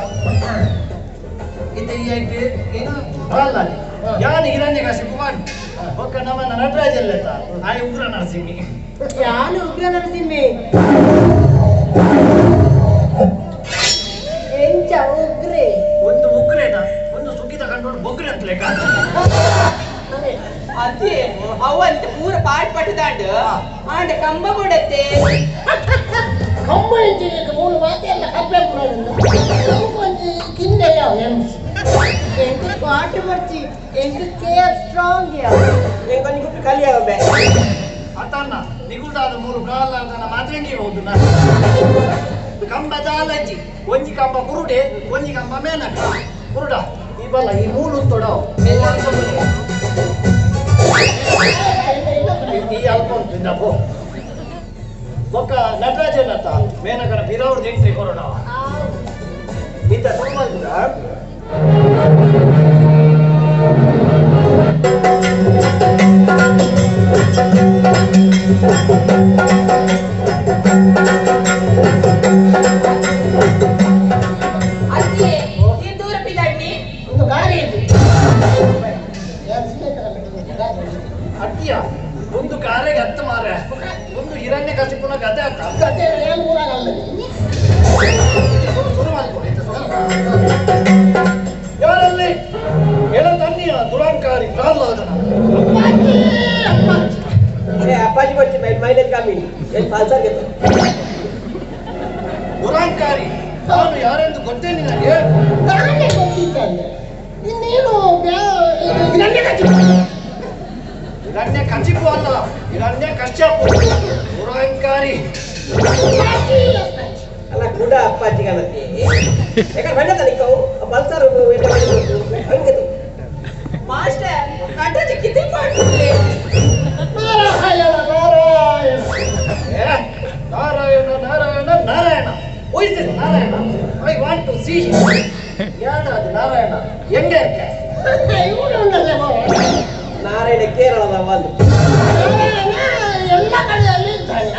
ಇತ್ತೆ ಈ ಐಟ್ ಏನು ಪ್ರಹ್ಲಾದ ಯಾನ್ ಹಿರಣ್ಯಕಶಿಪು ಮಾಡಿ ಬೊಕ್ಕ ನಮ್ಮನ್ನ ನಟರಾಜಲ್ಲೆತ್ತ ಆಯ್ ಉಗ್ರ ನರಸಿಂಹಿ. ಯಾನು ಉಗ್ರ ನರಸಿಂಹಿ? ಎಂಚ ಉಗ್ರೆ? ಒಂದು ಉಗ್ರೇನ, ಒಂದು ಸುಗ್ಗಿದ ಕಂಡು ಬೊಗ್ರೆ ಅಂತ ಲೆಕ್ಕ. ಅತಿ ಅವಂತ ಪೂರ ಪಾಟ್ ಪಟ್ಟದಾಂಡ್ ಆಂಡ ಕಂಬ ಕೊಡತ್ತೆ. ಕಂಬ ಇಂಜಿನಿಯರ್ ಮೂರು ಮಾತೆಲ್ಲ ಕಬ್ಬೆ ಒಂಜಿ ಕಿನ್ನೆ ಯಾವ ಎಮ್ಸ್. ಎಂಕ್ ಕ್ವಾರ್ಟರ್ ಬರ್ಚಿ, ಎಂಕ್ ಕೇರ್ ಸ್ಟ್ರಾಂಗ್ ಯಾ. ಎಂಕೊಂಜಿ ಗುಟ್ಟು ಕಲಿಯವ ಬೇ. ಅತನ್ನ ನಿಗುಲ್ದಾದ ಮೂರು ಪ್ರಹ್ಲಾದನ ಮಾತ್ರಂಗಿ ಹೋದು. ಕಂಬ ದಾಲಜ್ಜಿ, ಒಂಜಿ ಕಂಬ ಕುರುಡೆ, ಒಂಜಿ ಕಂಬ ಮೇನಕ. ಕುರುಡ ಈ ಬಲ್ಲ ಈ ಮೂಲು ತೊಡವು ಈ ಅಲ್ಪ ಉಂಟು ಇಂದ ಪೋ. ಬೊಕ್ಕ ನಟರಾಜನತ್ತ ಮೇನಕನ ಬಿರವ್ರದ್ದು ಎಂಟ್ರಿ ಕೊರೋಣ ಇತ್ತ ಶುರು ಮಾಡಿದ್ರ. ಅತಿ ಈ ದೂರ ಪಿದಾಡ್ನಿ. ಒಂದು ಗಾಡಿ ಇದೆ. ಅಟ್ಟಿಯ ಕಸಿಪುನ ಕತೆ ಆಗ್ತಾ ಕತೆ ಏನು ಊರಾಗಲ್ಲ. ಶುರು ಮಾಡಿಕೊಳ್ಳಿ. ಯಾರಲ್ಲಿ ಎಳ ತನ್ನಿಯ ದುರಾಂಕಾರಿ ಪ್ರಹ್ಲಾದನ ಅಪ್ಪಾಜಿ ಬರ್ತಿ ಮೈಲೇಜ್ ಕಮ್ಮಿ ಎಲ್ಲಿ ಪಲ್ಸರ್ ಗೆತ್ತು. ದುರಾಂಕಾರಿ ನಾನು ಯಾರೆಂದು ಗೊತ್ತೇ ನಿನಗೆ? ನಾನೇ ಗೊತ್ತಿದ್ದಾನೆ. ಇನ್ನೇನು ಹಿರಣ್ಯ ಕಚಿಪು. ಹಿರಣ್ಯ ಕಚಿಪು ಅಲ್ಲ, ಹಿರಣ್ಯ ಕಶ್ಯಪು. ದುರಾಂಕಾರಿ ಅಲ್ಲ ಕೂಡ ಅಪ್ಪಾಜಿ ಕಾಣತ್ತೆ. ಯಾಕಂದ್ರೆ ಬಣ್ಣ ತನಿಕವು ಪಲ್ಸರ್ ಹಂಗೆ ಮಾಸ್ಟರ್ ನಟರಾಜ ಕಿತಿ ಮಾಡ್ತಿದ್ದೆ. Narayana Narayana Narayana Narayana Narayana. Who is this Narayana? I want to see him. ಯಾರು ನಾರಾಯಣ? ಹೆಂಗೆ ಇರ್ಕೆ? ನಾರಾಯಣ ಕೇರಳದ ಒಂದು ಎಲ್ಲ ಕಡೆಯಲ್ಲಿ ಇದ್ದಾನೆ.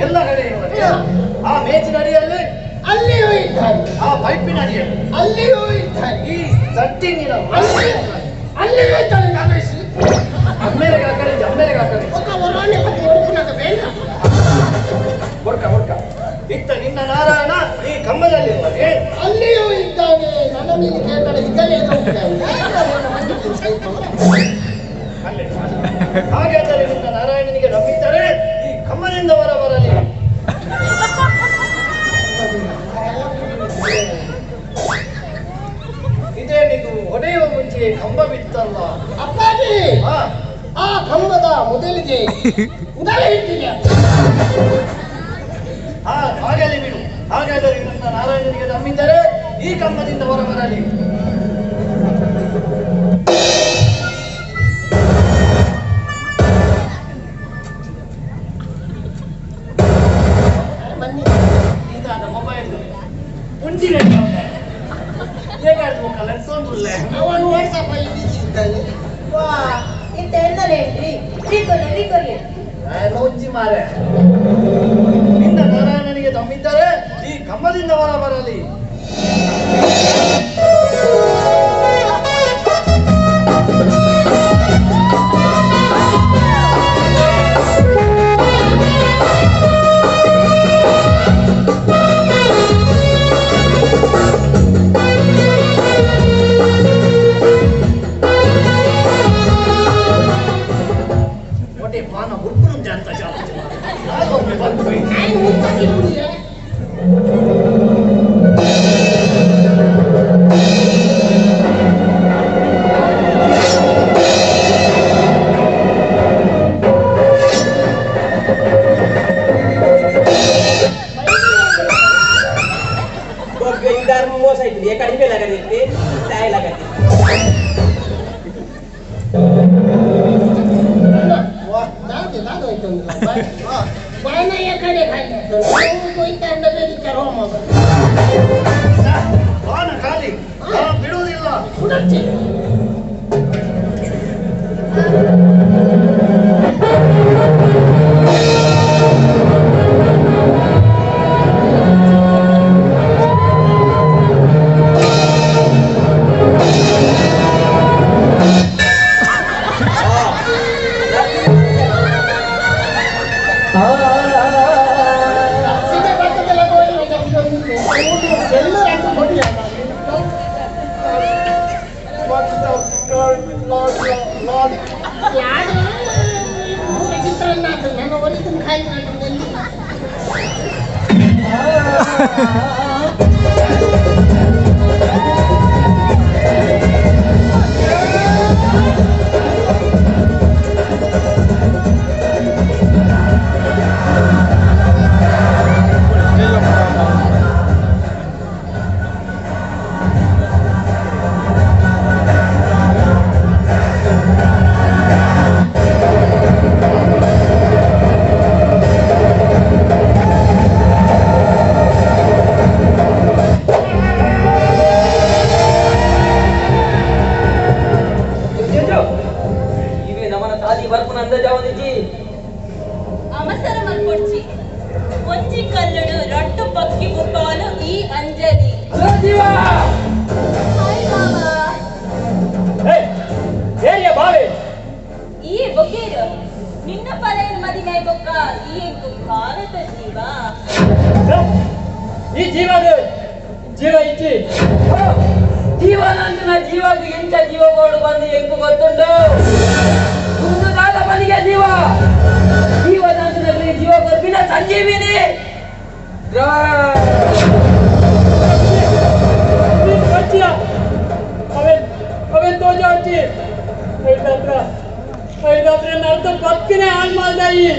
ಎಲ್ಲ ಕಡೆ ಆ ಮೇಜಿನ ಅಡಿಯಲ್ಲಿ ಅಲ್ಲಿಯೂ ಇದ್ದಾನೆ, ಆ ಪೈಪಿನ ಅಡಿಯಲ್ಲಿ ಅಲ್ಲಿಯೂ ಇದ್ದಾನೆ, ಈ ಸಟ್ಟಿನ ಅಲ್ಲಿಯೂ ಇದ್ದಾನೆ. ಅಮ್ಮೇಲೆಗೆ ಹಾಕರೆ ಅಮ್ಮೇಲೆಗೆ ಹಾಕರೆ ಹೊಡ್ಕ ಹೊಡ್ಕ ಇತ್ತ ನಿನ್ನ ನಾರಾಯಣ ಈ ಕಂಬದಲ್ಲಿರುವನೆ ಅಲ್ಲಿಯೂ ಇದ್ದಾನೆ. ನನ್ನ ಮೇಲೆ ಕೇಳ್ತಾನೆ ಇದ್ದಲೇ ಅಲ್ಲೇ. ಹಾಗಾದರೆ ನಿನ್ನ ನಾರಾಯಣನಿಗೆ ನಂಬಿದ್ದರೆ ಈ ಕಂಬದಿಂದ ಹೊರ ಬರಲಿ. ಇದೇನಿದು ಹೊಡೆಯುವ ಮುಂಚೆ ಕಂಬ ಬಿತ್ತಲ್ಲ ಅಪ್ಪಾಜಿ? ಆ ಕಂಬದ ಮೊದಲಿಗೆ ಉದರ ಇಟ್ಟಿದೆ. ಹಾಗಲ್ಲಿ ಬಿಡು. ಹಾಗಾದರೆ ನನ್ನ ನಾರಾಯಣನಿಗೆ ನಂಬಿದ್ದರೆ ಈ ಕಂಬದಿಂದ ಹೊರ ಬರಲಿ. ಇದಾದ ಮೊಬೈಲ್ ಉಂಡಿನ ಅವನು ವಾಟ್ಸಪ್ ಅಲ್ಲಿ ಬಿಸಿ ಇದ್ದಾನೆ. ವಾ ಇಂತ ಎನ್ನಲೇನ್ರಿ ರೀಕೊರ್ಲೆ ರೀಕೊರ್ಲೆ. ಉಜ್ಜಿ ಮಾರೆ. ನಿನ್ನ ನಾರಾಯಣನಿಗೆ ದಮ್ಮಿದ್ದರೆ ಈ ಕಂಬದಿಂದ ಹೊರ ಬರಲಿ. ಬಿಡುವುದಿಲ್ಲ. ನಿನ್ನ ಪಲೆಯನ್ನು ಮದಿಮೆ ಬೊಕ್ಕ ಈ ಎಂಕು ಕಾಲದ ಜೀವ. ಈ ಜೀವದ ಜೀವ ಇಚ್ಚಿ ಜೀವನಂತಿನ ಜೀವಕ್ಕೆ ಎಂಚ ಜೀವಗೋಡು ಬಂದು ಎಂಕು ಗೊತ್ತುಂಡು. ಒಂದು ಕಾಲ ಬಲಿಗೆ ಜೀವ ಜೀವನಂತಿನ ಜೀವ ಕೊರ್ಪಿನ ಸಂಜೀವಿನಿ. ಅವೇನ್ ತೋಜ ಅಜ್ಜಿ ಐದಾತ್ರ ಐದಾತ್ರ ಅರ್ಥ ಬದುಕಿನೇ ಹಾಳು ಮಾಡ್ದಾಯಿ.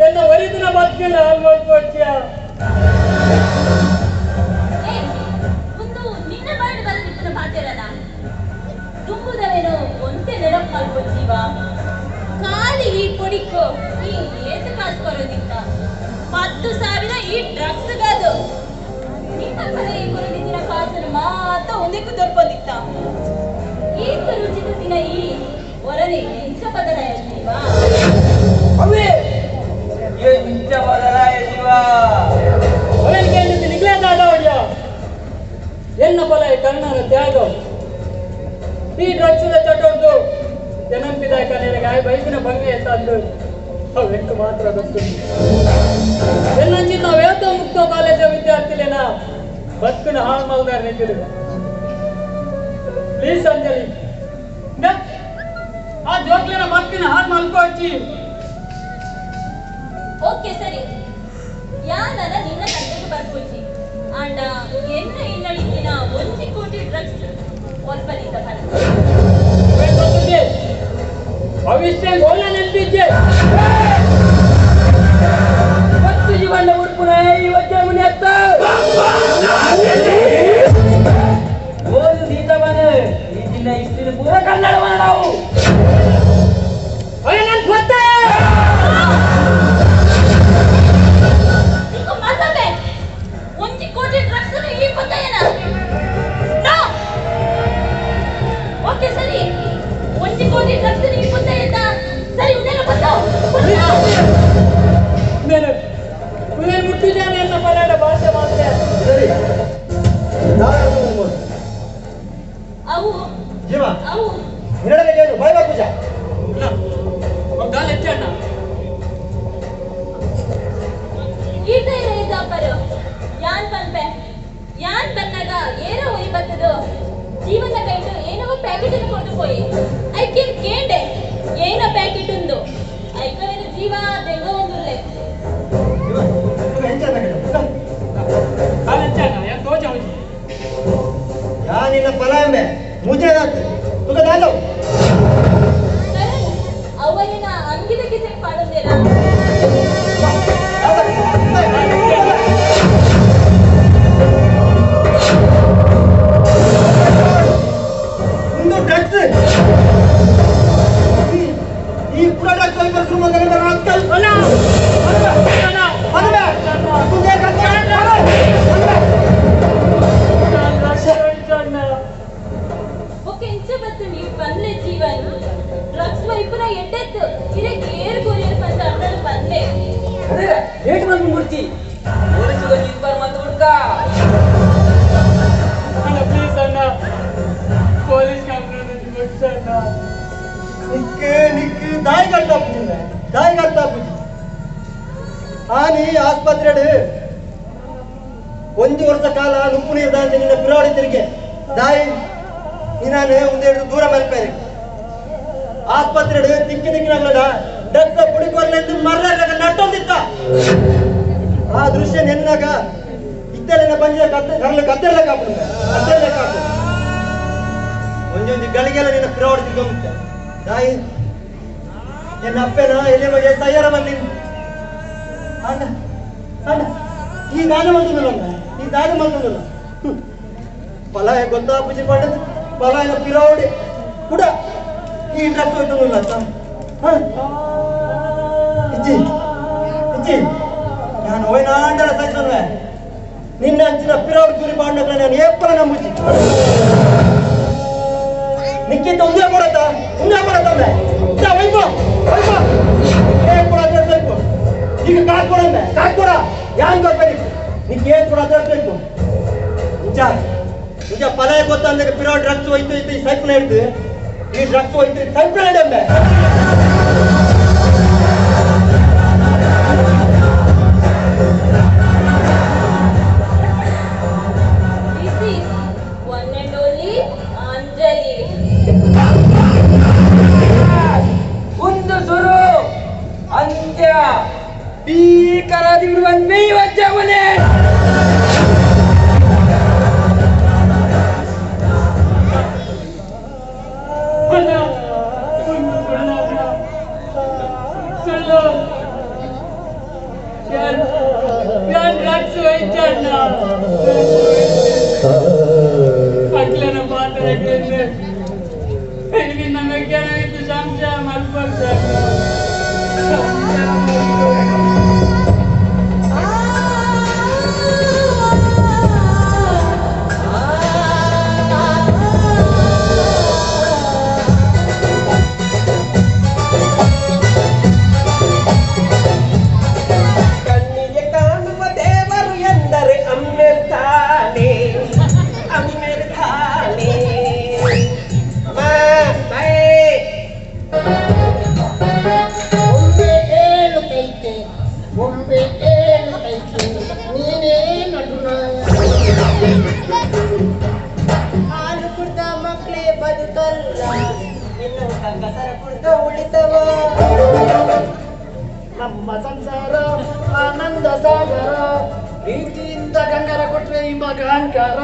ಎಲ್ಲ ಒರಿದಿನ ಬದುಕಿನ ಹಾಳು ಮಾಡ್ಕೊಡ್ತೀಯ. ಒಂದು ನಿನ್ನ ಬಾಯಿಡ್ ಬರದಿಪ್ಪನ ಪಾತೆರನ ತುಂಬುದವೇನೋ ಒಂತೆ ನೆನಪು ಮಾಡ್ಕೊ ಜೀವ. ಖಾಲಿ ಈ ಪೊಡಿಕೋ ಈ ಏತು ಕಾಸು ಕೊರೋದಿತ್ತ 10,000 ಈ ಡ್ರಗ್ಸ್ ಗಾದು. ನಿನ್ನ ಕಡೆ ಕೊರದಿದ್ದಿನ ಕಾಸನ್ನು ಮಾತ್ರ ಒಂದಕ್ಕೂ ದೊರ್ಪೊಂದಿತ್ತ. ಈತ ರುಚಿತ ದಿನ ಈ ಹೊರನೆ ಎಂಚ ಬದಲಾಯ ಜೀವ. ಅವೇ ಎಂಚ ಬದಲಾಯ ಜೀವ. ಅವನಿಗೆ ನಿಗ್ಲೇ ದಾದ ಹೊಡಿಯ ಎನ್ನ ಬಲ ಕಣ್ಣನ ತ್ಯಾಗ ಈ ಡ್ರಗ್ಸ್ ಚಟೊಡ್ದು ಜನಂಪಿದಾಯಕ ನಿನಗೆ ಆಯ್ ಬೈಕಿನ ಭಂಗಿ ಅಂತ ಅಂದು ಅವೆಂಟು ಮಾತ್ರ ಗೊತ್ತು. ಎನ್ನಂಚಿ ನಾವೇತೋ ಮುಕ್ತ ಕಾಲೇಜ ವಿದ್ಯಾರ್ಥಿಲೇನ ಬದುಕನ ಹಾಳು ಮಲ್ದಾರ ನಿಂತಿರು. ಪ್ಲೀಸ್ ಅಂಜಲಿ ಆ ಜೋಕ್ಲೇನ ಬದುಕಿನ ಹಾಳು ಮಲ್ಕೋಚಿ. ಓಕೆ ಸರಿ ಯಾನನ ನಿನ್ನ ತಂದೆಗೆ ಬರ್ಪುಜಿ ಆಂಡ ಎನ್ನ ಇನ್ನಳಿತ್ತಿನ 1 ಕೋಟಿ ಡ್ರಗ್ಸ್ ಒಲ್ಪದಿದ್ದ ಫಲ. ಭವಿಷ್ಯ ಒಳ್ಳೆ ನೆನಪಿದ್ದೆ. ಮತ್ತು ಜೀವನ ಉಡ್ಪುನ ಈ ವಜ್ರ ಮುನಿ ಅತ್ತ ಓದು ಸೀತವನು ಈ ಜಿಲ್ಲೆ ಇಷ್ಟಿನ ಪೂರ ಕನ್ನಡವನ್ನ ನಾವು. ನಿಕ್ಕು ಮಸಬೆ 1 ಕೋಟಿ ಡ್ರಗ್ಸ್ ಈ ಪತ್ತಯ್ಯನ. ನೋ ಓಕೆ ಸರಿ 1 ಕೋಟಿ ಡ್ರಗ್ಸ್ ಈ ಪತ್ತಯ್ಯದ ಸರಿ ಉದೆಲ್ಲ ಬತ್ತಾವು. నేను నేను ಮುಟ್ಟಿದ್ದಾನೆ ಅನ್ನೋ ಪಲಾಡ ಭಾಷೆ ಮಾತ್ರ. ಸರಿ ಅವು ಜೀವ ಅವು ನಿನ್ನಡೆ ಏನು ಬಾಯ್ ಬಾ ಪೂಜಾ. ಗಾಲ್ ಹೆಚ್ಚಣ್ಣ. ಈತ ಇದ್ದಾಪರು ಯಾನ್ ಪನ್ಪೆ ಯಾನ್ ಬನ್ನಾಗ ಏನೋ ಒಯ್ ಬತ್ತದು ಜೀವನ ಕೈಟು ಏನೋ ಪ್ಯಾಕೆಟ್ ಅನ್ನು ಕೊಟ್ಟು ಪೋಯಿ ಐಕೆ ಕೇಂಡೆ ಏನೋ ಪ್ಯಾಕೆಟ್ ಉಂದು ಐಕವೇನು ಜೀವ ದೆಂಗ ಒಂದುಲ್ಲೆ. ಜೀವ ತುಗ ಎಂಚ ಪ್ಯಾಕೆಟ್ ತುಗ. ಗಾಲ್ ಹೆಚ್ಚಣ್ಣ ಯಾನ್ ತೋಜ ಹೋಗಿ. ಯಾ ನಿನ್ನ ಫಲ ಎಂಬೆ ಮೂಜೆ ತುಗ ದಾಲವು. ಕರಣ್ ಅವನಿನ ಅಂಗಿದ ಕಿಸೆ ಪಾಡೊಂದೇನ. ಒಂದು ಡ್ರಗ್ಸ್ ಈ ಪುರ ಡ್ರಗ್ಸ್ ಹೋಗಿ ಬರ್ಸು ಮಗನೇ ಬರೋ ಅಂಕಲ್ ಅಣ್ಣ ಅಣ್ಣ ಮದುವೆ ಕುಂದೆ ಅಣ್ಣ ಒಕ್ಕ ಎಂಚ ಬತ್ತು ನೀವು ಪನ್ಲೆ ಜೀವನ್ ಡ್ರಗ್ಸ್ ವೈಪುನ ಎಡ್ಡೆತ್ತು ಇರಕ್ಕೆ ಏರು ಕೊರಿಯರ್ ಪಂತ ಅಣ್ಣನ ಪನ್ಲೆ. ಅದೇ ಏಟು ಬಂದು ಮೂರ್ತಿ ಪೊಲೀಸ್ ಇಬ್ಬರು ಮತ್ತು ಹುಡ್ಕ. ಅಣ್ಣ ಪ್ಲೀಸ್ ಅಣ್ಣ ಪೊಲೀಸ್ ಕಂಪ್ಲೇಂಟ್ ಮುಚ್ಚಣ್ಣ. ನಿಕ್ ನಿಕ್ ದಾಯಿ ಕಟ್ತಾ ಪೂಜೆ ದಾಯಿ ಕಟ್ತಾ ಪೂಜೆ ಆನಿ ಆಸ್ಪತ್ರೆ ಒಂದು ವರ್ಷ ಕಾಲ ನುಪ್ಪು ನೀರು ದಾಂತೆ ನಿನ್ನ ಪಿರಾಡಿ ತಿರುಗಿ ದಾಯಿ ನೀನಾನೆ ಒಂದೆರಡು ದೂರ ಮಲ್ಪೇರಿ ಆಸ್ಪತ್ರೆ ತಿಕ್ಕಿ ತಿಕ್ಕಿನಾಗ್ಲಡ ಡಕ್ಕ ಪುಡಿಕೊರ್ಲೆಂದು ಮರ್ರ ನಟ್ಟೊಂದಿತ್ತ. ಆ ದೃಶ್ಯ ನೆನ್ನಾಗ ಇತ್ತಲಿನ ಬಂಜ ಕತ್ತೆ ಕರ್ಲ ಕತ್ತೆಲ್ಲ ಕಾಪು ಕತ್ತೆಲ್ಲ ಕಾಪು ಒಂಜೊಂಜಿ ಗಳಿಗೆಲ್ಲ ನಿನ್ನ ಪಿರಾಡಿ ತಿರ್ಗೊಂಬಿಟ್ಟೆ ದಾಯಿ ಎನ್ನ ಅಪ್ಪನ ಎಲೆ ಬಗ್ಗೆ ತಯಾರ ಬಂದಿ. ಅಣ್ಣ ಅಣ್ಣ ಈ ದಾನ ಮಾಡ್ತದಲ್ಲ ಈ ದಾನ ಮಾಡ್ತದಲ್ಲ ಫಲ ಗೊತ್ತಾ ಪೂಜೆ ಪಂಡದು ಫಲ ಏನ ಪಿರಾವಡಿ ಕೂಡ ಈ ಡ್ರಗ್ ಹೋಯ್ತದಲ್ಲ ಅಂತ. ಇಜ್ಜಿ ಇಜ್ಜಿ ನಾನು ಹೋಯ್ನಾಂಡಲ ಸಹಿಸಲ್ವೇ ನಿನ್ನ ಅಂಚಿನ ಪಿರಾವಡಿ ಚೂರಿ ಪಾಂಡಕ್ಲ ನಾನು ಏಪಲ ನಂಬುಜಿ ನಿಕ್ಕಿಂತ ಒಂದೇ ಕೊಡತ್ತ ಒಂದೇ ಕೊಡತ್ತ ವೈಪೋ ವೈಪೋ ಏನ್ ಕೊಡ ಬೇಕು ಈಗ ಕಾಸು ಕೊಡ ಕಾಸು ಕೊಡ ಯಾನ್ ಕೊಡ್ಬೇಕು ನಿಕ್ ಏನ್ ಕೊಡ ಬೇಕು ನಿಜ ನಿಜ ಫಲ ಗೊತ್ತ ಅಂದ್ರೆ ಪಿರೋ ಡ್ರಗ್ಸ್ ಹೋಯ್ತು ಈ ಸೈಕಲ್ ಹಿಡ್ದು ಈ ಡ್ರಗ್ಸ್ ಹೋಯ್ತು ಸೈಕಲ್ ಹಿಡಂಬೆ. ಭೀಕರ ವಜ್ಜವನೇ. ಅಕ್ಲನ ಪಾತ್ರ ನಮ್ಮ ಸಂಶಯ ಮಲ್ಪಡ್ತಾರೆ. ಕಣ್ಣಿಗೆ ಕಾಣುವ ದೇವರು ಎಂದರೆ ಅಮ್ಮೆರ್ತಾನೆ, ಅಮ್ಮೆರ್ತಾನೆ. ಅಮ್ಮ, ತಾಯೇ. ಒಮ್ಮೆ ಏಳು ಕೈತೆ, ಒಮ್ಮೆ ಏಳು ಕೈತೆ, ನೀನೇ ನಟುನ. ಹಾಲು ಕುಡ್ದ ಮಕ್ಕಳೇ ಬದುಕಲ್ಲ, ಇನ್ನು ಗಂಗಸರ ಕುಡ್ದ ಉಳಿತವ. ನಮ್ಮ ಸಂಸಾರ ಆನಂದ ಸಾಗರ, ಪ್ರೀತಿಯಿಂದ ಗಂಗರ ಕೊಟ್ರೆ ನಿಮ್ಮ ಅಹಂಕಾರ.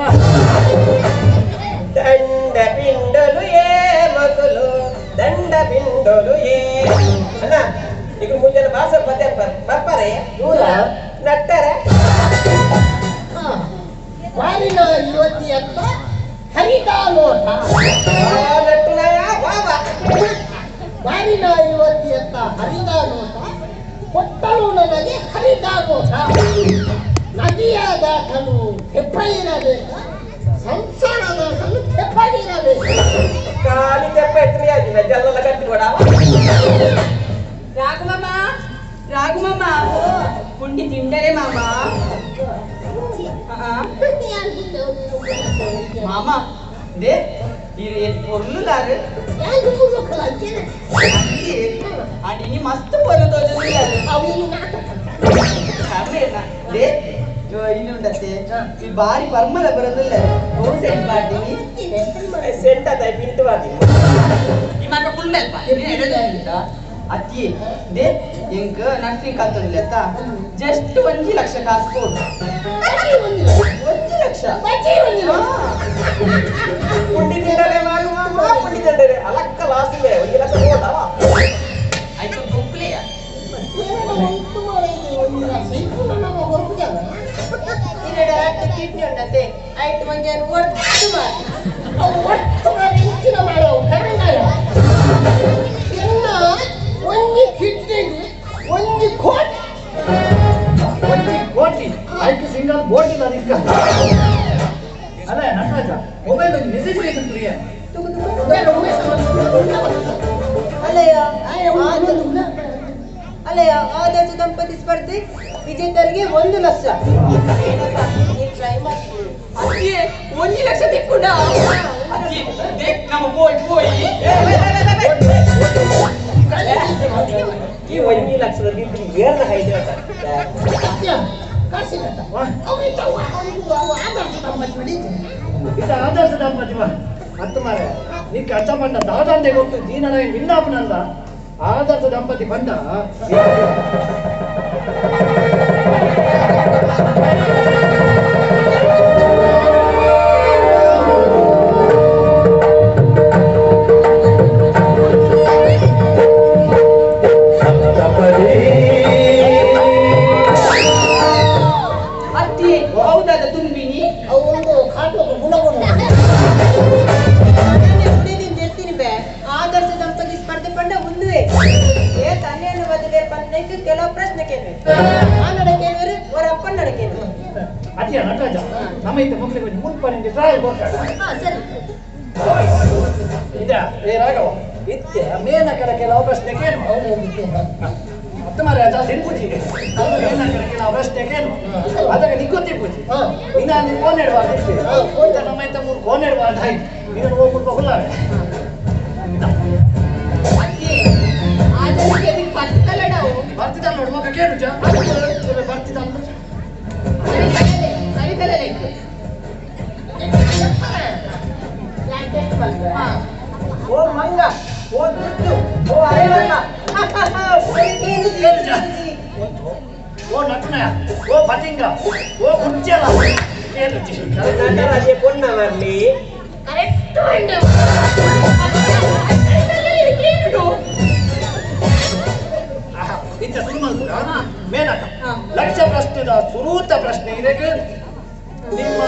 ದಂಡ ಪಿಂಡಲು ಏ ಮಗುಲು, ದಂಡ ಪಿಂಡಲು ಏ. ಅಣ್ಣ, ಈಗ ಮುಂಜಾನೆ ಬಾಸ ಪದ್ಯ ಬರ್ಪಾರೆ ಊರ ನಟ್ಟರೆ. ವಾರಿನ ಯುವತಿಯತ್ತ ಹರಿದ ಲೋಟ. ನಟ್ಟುನಾಯ ಬಾಬಾ. ವಾರಿನ ಯುವತಿಯತ್ತ ಹರಿದ ಲೋಟ, ಕೊಟ್ಟಳು ನನಗೆ ಹರಿದ ಲೋಟ. ನದಿಯ ದಾಟಲು ತೆಪ್ಪ ಇರಬೇಕ, ಸಂಸಾರ ದಾಟಲು ತೆಪ್ಪಗಿರಬೇಕು. ಖಾಲಿ ತೆಪ್ಪ ಎತ್ತರಿ ಆಗಿಲ್ಲ, ಜಲ್ಲ ಕಟ್ಟಿ ಕೊಡ. ರಾಘುಮಾಮ, ರಾಘುಮಾಮ, ಪುಂಡಿ ತಿಂಡರೆ ಮಾಮ. ಮಾಮ they ಇರು ಪೊರ್ಲುಲಾರು ಅಂಡ್ ಇನಿ ಮಸ್ತ್ ಪೊರ್ಲು ತೋಜೊಂದುಲ್ಲಾರು. They ಇಲ್ಲಿ ಉಂಡತ್ತೆ ಈ ಬಾರಿ ಪರ್ಮಲ ಬರೋದಿಲ್ಲ. ಓ ಸೆಟ್ ಪಾರ್ಟಿನಿ ಸೆಂಟ್ ಅದ ಪಿಂಟು ಬಾದಿ. ಈ ಮಾತ್ರ ಫುಲ್ ಮೇಲ್ಪ ಅತ್ತಿ. They ಎಂಕ್ ನರ್ಸಿಂಗ್ ಕಲ್ತೊಂದಿಲ್ಲ ಜಸ್ಟ್ 1 ಲಕ್ಷ ಕಾಸು ಕೊಡು. 1 ಲಕ್ಷ. ಪುಂಡಿ ತಿಂಡರೆ ಮಾಡು ಮಾಮ, ಪುಂಡಿ ತಿಂಡರೆ ಅಲಕ್ಕ ಲಾಸ್ಟ್ 1 ಲಕ್ಷ ಕೊಡವ. ಆಯ್ತು ತೊಂಕ್ಲೆಯ. ಇರೆಡ ಕಿಡ್ನಿ ಉಂಡತೆ ಆಯ್ತು ಮಂಗೆ ಒಟ್ಟು ಮಾರಿ. ಅವು ಒಟ್ಟು ಮಾರಿ ಇಂಚಿನ ಮಾಡವು ಕರಂಗಾಯ. ಎನ್ನ ಒಂಜಿ ಕಿಡ್ನಿಗೆ 1 ಕೋಟಿ. 1 ಕೋಟಿ ಐದು ಸಿಂಗಲ್ ಬೋಟ್ ಇಲ್ಲ ನಿಕ್ಕ. ಅಲ್ಲ ನಟರಾಜ, ಮೊಬೈಲ್ ಒಂದು ಮೆಸೇಜ್ ಬೇಕು ಪ್ರಿಯ. ಅಲ್ಲಯ್ಯ ಅಲ್ಲಯ್ಯ, ಆದರ್ಶ ದಂಪತಿ ಸ್ಪರ್ಧೆ ವಿಜೇತರಿಗೆ 1 ಲಕ್ಷ. ನೀನ್ ಟ್ರೈ ಮಾಡ್ತೀನಿ. ಅತ್ತಿಯೇ 1 ಲಕ್ಷ ತಿಕ್ಕುಂಡ. ಅತ್ತಿಯೇ they ನಮ್ಮ ಪೋಯ್ ಪೋಯ್. ಈ 1 ಲಕ್ಷದಲ್ಲಿ ಇಬ್ರು ಏರ್ನ ಹೈದೆ. ಇದು ಆದರ್ಶ ದಂಪತಿ ಮಾ ಅತ್ತು ಮಾರೆ. ನಿಕ್ಕ ಅಚ್ಚ ಬಂಡ ದಾದಂದೆ ಗೊತ್ತು ಜೀನನ ವಿನ್ನಾಪನಂದ ಆದರ್ಶ ದಂಪತಿ ಬಂಡ. ಅತ್ತಿಯೇ ಹೌದಾದ ತುಂಬಿನಿ. ಅವು ಒಂದು ಕಾಟು ಗುಣ ಗುಣ. ಹೇಳ್ತೀನಿ ಬೇ, ಆದರ್ಶ ದಂಪತಿ ಸ್ಪರ್ಧೆ ಪಂಡ ಮುಂದುವೆ ಏ ತನ್ನೆಯನ್ನು ಬದಲೇ ಪನ್ನಕ್ಕೆ ಕೆಲವು ಪ್ರಶ್ನೆ ಕೇಳುವೆ. ಆ ನಡ ಕೇಳುವರು, ಅವರ ಅಪ್ಪನ ನಡ ಕೇಳುವರು. ಅತಿಯ ನಟರಾಜ, ನಮ್ಮ ಇತ್ತ ಮಕ್ಕಳಿಗೆ ಒಂದು ಮುಲ್ಪ ನಿಂಗೆ ಟ್ರಯಲ್ ಕೊಡ್ತಾರೆ. ಸರಿ. ಇದ ಏ ರಾಘವ, ಇತ್ತೆ ಮೇನಕರ ಕೆಲವು ಪ್ರಶ್ನೆ ಕೇಳು. ಅತ್ತ ಮಾರೆ ಜಾಸ್ತಿ ಪೂಜಿ ಮೇನಕರ ಕೆಲವು ಪ್ರಶ್ನೆ ಕೇಳು. ಅದಕ್ಕೆ ನಿಕ್ಕೊತ್ತಿ ಪೂಜಿ ನಿನ್ನ ಅಲ್ಲಿ ಫೋನ್ ಇಡುವ ನಮ್ಮ ಇತ್ತ ಮೂರು ಫೋನ್ ಇಡುವ ಅಂತ ಆಯ್ತು. ನೀನು ಹೋಗ್ಬಿಟ್ಟು ಹುಲ್ಲಾವೆ. ಬರ್ತಿದ್ದಲ್ಲ ನೋಡು ಮಗ ಕೇಳು ಜಾ ಬರ್ತಿದ್ದಲ್ಲ. ಓ ಮಂಗ, ಓ ದುಡ್ಡು, ಓ ಅರೆವಲ್ಲ. ಓ ನಟನ ಓ ಪತಿಂಗ ಓ ಕುಚ್ಚಲ ನಟರಾಜೆ ಪೊಣ್ಣ ಬರ್ಲಿ ಕರೆಕ್ಟ್. ಇತ್ತ ಶುರು ಮಾಡ್ಬೋದಾ? ಮೇನಕ, ಲಕ್ಷ ಪ್ರಶ್ನೆದ ಸುರೂತ ಪ್ರಶ್ನೆ ಇದಕ್ಕೆ ನಿಮ್ಮ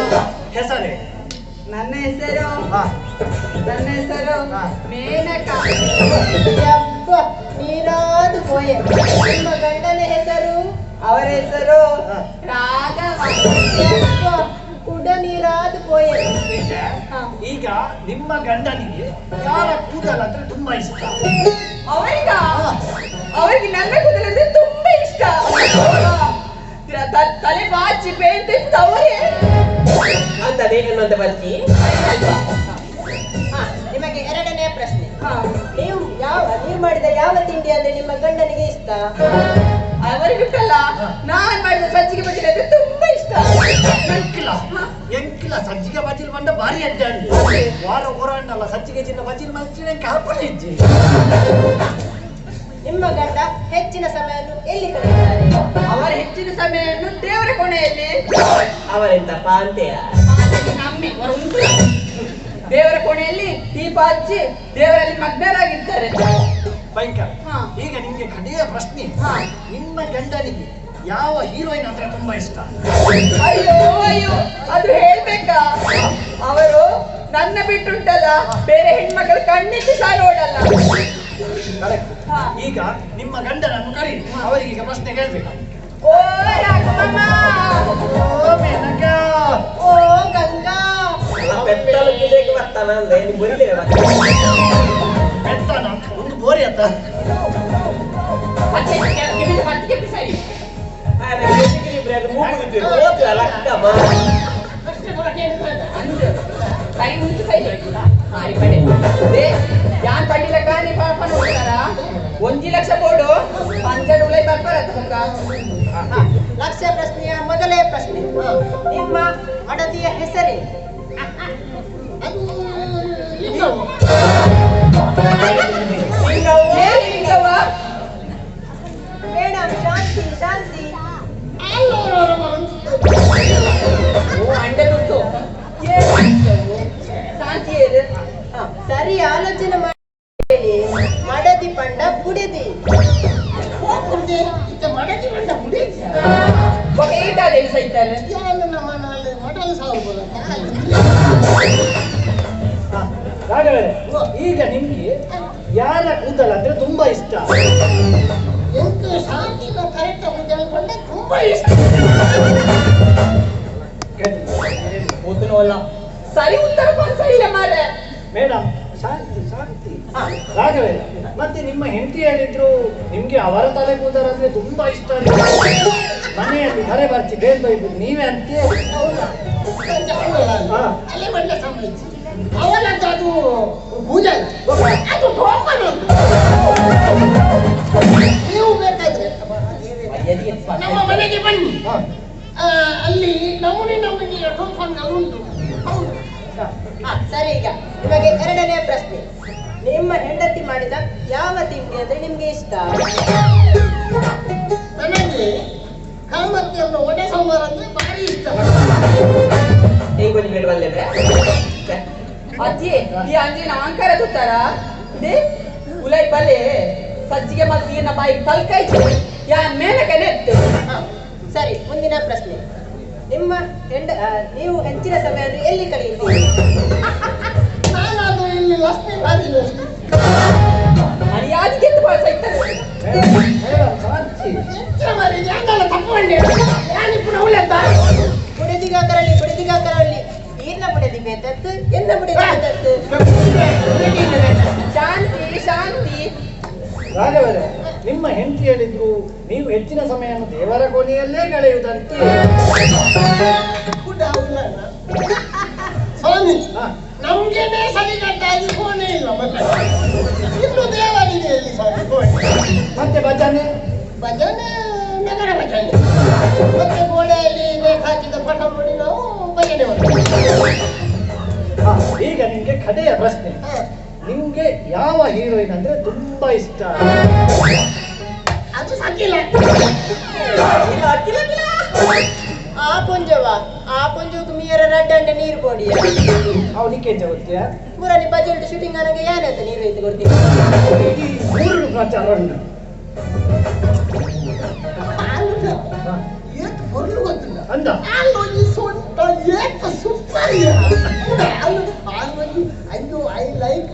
ಹೆಸರೇ? ನನ್ನ ಹೆಸರು, ನನ್ನ ಹೆಸರು ಮೇನಕ. ಯಪ್ಪ, ನೀರಾದು ಪೋಯೆ. ನಿಮ್ಮ ಗಂಡನ ಹೆಸರು? ಅವರ ಹೆಸರು ರಾಘವ. ಯಪ್ಪ, ಕುಡ ನೀರಾದು ಪೋಯೆ. ಈಗ ನಿಮ್ಮ ಗಂಡನಿಗೆ ಯಾರ ಕೂದಲು ಅಂದ್ರೆ ತುಂಬಾ ಇಷ್ಟ? ಅವರಿಗ, ಅವರಿಗೆ ನನ್ನ ಕೂದಲು ಅಂದ್ರೆ ತುಂಬಾ ಇಷ್ಟ. ತಲೆ ಬಾಚಿ ಪೇಂಟ್ ಅವರೇ. ಅಂತದೇ ಅನ್ನುವಂತ ಬರ್ತಿ. ನಿಮಗೆ ಎರಡನೇ ಪ್ರಶ್ನೆ. ನೀವು ಯಾವ ನೀವು ಮಾಡಿದ ಯಾವ ತಿಂಡಿ ಅಂದ್ರೆ ನಿಮ್ಮ ಗಂಡನಿಗೆ ಇಷ್ಟ? ಅವರಿಗುಂಟಲ್ಲ, ನಾನ್ ಮಾಡಿದ ಸಜ್ಜಿಗೆ ಬಜ್ಜಿ ಅಂದ್ರೆ ತುಂಬಾ ಇಷ್ಟ. ಎಂಕಿಲ ಎಂಕಿಲ ಸಜ್ಜಿಗೆ ಬಜಿಲ್ ಬಂದ ಭಾರಿ ಅಡ್ಡ. ವಾರ ಹೊರಾಂಡಲ್ಲ ಸಜ್ಜಿಗೆ ಚಿನ್ನ ಬಜಿಲ್ ಮಲ್ಚಿನ ಕಾಪುಲಿ ಇಜ್ಜಿ. ನಿಮ್ಮ ಗಂಡ ಹೆಚ್ಚಿನ ಸಮಯವನ್ನು ಎಲ್ಲಿ ಕಳೆಯುತ್ತಾರೆ? ಅವರ ಹೆಚ್ಚಿನ ಸಮಯವನ್ನು ದೇವರ ಕೋಣೆಯಲ್ಲಿ. ಅವರೆಂತ ಪಾಂತೆಯ? ನಮ್ಮೆ ಉಂಟು. ದೇವರ ಕೋಣೆಯಲ್ಲಿ ದೀಪ ಹಚ್ಚಿ ದೇವರಲ್ಲಿ ಮಗ್ನರಾಗಿರ್ತಾರೆ. ಭಯಂಕರ. ಈಗ ನಿಮ್ಗೆ ಕಡೆಯ ಪ್ರಶ್ನೆ, ನಿಮ್ಮ ಗಂಡನಿಗೆ ಯಾವ ಹೀರೋಯಿನ್ ಅಂದ್ರೆ ತುಂಬಾ ಇಷ್ಟ? ಅಯ್ಯೋ ಅಯ್ಯೋ, ಅದು ಹೇಳ್ಬೇಕಾ? ಅವರು ನನ್ನ ಬಿಟ್ಟುಂಟಲ್ಲ ಬೇರೆ ಹೆಣ್ಮಕ್ಳು ಕಣ್ಣೆತ್ತಿ ಸಹ ನೋಡಲ್ಲ. ಕರೆಕ್ಟ್. ಈಗ ನಿಮ್ಮ ಗಂಡನನ್ನು ಕರಿ, ಅವರಿಗೆ ಈಗ ಪ್ರಶ್ನೆ ಕೇಳ್ಬೇಕು. ಓ ರಾಘವಮ್ಮ, ಓ ಮೇನಕ, ಓ ಗಂಗಾ. ಪೆತ್ತಲು ಕಿಲೇಕ್ ಬರ್ತಾನ ಅಂದ್ರೆ ಬರಿಲೇ ಪೆತ್ತನ ಒಂದು ಬೋರಿ ಅತ್ತ. ಸರಿ. ಕೈ ಉಂಟು, ಕೈ ಮಾರಿ ಪಡೆ. ಯಾನ್ ಪಂಡಿಲ ಕಾನಿ ಪಾಪ ನೋಡ್ತಾರ. ಒಂಜಿ ಲಕ್ಷ ಬೋಡು ಪಂಚಡು ಉಲೈ ಬರ್ಪಾರತ್ತ ಮುಖ. ಲಕ್ಷ ಪ್ರಶ್ನೆಯ ಮೊದಲೇ ಪ್ರಶ್ನೆ, ನಿಮ್ಮ ಮಡದಿಯ ಹೆಸರೇ? ಮೇಡಮ್ ಶಾಂತಿ ಶಾಂತಿ. ಸರಿ, ಆಲೋಚನೆ ಮಾಡಿ ಹೇಳಿ. ಮಡದಿ ಪಂಡ ಬುಡಿದಿ. ರಾಘವರೇ, ಈಗ ನಿಮ್ಗೆ ಯಾರ ಕೂದಲು ಅಂದ್ರೆ ತುಂಬಾ ಇಷ್ಟ? ತುಂಬಾ ಇಷ್ಟ. ಸರಿ ಉತ್ತರ ಸರಿ ಇಲ್ಲ ಮಾರ್ರೆ. ಮೇಡಮ್ ಶಾಂತಿ ಶಾಂತಿ. ರಾಘವೇಂದ್ರ, ಮತ್ತೆ ನಿಮ್ಮ ಹೆಂಡತಿ ಹೇಳಿದ್ರು ನಿಮ್ಗೆ ಅವರ ತಲೆ ಕೂದಲು ಅಂದ್ರೆ ತುಂಬಾ ಇಷ್ಟ, ಮನೆಯಲ್ಲಿ ಕರೆ ಬರ್ತಿ ಬೇರೆ ಇಬ್ಬರು ನೀವೇ ಅಂತೆ. ಅದು ನೀವು ಬೇಕಾದ್ರೆ ನಮ್ಮ ಮನೆಗೆ ಬನ್ನಿ, ಅಲ್ಲಿ ನಮೂನೆ ನಮೂನೆಯ ಟೋಕನ್ಗಳು ಉಂಟು. ಹೌದು. ಸರಿ, ಈಗ ನಿಮಗೆ ಎರಡನೇ ಪ್ರಶ್ನೆ, ನಿಮ್ಮ ಹೆಂಡತಿ ಮಾಡಿದ ಯಾವ ತಿಂಡಿ ಅಂದ್ರೆ ನಿಮ್ಗೆ ಇಷ್ಟ? ನನಗೆ ಕಾಮತ್ತಿಯನ್ನು ವಡೆ ಸಾಂಬಾರ್ ಅಂದ್ರೆ ಭಾರಿ ಇಷ್ಟ. ಅಜ್ಜಿ, ಈ ಅಂಜಿನ ಅಹಂಕಾರ ತುತ್ತಾರ ಉಲೈ ಬಲೆ ಸಜ್ಜಿಗೆ ಮತ್ತು ಈನ ಬಾಯಿ ತಲ್ಕೈಚಿ ಯಾ ಮೇಲಕ್ಕೆ ನೆತ್ತು. ಸರಿ, ಮುಂದಿನ ಪ್ರಶ್ನೆ, ನಿಮ್ಮ ಹೆಂಡ ನೀವು ಹೆಚ್ಚಿನ ಸಮಯವನ್ನು ಎಲ್ಲಿ ಕಳೆಯುತ್ತೀರಿ? ನಾನಾದ್ರೂ ಇಲ್ಲಿ ಲಕ್ಷ್ಮೀ ಬಾರಿಲ್ಲ. ಮರ್ಯಾದೆಗೆ ಬುಡದಿಗಾಕರಲ್ಲಿ ಬುಡದಿಗಾಕರಲ್ಲಿ ಈರ್ನ ಬುಡದಿ ಬೇತತ್ತು ಎನ್ನ ಬುಡದಿ ಬೇತತ್ತು. ಶಾಂತಿ ಶಾಂತಿ. ರಾಘವರೇ, ನಿಮ್ಮ ಹೆಂಡತಿ ಹೇಳಿದ್ರು ನೀವು ಹೆಚ್ಚಿನ ಸಮಯವನ್ನು ದೇವರ ಕೋಣೆಯಲ್ಲೇ ಕಳೆಯುವುದಂತೆ. ಸ್ವಾಮಿ, ನಮ್ಗೇನೆ ಸರಿಗಟ್ಟಾಗಿ ಕೋಣೆ ಇಲ್ಲ, ಮತ್ತೆ ಇನ್ನು ದೇವರಿಗೆ ಎಲ್ಲಿ ಸ್ವಾಮಿ ಕೋಣೆ? ಮತ್ತೆ ಭಜನೆ? ಭಜನೆ ನಗರ ಭಜನೆ, ಮತ್ತೆ ಗೋಡೆಯಲ್ಲಿ ಬೇಕಾಗಿದ್ದ ಪಟ ನೋಡಿ ನಾವು ಭಜನೆ ಮಾಡ್ತೀವಿ. ಈಗ ನಿಮ್ಗೆ ಕಡೆಯ ಪ್ರಶ್ನೆ, ನಿಮ್ಗೆ ಯಾವ ಹೀರೋಯಿನ್ ಅಂದ್ರೆ ತುಂಬಾ ಇಷ್ಟ? ಅದು ಸಾಕಿಲ್ಲ. ಬಜಂಡೆ ನೀರು ಬೋಡಿಯ ಅವು ನಿಕ್ಕೆಂಚ ಗೊತ್ತಿಯ ಮುರಾನಿ ಬಜೆಂಟ್ ಶೂಟಿಂಗ್ ಅನಗೆ ಯಾನಂತ ನೀರು ಐತೆ ಕೊಡ್ತೀನಿ ಊರು ಪ್ರಚಾರ ಉಂಟು ಏತ್ ಪೊರ್ಲು ಗೊತ್ತಿಲ್ಲ ಅಂದ ಅಲ್ಲೊಂಜಿ ಸೊಂಟ ಏತ್ ಸೂಪರ್ ಅಲ್ಲೊಂಜಿ ಅಯ್ಯೋ I like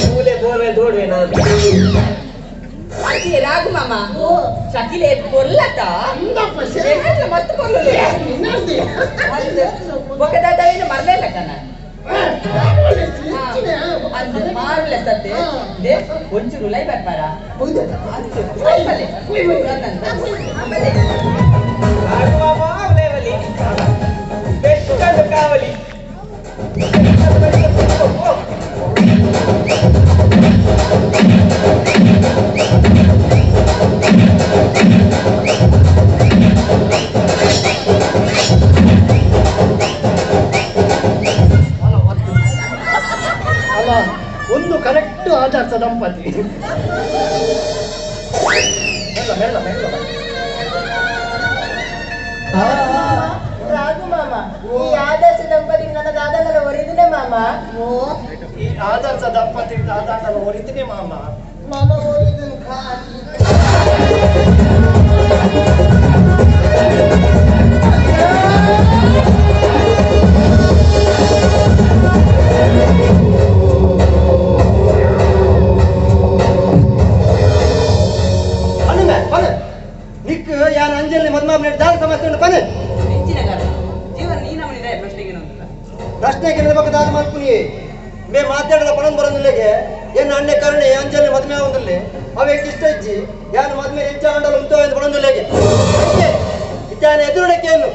ಮೂಲೆ ಬೋರ್ವೆ ದೋಡ್ವೆ ನಾನು ಅದೇ ರಾಘು ಮಾಮ ಶಕಿಲೆ ಪೊರ್ಲತ ಅಂದಪ್ಪ ಮಸ್ತ್ ಪೊರ್ಲು ಬೊಕದಾದವೇನು ಮರ್ಲೇಲ್ಲ ಕಣ ಅಂದ್ ಮಾರುಲೆ ಸತ್ತೆ they ಒಂಚೂರು ಲೈ ಬರ್ಪಾರ ರಾಘು ಮಾಮ ಉಲೇವಲಿ ಬೆಟ್ಟದ ಕಾವಲಿ ಅಲ್ಲ ಒಂದು ಕರೆಕ್ಟ್ ಆದರ್ಶ ದಂಪತಿ ಮೆಲ್ಲ ಮೆಲ್ಲ ಮೆಲ್ಲ ರಾಘು ಮಾಮ ಈ ಆದರ್ಶ ದಂಪತಿ ನನ್ನ ದಾದನ ಒರಿದಿನ ಮಾಮ ಈ ಆದರ್ಶ ದಂಪತಿ ದಾದಾಂಡಲ ಒರಿದಿನಿ ಮಾಮ ಮಾಮ ಒರಿದಿನ ಖಾಲಿ ಪನ್ನುಮೆ ಪನ್ನು ನಿಕ್ ಯಾನ್ ಅಂಜಲಿ ಮದ್ಮಾಬ್ನ ದಾದ ಸಮಸ್ಯೆ ಉಂಟು ಪನ್ನು ಹೆಚ್ಚಿನ ಕಾರಣ ಜೀವನ ನೀನವನಿದೆ ಪ್ರಶ್ನೆಗೆ ಒಂದಿಲ್ಲ ಪ್ರಶ್ನೆ ಕೇಳಬೇಕು ದಾದ ಮಲ್ಪುನಿ ಮೇ ಮಾತಾಡದ ಪಣನ್ ಬರೋದಿಲ್ಲೆಗೆ ಏನ್ ಅಣ್ಣೆ ಕರುಣೆ ಅಂಜಲಿ ಮದ್ಮೆ ಆವಂದಿಲ್ಲ ಅವ ಇಷ್ಟ ಇಜ್ಜಿ ಯಾನ್ ಮದ್ಮೆ ಎಂಚ ಆಂಡಲ ಉಂಟು ಎಂದು ಬರೋದಿಲ್ಲೆಗೆ ಇದ್ದಾನೆ ಎದುರುಡಕ್ಕೆ ಏನು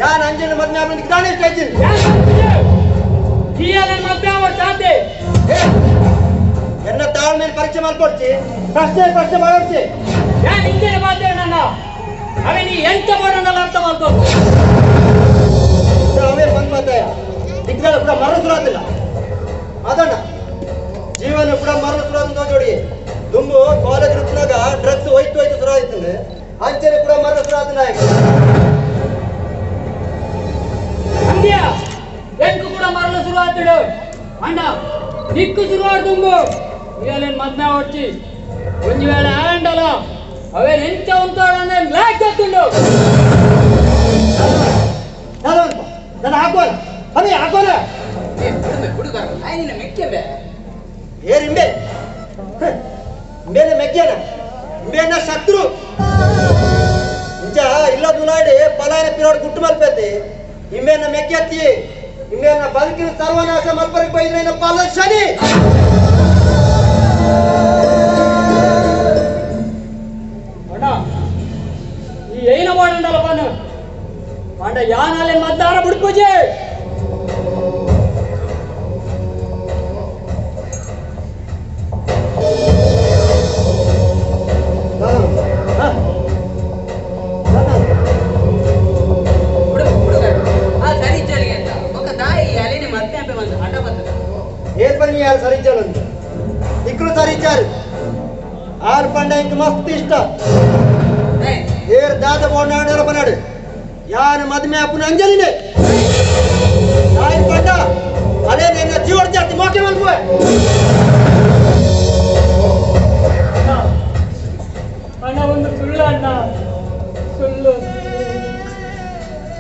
ಯಾನ್ ಅಂಜಲಿ ಮದ್ಮೆ ಆವನಿಗೆ ದಾನೆ ಇಷ್ಟ ಇಜ್ಜಿ ಎನ್ನ ತಾಳ್ಮೇಲೆ ಪರೀಕ್ಷೆ ಮಾಡ್ಕೊಡ್ತಿ ಪ್ರಶ್ನೆ ಪ್ರಶ್ನೆ ಮಾಡೋಡ್ತಿ ಯಾನ್ ಇಂಚನೆ ಮಾತಾಡೋಣ ಅವೇ ನೀ ಎಂತ ಮಾಡೋಣ ಅರ್ಥ ಮಾಡ್ಕೋ ಅವೇ ಬಂದ್ ಮಾತಾಯ ದಿಗ್ಗಲ ಕೂಡ ಮರಣ ಸುರಾತಿಲ್ಲ ಅದಣ್ಣ ಜೀವನ ಕೂಡ ಮರಣ ಸುರಾತ ಜೋಡಿ ದುಂಬು ಕಾಲೇಜ್ ಋತುನಾಗ ಡ್ರಗ್ಸ್ ಹೋಯ್ತು ಹೋಯ್ತು ಸುರಾಯ್ತು ಅಂಚನೆ ಕೂಡ ಮರಣ ಸುರಾತ ನಾಯಕ ಅಂದ್ಯ ಎಂಕು ಕೂಡ ಮರಣ ಶುರು ಆತಡು ಅಣ್ಣ ನಿಕ್ಕು ಶುರು ದುಂಬು ಇವೇನೇನು ಮದ್ಮೆ ಹೊಡ್ಚಿ ಒಂಜಿ ವೇಳೆ ಆಂಡಲ ಅವೇನು ಎಂಚ ಉಂತಾಡಂದ್ರೆ ಲ್ಯಾಕ್ ಹಾಕೊಂಡು ನಾನು ಹಾಕೋಲ್ಲ ಅದೇ ಹಾಕೋಲ್ಲ ಏ ಬಿಡುಮೆ ಬಿಡುಗಾರ ಆಯ್ ನಿನ್ನ ಮೆಕ್ಕೆ ಬೇ ಏರ್ ಇಂಬೆ ಇಂಬೇನೆ ಮೆಗ್ಗೇನ ಇಂಬೇನ ಶತ್ರು ಇಂಚ ಇಲ್ಲ ದುಲಾಡಿ ಪಲಾಯನ ಪಿರೋಡ್ ಗುಟ್ಟು ಮಲ್ಪೈತಿ ಇಂಬೇನ ಮೆಗ್ಗೆತ್ತಿ ಇಂಬೇನ ಬದುಕಿನ ಸರ್ವನಾಶ ಮಲ್ಪರಿಗೆ ಬೈದ್ರೆ ಪಾಲ ಶನಿ ಅಣ್ಣ ಈ ಏನ ಮಾಡಂಡಲ್ಲ ಪನ್ನು ಅಂಡ ಯಾನಾಲೆ ಮದ್ದಾರ ಬುಡ್ಪೂಜೆ ಬಿಡು ಬಿಡುಗಾರ ಆ ಸರಿ ಇಜ್ಜಳಿಗೆ ಅಂತ ಒಕ್ಕ ತಾಯಿ ಅಲ್ಲಿನ ಮತ್ತೆ ಅಪ್ಪೆ ಬಂದು ಹಠ ಬರ್ತದೆ ಏನ್ ಬನ್ನಿ ಯಾರು ಸರಿ ಇಜ್ಜಾರು ಇಕ್ಕಳು ಸರಿ ಇಚ್ಚಾರು ಆರು ಪಂಡ ಇಂಕ ಮಸ್ತ್ ಇಷ್ಟ ಏರ್ ದಾದ ಬೋಂಡಾಡರ ಬನಾಡು ಯಾರು ಮದ್ಮೆ ಅಪ್ಪನ ಅಂಜಲಿನೇ ತಾಯಿ ಪಂಡ ಅದೇ ನಿನ್ನ ಜೀವನ ಜಾತಿ ಮೋಕೆ ಮಲ್ಪುವೆ ಅಣ್ಣ ಒಂದು ಸುಳ್ಳು ಅಣ್ಣ ಸುಳ್ಳು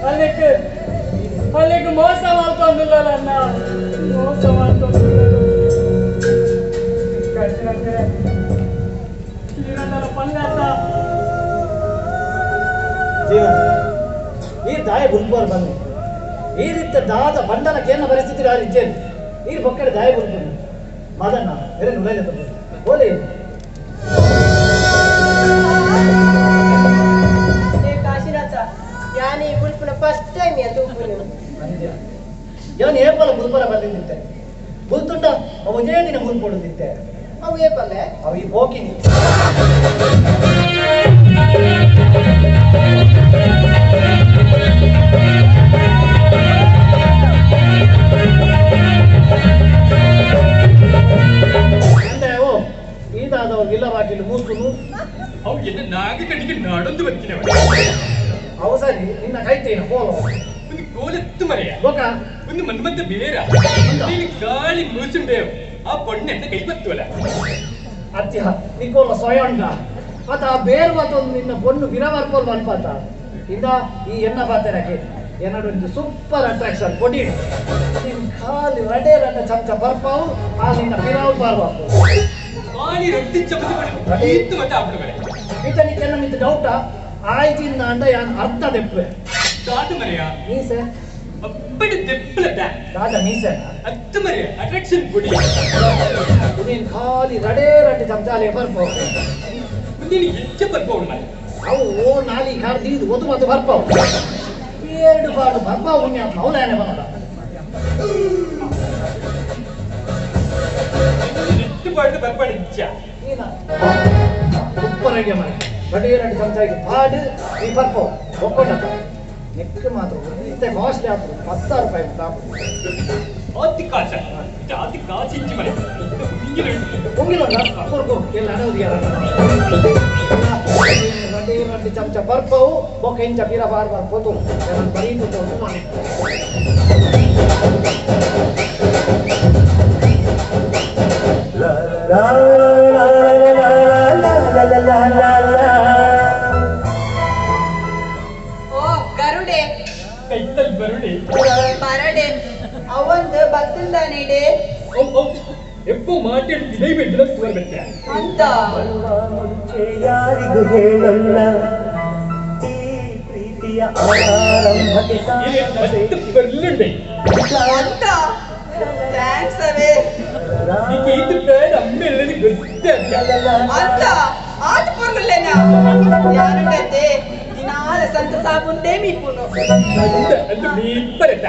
ಅಲ್ಲಿಗೆ ಅಲ್ಲಿಗೆ ಮೋಸ ಮಾಡ್ಕೊಂಡಿಲ್ಲ ಅಣ್ಣ ಮೋಸ ಮಾಡ್ಕೊಂಡಿಲ್ಲ ಪಂಗಾತ ಜೀವನ ಈ ದಾಯ ಗುಂಪೋರ್ ಬಂದು ಈ ರೀತಿ ದಾದ ಬಂಡನ ಕೇನ ಪರಿಸ್ಥಿತಿ ಯಾರು ಇಜ್ಜೇನು ಈ ಬೊಕ್ಕಡೆ ದಾಯ ಗುಂಪು ಮಾದಣ್ಣ ಎರೆ ನುಲೈಲೆ ಓಲಿ ಏ ಕಾಶಿನಾಥ ಯಾನ್ ಈ ಬುಲ್ಪುನ ಫಸ್ಟ್ ಟೈಮ್ ಯಾ ತೂಪುನು ಯಾನ್ ಏಪಲ ಮುಲ್ಪರ ಬಂದಿದ್ದೆ ಬುಲ್ತುಂಡ ಅವ ಒಂದೇ ದಿನ ಮುಲ್ಪೊಡುದಿತ್ತೆ ಅವು ಏಪಲ್ಲೆ ಅವ ಈ ಬೋಕಿನಿ ಅಂದ್ರೆ ಓ ಈದಾದವ ಇಲ್ಲ ಬಾಕಿಲು ಮೂಸುನು ಅವು ಎನ್ನ ನಾಗ ಕಣ್ಣಿಗೆ ನಾಡೊಂದು ಬರ್ತೀನಿ ಅವು ಸರಿ ನಿನ್ನ ಕೈತೇನ ಪೋಲ ಗೋಲೆತ್ತು ಮರೆಯ ಬೊಕ ಒಂದು ಮನ್ಮಂತ ಬೇರ ನೀನು ಗಾಳಿ ಮೂಸುಂಡೇವು ಆ ಪೊಣ್ಣೆ ಅಂತ ಕೈ ಬತ್ತುವಲ್ಲ ಅತ್ಯ ನಿಕೋಲ ಸೊಯೊಂಡ ಆತ ಆ ಬೇರ್ ಮತ್ತೊಂದು ನಿನ್ನ ಪೊಣ್ಣು ವಿರವರ್ಪೋಲ್ ಮನ್ಪಾತ ಇಂದ ಈ ಎನ್ನ ಪಾತೆರಕ್ಕೆ ಏನಾದ್ರು ಒಂದು ಸೂಪರ್ ಅಟ್ರಾಕ್ಷನ್ ಕೊಡಿ ನಿನ್ ಖಾಲಿ ರಡೆ ರಡ ಚಮಚ ಬರ್ಪಾವು ಆ ನಿನ್ನ ಪಿರಾವು ಬರ್ಬಾವು ಖಾಲಿ ರೊಟ್ಟಿ ಚಮಚ ಮಾಡಿ ಇತ್ತು ಮತ್ತೆ ಆಪಡು ಮರೆ ಈತನಿಗೆ ಎಲ್ಲ ಮಿತ್ ಡೌಟ ಆಯ್ತಿಂದ ಅಂಡ ಯಾನ್ ಅರ್ಥ ದೆಪ್ಪೆ ದಾಟು ಮರೆಯ ಮೀಸೆ ಅಪ್ಪಡಿ ದೆಪ್ಪಲದ ದಾದ ಮೀಸೆ ಅತ್ತು ಮರೆಯ ಅಟ್ರಾಕ್ಷನ್ ಕೊಡಿ ನೀನ್ ಖಾಲಿ ರಡೆ ರಡ್ಡೆ ಚಮಚ ಅಲ್ಲೇ ಬರ್ಪಾವು ನೀನು ಹೆಚ್ಚ ಬರ್ಪಾವು ಮರೆ ಅವು ಓ ನಾಲಿ ಖಾರ್ದಿ ಇದು ಒದು ಮತ್ತು ಬರ್ಪಾವು ಎರಡು ಬಾಡು ಬರ್ಪಾವು ಪುಣ್ಯಾತ್ಮ ಅವಲೇನೆ ಬನ್ನಡ ಎಷ್ಟು ಪಾಡು ಬರ್ಪಾಡು ಇಚ್ಚ ನೀನ ಸೂಪರ್ ಐಡಿಯಾ ಮರೆ ರಡೆ ರಡ್ಡೆ ಚಮಚ ಇದು ಪಾಡು ನೀ ಬರ್ಪಾವು ಒಕ್ಕೊಂಡ ನೆಕ್ ಮಾತ್ರ ಇತ್ತೆ ಕಾಸ್ಟ್ಲಿ ಆಗ್ತದೆ 10 ರೂಪಾಯಿ ಉಂಟು ಆತಿ ಕಾಚ ಆತಿ ಕಾಚ ಇಚ್ಚಿ ಮರೆ ಉಂಗಿಲ ಕೊರ್ಗು ಎಲ್ಲ ಅನವಧಿ ರಡ್ಡೆ ರಡ್ಡೆ ಚಮಚ ಬರ್ಪಾವು ಬೊಕ್ಕ ಇಂಚ ಬೀರ ಬಾರ್ ಬಾರ್ ಪೋತು ನಾನು ಬರೀ ಕೂತು ಮನೆ ಲಾ ಲಾ ಲಾ ಲಾ ಲಾ ಲಾ ಲಾ ಲಾ. ಓ ಗರುಡೆ ಕೈತಲ್ ಬರುಡೆ ಬರಡೆ ಅವಂದು ಬತ್ತಿಲ್ದಾನಿಡೆ ಎಪ್ಪೋ ಮಾತಾಡಿ ಬಿಡೈ ಬಿಡ್ಲ ಸುವರ್ ಬತ್ತೆ ಅಂತ ಮುಂಚೆ ಯಾರಿಗೂ ಹೇಳಲ್ಲ ಈ ಪ್ರೀತಿಯ ಆರಂಭಕ್ಕೆ ಮತ್ತೆ ಬರ್ಲುಂಡೆ ಅಂತ thanks ಅವೇ ಈಗ ಇದು ಬೇಡ ಅಮ್ಮೆಲ್ಲದಿ ಗೊತ್ತೇ ಅಂತ ಆಟ ಪೊರ್ಲುಲ್ಲೇನ ಯಾರುಂಡತೆ ದಿನಾಲ ಸಂತ ಸಾಬುಂದೇ ಮೀಪುನು ಅಂತ ಅದು ಮೀಪರಟ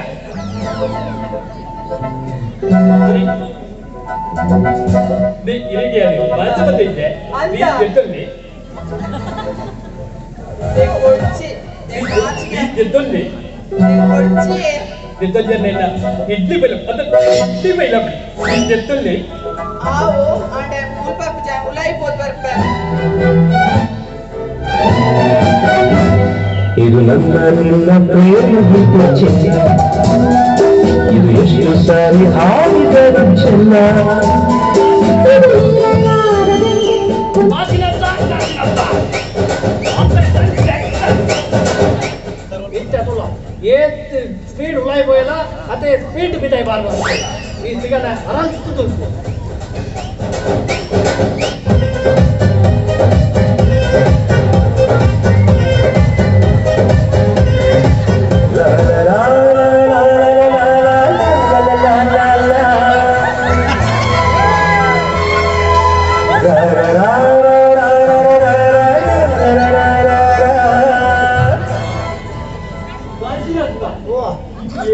ಇರಿಗೆ ಮಾತು ಬಂದಿದ್ದೆ ಅಂತ. ಗೆದ್ದೊಲ್ಲಿ ಕೊಡ್ಚಿ ಗೆದ್ದೊಲ್ಲಿ ಕೊಡ್ಚಿ ಗೆದ್ದೊಲ್ಲಿ ಇಡ್ಲಿ ಬೈಲ ಅದು ಇಡ್ಲಿ ಬೈಲ ಗೆದ್ದೊಲ್ಲಿ ಆವು ಆಂಡೆ ಮುಲ್ಪ ಜ ಉಲಾಯಿ ಪೋತ್ ಬರ್ಪ ಇದು ನನ್ನ ನಿನ್ನ ಪ್ರೇಮ ಚಿನ್ನ, ಇದು ಎಷ್ಟು ಸಾರಿ ಹಾಡಿದರು ಚೆನ್ನ. ಏತ್ ಸ್ಪೀಡ್ ಉಲಾಯಿ ಪೋಯಲ್ಲ ಅದೇ ಸ್ಪೀಡ್ ಬಿದ್ದಾಯಿ ಬಾರ್ಬಾರ್ದು ಈ ಸಿಗಲ್ಲ ಅರಂತು ತುಲ್ಪು ಲಾ ಲಾ ಲಾ ಲಾ ಲಾ ಲಾ ಲಾ ಲಾ ಲಾ ಲಾ ಲಾ ಲಾ ಲಾ ಲಾ. ಓ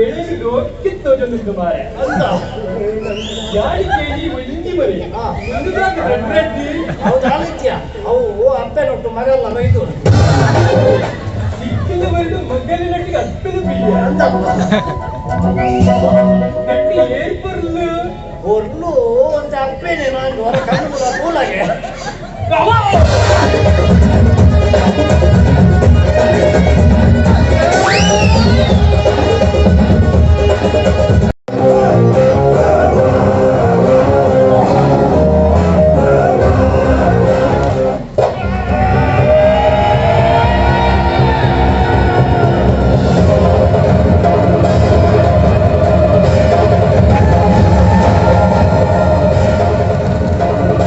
ಏಳು ಲೋಕಕ್ಕೆ ತೋಜೊಂದು ಮಾರೆ ಅಂತ ಯಾರಿ ಕೇಳಿ ಒಂಜಿ ಮರೆ ಒಂದು ರೆಡ್ಡಿ ಹೌದು ಆಲಿತ್ಯ ಅವು ಅಪ್ಪೆ ನೊಟ್ಟು ಮಗಲ್ಲ ರೈತು ಸಿಕ್ಕಿದ ಬರೆದು ಮಗಲಿನಟ್ಟಿಗೆ ಅಪ್ಪದ ಪ್ರಿಯ ಅಂತ ನಟ್ಟಿ ಏರ್ ಬರ್ಲು ಒರ್ಲು ಅಂತ ಅಪ್ಪೇನೆ ನಾನು ಹೊರ ಕಣ್ಣು ಕೂಡ ಮೂಲಾಗೆ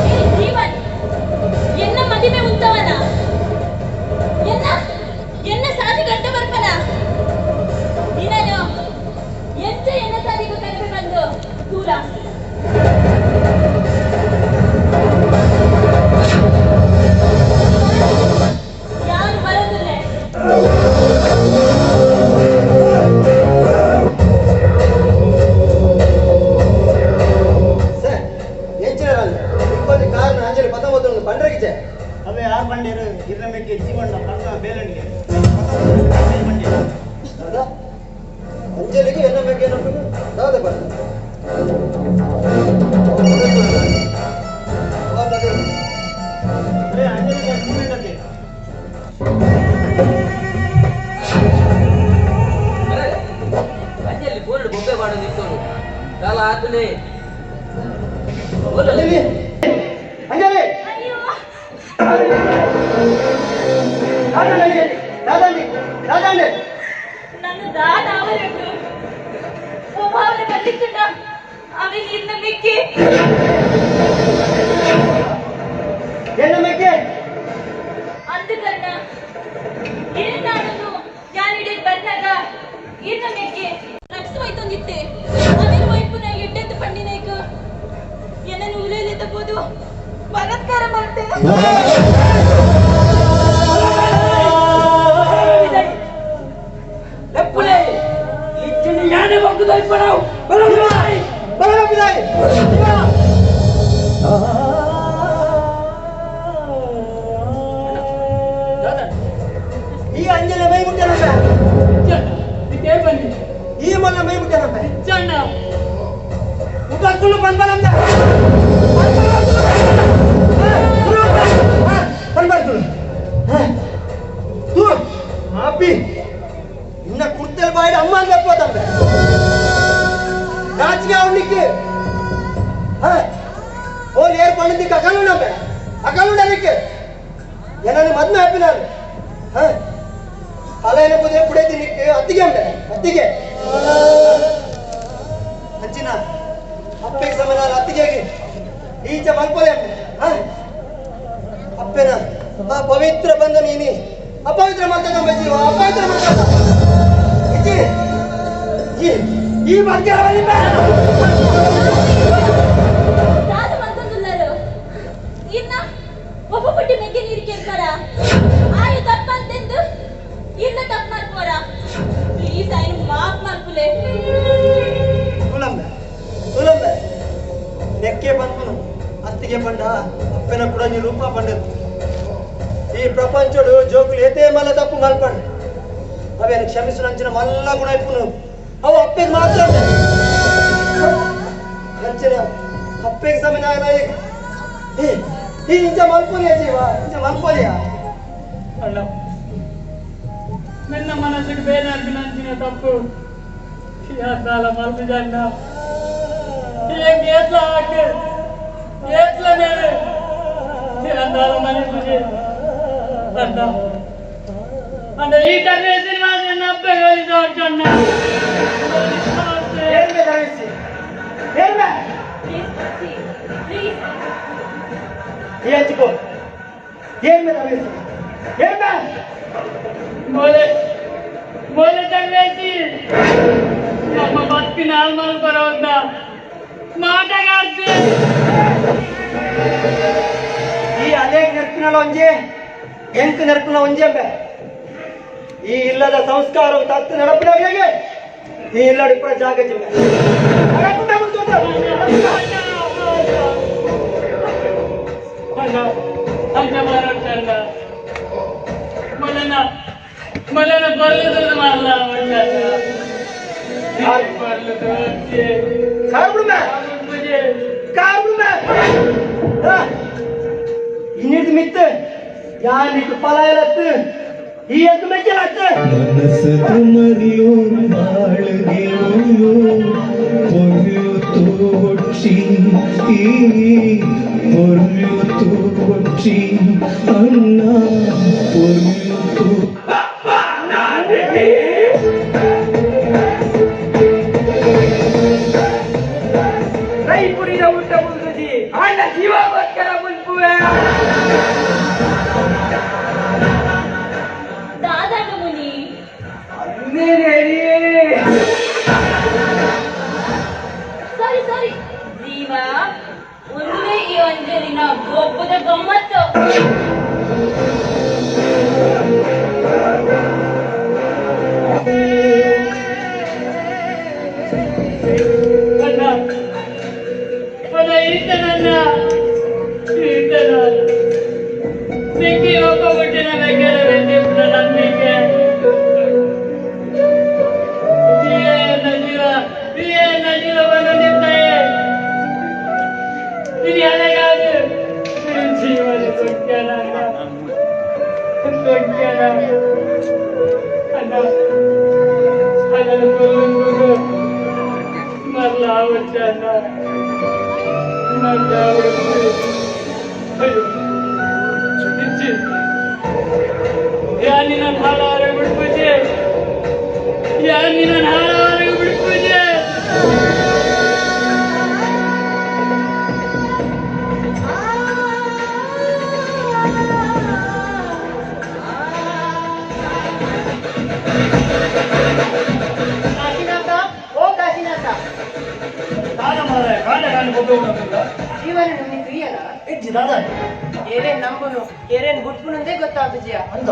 ಏ ಜೀವನ್, ಎನ್ನ ಮದಿಮೆ ಉಂತವನ ಎನ್ನ ಎನ್ನ ಸಾಧಿ ಗಂಟ ಬರ್ಪನ ನಿನ್ನನು ಎಂಚ ಎನ್ನ ಸಾಧಿಗೂ ಕಡಿಮೆ ಬಂದು ದೂರ ಯಾರು ಬರೋದಿಲ್ಲ. ಸರ್ ಎಂಚಿನರಲ್ಲ ಇಕ್ಕೊಂದು ಕಾರಣ ಅಂಜಲಿ ಪತ್ತೊಂಬತ್ತು ಪಂಡ್ರಗಿಚೆ ಅವೇ ಆರು ಬಂಡೇರು ಇರ್ನಮೆಕ್ಕೆ ಜೀವನ ಪರ್ಣ ಬೇಲಣಿಗೆ ಹೌದಾ ಅಂಜಲಿಗೆ ಎನ್ನ ಬಗ್ಗೆ ನಮ್ಗೆ ದಾದ ಬರ್ತದೆ ಅಂಜಲಿಗೆ ಜೀವನತೆ ನಿಂತೋಡು ದಾಲ ಆತುಲೆ ಅಂಜಲಿ ದಾದಾಂಡಿ ದಾದಾಂಡಿ నన్ను దాదావలేదు ప్రభావం కల్లిస్తున్నా అవి నిన్న మెక్కి ఎన్న మెక్కి అందుకన్నా ఏనాడును ഞാനിടെ ಬಂದಾಗ ಇನ್ನ ಮೆಕ್ಕೆ ರಕ್ಷವಾಯ್ತೊಂದಿತ್ತೆ ಅವಿನ ವೈಪುನ ಎಡ್ಡೆತ್ತು ಪಂಡಿನೈಕು ಎನ್ನನ್ನು ಉಲೇಲೆತ್ತಬೋದು ಬಲಾತ್ಕಾರ ಮಾಡ್ತೆ ಲೆಪ್ಪುಲೆ ಇಚ್ಚಿನ ಯಾನೆ ಬಂದು ದೈಪಡವು ಬಲರಾಯ್ ಬಲರಾಯ್ ಈ ಅಂಜಲಿ ಮೈ ಮುಟ್ಟಾನಪ್ಪ ಈ ಮಲ್ಲ ಮೈ ಮುಟ್ಟಾನಪ್ಪ ಮುಖಕ್ಕುಳ್ಳು ಬಂದ್ಬರಂದ ಬಂದ್ಬಾರ್ದು ಅಪ್ಪಿ ಇನ್ನ ಕುರ್ತಲ್ ಬಾಯಿಡ ಅಮ್ಮ ಅಂತ ಹೋತಂದೆ ನಾಚಿಕೆ ಅವನಿಕ್ಕೆ ಓಲ್ ಏರ್ ಪಂಡಿದ್ದಕ್ಕೆ ಅಕಲುಂಡಂಬೆ ಅಕಲುಂಡಲಿಕ್ಕೆ ಏನನ್ನು ಮದ್ವೆ ಹಾಪಿನಾರು ಅಲ ಏನಪ್ಪದೆ ಎಪ್ಪಡೈತಿ ನಿಕ್ಕೆ ಅತ್ತಿಗೆ ಅಂಬೆ ಅತ್ತಿಗೆ ಅಂಚಿನ ಅಪ್ಪೆಗೆ ಸಮಾನ ಅತ್ತಿಗೆಗೆ ಈಚೆ ಮಲ್ಪೊಲೆ ಅಂಬೆ ಅಪ್ಪೆನ ಆ ಪವಿತ್ರ ಬಂದ ನೀನಿ ಅಪವಿತ್ರ ಮಾಡ್ತದ ಜೀವ ಅಪವಿತ್ರ ಮಾಡ್ತದ ಇಜ್ಜಿ ಈ ಬಗ್ಗೆ ಇನ್ನ ಒಬ್ಬ ಪುಟ್ಟಿ ಮೆಕ್ಕೆ ನೀರು ಕೇಳ್ತಾರ ಆಯು ತಪ್ಪಂತೆಂದು ಇನ್ನ ತಪ್ಪು ಮಾಡ್ಕೋರ ಪ್ಲೀಸ್ ఆయన ಮಾಫ್ ಮಾಡ್ಕುಲೆ ತುಲಂಬೆ ತುಲಂಬೆ ನೆಕ್ಕೆ ಬಂದ್ಪುನು ಅತ್ತಿಗೆ ಪಂಡ ಅಪ್ಪನ ಕೂಡ ನೀ ರೂಪ ಪಂಡದು ಈ ಪ್ರಪಂಚಡು ಜೋಕುలు ಏతే ಮಲ್ಲ ತಪ್ಪು ಮಲ್ಪಂಡು ಅವೇನು ಕ್ಷಮಿಸು ನಂಚಿನ ಮಲ್ಲ ಗುಣ ಇಪ್ಪುನು ಅವು ಅಪ್ಪೆಗೆ ಮಾತ್ರ ಅಂಚಿನ ಅಪ್ಪೆಗೆ ಸಮಯ ಈ ಇಂಚ ಮಲ್ಪೊಲಿಯ ಜೀವ ಇಂಚ ಮಲ್ಪೊಲಿಯ ಅಣ್ಣ ನಿನ್ನ ಮನಸ್ಸಿಗೆ ಬೇರೆ ನಂಚಿನ ತಪ್ಪು ಸಾಲ ಮಲ್ಪು ಜನ್ನ ಏಟ್ಲ ಹಾಕಿ ಏಟ್ಲ ಮೇಲೆ ಅಂದಾಲ ಮನೆ ಪೂಜೆ ಅಣ್ಣ ಅಣ್ಣ ಈ ತರಬೇತಿ ನನ್ನ ಅಪ್ಪಗೆ ಅಣ್ಣ ಪ್ಲೀಸ್ ಏನ್ಚಿಕೋ ಏನ್ ಮೇಲೆ ಏನ್ ಬೋಲೆ ಬೋಲೆ ತರಬೇತಿ ನಮ್ಮ ಬದುಕಿನ ಆಲ್ಮಾಲ್ ಬರೋದ ಮಾಟಗಾರ್ತಿ ಈ ಅನೇಕ ನೆರ್ಪಿನಲ್ಲ ಒಂಜೆ ಎಂಕ್ ನೆರ್ಪಿನ ಒಂಜೆ ಅಂಬೆ ಈ ಇಲ್ಲದ ಸಂಸ್ಕಾರ ತತ್ತು ನಡಪಿನ ಹೇಗೆ ಈ ಇಲ್ಲದ ಇಪ್ಪರ ಜಾಗ ಜಿಂಬೆ ಅಣ್ಣ ಅಣ್ಣ ಮಾರೋಟಣ್ಣ ಮಲನ ಮಲನ ಬರ್ಲದ ಮಾರಲ್ಲ ಬರ್ಲದ ಇನ್ನಿದ್ ಮಿತ್ತು ಯಾನಿಕ್ ಪಲಾಯಲತ್ತು ಈ ಎದ್ದು ಮೆಚ್ಚಲತ್ತು ಮನಸ್ಸು ಮರಿಯೋ ಬಾಳುಗೆಯೋ ಪೊರ್ಯು ತೋಕ್ಷಿ ಈ ಪೊರ್ಯು ತೋಕ್ಷಿ ಅಣ್ಣ ಪೊರ್ಯು ತೋ ರೈಪುರಿದ ಊಟ ಮುಂದುಜಿ ಅಣ್ಣ ಜೀವ ಬತ್ಕರ ಮುಲ್ಪುವೆ ದಾದಾಂಡ ಮುನಿ ಸಾರಿ ಸಾರಿ ಜೀವ ಒಂದೇ ಈ ಅಂಜಲಿನ ಗೊಬ್ಬದ ಗಮ್ಮತ್ತು ಅಣ್ಣ ಅಣ್ಣ ಈತನನ್ನ ಈತನ ಬೆಂಕಿ ಒಬ್ಬ ಹುಟ್ಟಿನ ಬೆಂಕಿನ ನಂಬಿಕೆ ಜೀವ ಜೀವ ಬಂದು ನಿಂತಾಯೆ ಇದು ಅಲೆಗಾದು ಜೀವನ ಕೊಟ್ಟಣ ಕೊಟ್ಟಣ ಅಣ್ಣ ಅಣ್ಣನ ಕೊಲ್ಲುಂಗುದು వచ్చాన్న నాకు అయ్యో ఇచ్చి ಯಾನಿನ ಹಾಳಾರ ಬಿಡ್ಪೂಜೆ ಯಾನಿನ ಹಾಳಾರ ಬಿಡ್ಪೂಜೆ. ಕಾಶಿನಾಥ, ಓ ಕಾಶಿನಾಥ. ದಾನ ಮಾರಾಯ ಕಾಂಡ ಕಾಂಡ ಬೊಬ್ಬೆ ಉಂಟು. ಜೀವನ ನಿನ್ನ ಕ್ರಿಯನ ಇಜ್ಜಿ ದಾದ. ಏರೇನ್ ನಂಬುನು ಏರೇನ್ ಗುಟ್ಪುನಂದೇ ಗೊತ್ತಾಗುಜಿಯ ಅಂದ.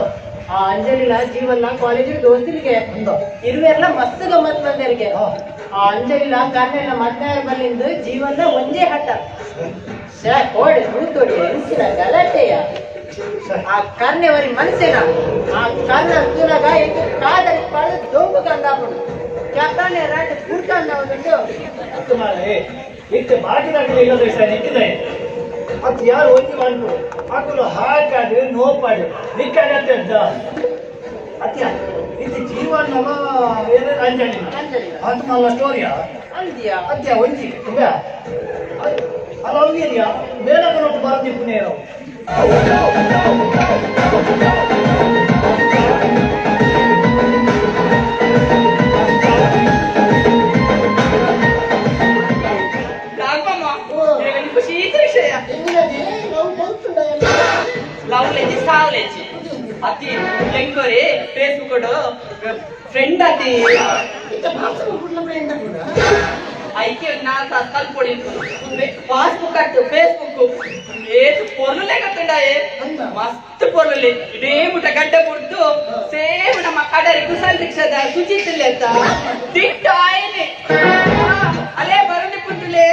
ಆ ಅಂಜಲಿನ ಜೀವನ ಕಾಲೇಜ್ ದೋಸ್ತಿರಿಗೆ ಅಂದ. ಇರುವೆರ್ಲ ಮಸ್ತ್ ಗಮ್ಮತ್ ಬಂದರಿಗೆ. ಆ ಅಂಜಲಿನ ಕರ್ನೆಲ್ಲ ಮದ್ನಾಯ ಬಲ್ಲಿಂದು ಜೀವನ ಒಂದೇ ಹಠ ಶ ಕೋಡೆ ತೂತೋಡಿ ಎಂಚಿನ ಗಲಾಟೆಯ. ಆ ಕರ್ನೆವರಿ ಮನಸ್ಸೇನ ಆ ಕರ್ಣ ತೂನಾಗ ಎಂಕು ಕಾದರಿ ಪಾಡು ದೊಂಬು ಕಂದಾಪುಡು ಚಕ್ಕನೆ ರಾಟ್ ಕುಡ್ಕಂದ ಉಂಟು. ಅತ್ತು ಮಾರಾಯ ಇತ್ತೆ ಬಾಕಿದಾಗಲಿ ಇಲ್ಲದ ವಿಷಯ ನಿಕ್ಕಿದೆ ಅತ್ತು ಯಾರು ಒಂಜಿ ಮಾಡ್ರು ಅಕುಲು ಹಾಕಾಡು ನೋಪಾಡು ನಿಕ್ಕಾಗತ್ತೆ ಅಂತ ಅತ್ಯ ಇದು ಜೀವನ ಏನು ಅಂಜಲಿ ಅಂಜಲಿ. ಅದು ಮಲ್ಲ ಸ್ಟೋರಿಯಾ. ಅಂದ್ಯಾ. ಅತ್ಯ ಒಂಜಿ ತುಂಬ ಅಲ್ಲ ಅವೇರಿಯಾ ಮೇಲಕ ನೊಟ್ಟು ಬರದಿಪ್ಪುನೇರೋ. ರಾಘವಮ್ಮ ನಿನಗೆ ಖುಷಿ ವಿಷಯ. ಎಂಗಿನದಿ ನಾವು ಗೊತ್ತುಂಡ. ಲವ್ ಲೆಜ್ಜಿ ಸಾವ್ ಲೆಜ್ಜಿ ಅತಿ ಎಂಕೋರಿ ಫೇಸ್ಬುಕ್ ಫ್ರೆಂಡ್ ಅತಿ. ಇತ್ತ ಭಾಷೆ ಕುಡ್ಲ ಫ್ರೆಂಡ್ ಕೂಡ. ಐಕೆ ನಾಲ್ಕು ತಾಸು ಕಲ್ಪೊಡಿ ಫಾಸ್ಬುಕ್ ಅತ್ತು ಫೇಸ್ಬುಕ್ ಏತು ಪೊರ್ಲುಲೆ ಕತ್ತುಂಡಾಯೆ ಮಸ್ತ್ ಪೊರ್ಲುಲೆ ಇಡೇ ಮುಟ ಗಡ್ಡ ಮುಡ್ದು ಸೇಮ್ ನಮ್ಮ ಕಡರಿ ಕುಸಲ್ ರಿಕ್ಷಾದ ಸುಜಿತ್ ಲೆತ್ತ ದಿಟ್ಟ ಆಯ್ನೆ ಅಲೇ ಬರುಣಿ ಪುಟ್ಟುಲೆ.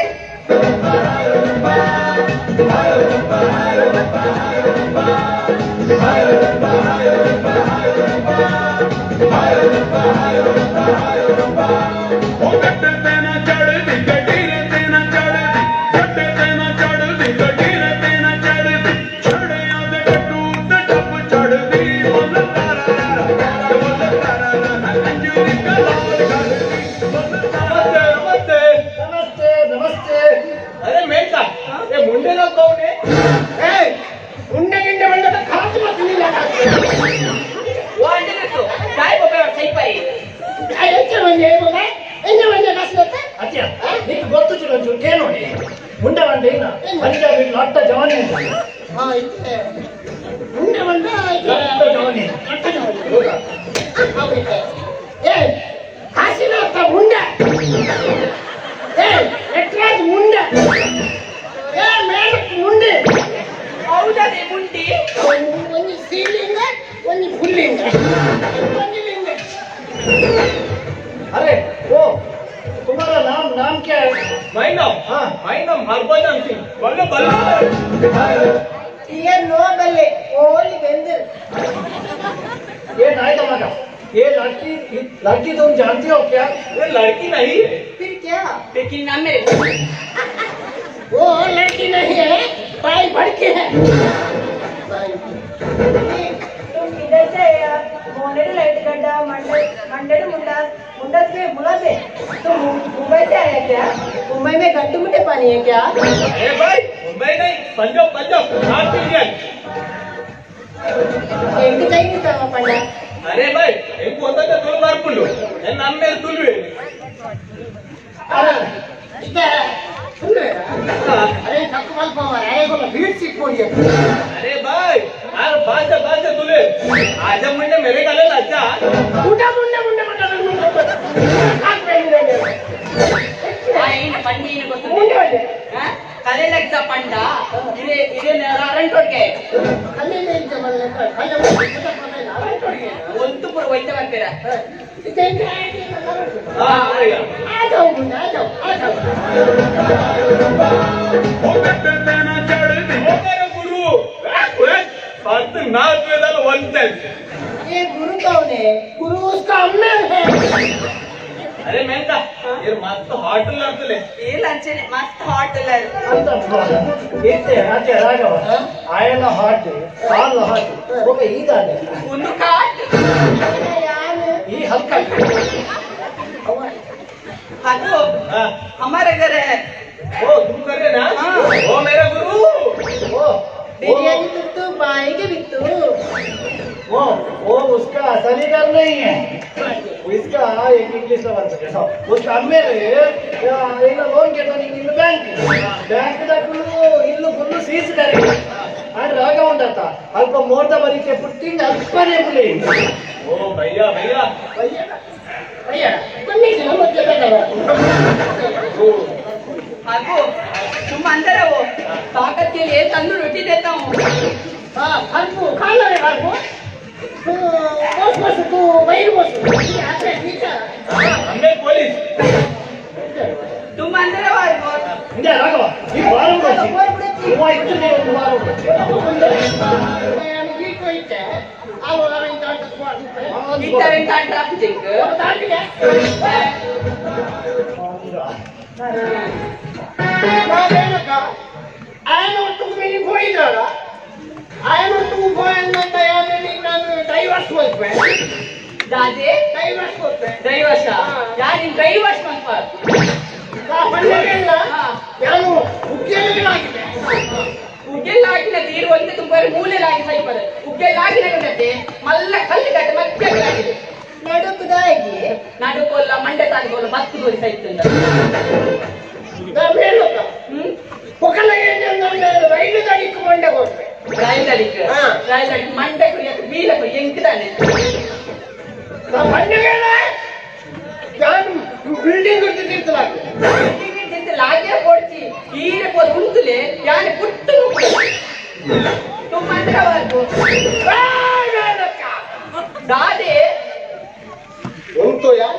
ਉਹ ਗੱਡੇ ਤੇ ਨਾ ਚੜਦੀ ਗੱਡੀਰੇ ਤੇ ਨਾ ਚੜਦੀ ਗੱਡੇ ਤੇ ਨਾ ਚੜਦੀ ਗੱਡੀਰੇ ਤੇ ਨਾ ਚੜਦੀ ਛੜਿਆਂ ਦੇ ਡੱਡੂ ਤੇ ਟੱਪ ਚੜਦੀ ਬੋਲ ਤਾਰਾ ਬੋਲ ਤਾਰਾ ਅੰਜੂਰੀ ਕਲਾਲ ਕਰਦੀ ਬੋਲ नमस्ते नमस्ते. ನಮಸ್ತೆ ನಮಸ್ತೆ. अरे मेंढा ये मुंडे लोग कौन है? ಏ ಉಂಡೆ ಗಿಂಡೆ ಬಂದದ ಕಾಸು ಬರ್ತಿಲ್ಲ. ಓ ಅಂಜಲಿ ಸಾಯಿ ಬೊಬ್ಬೆ ಸೈಪಾಯಿ. ಎಂಚ ಬಂದೆ ಮಗ ಎಂಜ ಬಂದೆ ಕಾಸು ಗೊತ್ತಾ? ಅತ್ಯ ನಿಕ್ ಗೊತ್ತು ಒಂಚೂರು ಕೇಳೋಡಿ ಮುಂಡೆ ಬಂಡೆ ಇಲ್ಲ ಪಂಜಾಬಿ ಲಟ್ಟ ಜವಾನಿ ಅಂತ. ಹಾ ಇತ್ತೆ ಉಂಡೆ ಬಂದ. ಲಟ್ಟ ಜವಾನಿ. ಲಟ್ಟ ಜವಾನಿ ಹೌದು. ಏ ಕಾಶಿನಾಥ ಮುಂಡೆ, ಏ ನಟರಾಜ್ ಮುಂಡೆ, ಏ ಮೇಲಕ್ ಮುಂಡೆ. ಹೌದದೇ ಮುಂಡಿ. ಒಂಜಿ ಸೀಲಿಂಗ ಒಂಜಿ ಪುಲ್ಲಿಂಗ ಒಂಜಿ ಲಿಂಗ. अरे ओ तुम्हारा नाम नाम क्या है? My नाम? हाँ। My नाम हरभजन सिंह. बल्ले बल्ले. ಇಯರ್ ನೋ ಬಲ್ಲೆ ಓನ್ಲಿ ಬೆಂದಿರ್. ये नाई मगा ये लड़की लड़की तुम जानती हो क्या? ये लड़की नहीं है. ಫಿರ್ ಕ್ಯಾ? लेकिन नाम मेरे वो लड़की नहीं है बाई भड़की है. तुम किधर से आया? मोनेडु लाइट गड्ढा मंडे मंडेडु मुंडा मुंडा से मुला से तुम मुंबई से आया क्या? मुंबई में गट्टू मुट्टे पानी है क्या? अरे भाई मुंबई नहीं, पंजाब पंजाब नॉर्थ इंडियन. ಎಂಟು ಚೈನೀಸ್ ಅವ ಪಂಡ. अरे भाई ಎಂಕು ಒಂದಕ್ಕೆ ತುಳು ಬರ್ಪುಂಡು ನನ್ನ ಅಮ್ಮೇಲೆ ತುಳುವೆ. ಇತ್ತೆ ಅರೆ ತಪ್ಪು ಮಲ್ಪ ಅರೆ ಗೊಲ್ಲ ಬೀಡ್ ಸಿಕ್ಕೋಡಿ. अरे भाई यार भाषा भाषा तुले आजा मुंडे मेरे गाले लज्जा. ಊಟ ಮುಂಡೆ ಮುಂಡೆ ಮುಂಡೆ ಏನು ಪಂಡಿ ಏನು ಗೊತ್ತು. ಮುಂಡೆ ಬಂದೆ. ಕಲೆ ಪಂಡ ಇದೇ ಇದೇ ಅರಂಟೋಡ್ಗೆ. ಕಲ್ಲೇನೆ ಇದ್ದೆ ಮಲ್ಲೆ ಕಲ್ಲೆ ಒಂದು ಪೂರ ವೈದ್ಯ ಬರ್ತೀರಾ? ಹಾ ಅಯ್ಯ. ಆ ಜಾਓ ಮುಂಡೆ ಆ ಜಾਓ ಆ ಜಾओ. ਉਹ ਗੱਡੇ ਤੇ ਨਾ ਚੜਦੀ ಹೋಗಾರ ಗುರು ಪತ್ತು ನಾಲ್ಕು ವೇದಲ್ಲ ಒಂದ್. ये गुरु कौन है? गुरु उसका अम्मे है. ಅರೆ ಮೆಂತ ये ಮಸ್ತ್ ಹಾಟ್ ಅಂತಲೇ. ಇಲ್ಲ ಅಂಚೆನೆ ಮಸ್ತ್ ಹಾಟ್ ಇಲ್ಲ. ಅಂತ ಏತೆ ಅತ್ಯ ರಾಘವ ಆಯನ ಹಾಟ್ ಕಾಲ್ ಹಾಟ್ ಒಬ್ಬ ಈದಾನೆ. ಒಂದು ಕಾಟ್. ಯಾರು? ಈ ಹಲ್ಕ. हागो हमारे घर है। ओ तुम कर रहे ना? ओ मेरा गुरु। ओ बिरयानी तो बाएगे भी तो। वो वो उसका असली घर नहीं है। इसका एक इंग्लिश में बರ್ತದೆ. उसका ಅಮ್ಮೇಲೆ ಏನ ಲೋನ್ ಕೇಳ್ತಾನೆ ಇನ್ನು ಬ್ಯಾಂಕ್ ಬ್ಯಾಂಕ್ ದಾಕಲು ಇಲ್ಲು ಫುಲ್ಲು ಸೀಸ್ ಕರೆ ಆಂಡ್ ರಾಗ ಉಂಡತ್ತ ಅಲ್ಪ ಮೋರ್ದ ಬರೀಕೆ ಪುಟ್ಟಿಂದ ಅಲ್ಪನೇ ಬುಲಿ. ಓ ಭಯ್ಯ ಭಯ್ಯ ಭಯ್ಯ ಭಯ್ಯ ಬನ್ನಿ ನಮ್ಮ ಜೊತೆ. ಹಾಗೂ ತುಂಬ ಅಂದರೆ ताकत के लिए तंदूर रोटी देता हूँ। हाँ फालतू खा लो रे फालतू। तू बस बस तू वही बस आते ठीक है। हमें पुलिस तुम अंदर आओ बहुत इंदे राघव ಈ ಬಾರ ಬಿಡು वो इतने बार ಮಲ್ಲ ಕಲ್ಲು ಕಟ್ಟೆ ಮಕ್ಕಳಾಗಿದೆ ನಡುಕುದಾಗಿ ನಡುಕೊಲ್ಲ ಮಂಡೆ ತಾನಿಕೊಲ್ಲ ಬತ್ತು ಗೋರಿ ಸೈತುಂಡ ರೈಲು ದಡಿಕ್ ಮಂಡೆ ಕೊಟ್ಟೆ ರೈಲು ದಡಿಕ್ ರೈಲು ದಡಿಕ್ ಮಂಡೆ ಕುರಿಯಕ್ಕೆ ಬೀಲ ಕುರಿ ಎಂಕದಾನೆ ಬಿಲ್ಡಿಂಗ್ ಲಾಗೆ ಕೊಡ್ಚಿ ಈರೆ ಪೋದು ಉಂತುಲೆ ಯಾನೆ ಪುಟ್ಟು ತುಂಬ ದಾದೆ ಉಂಟು ಯಾರ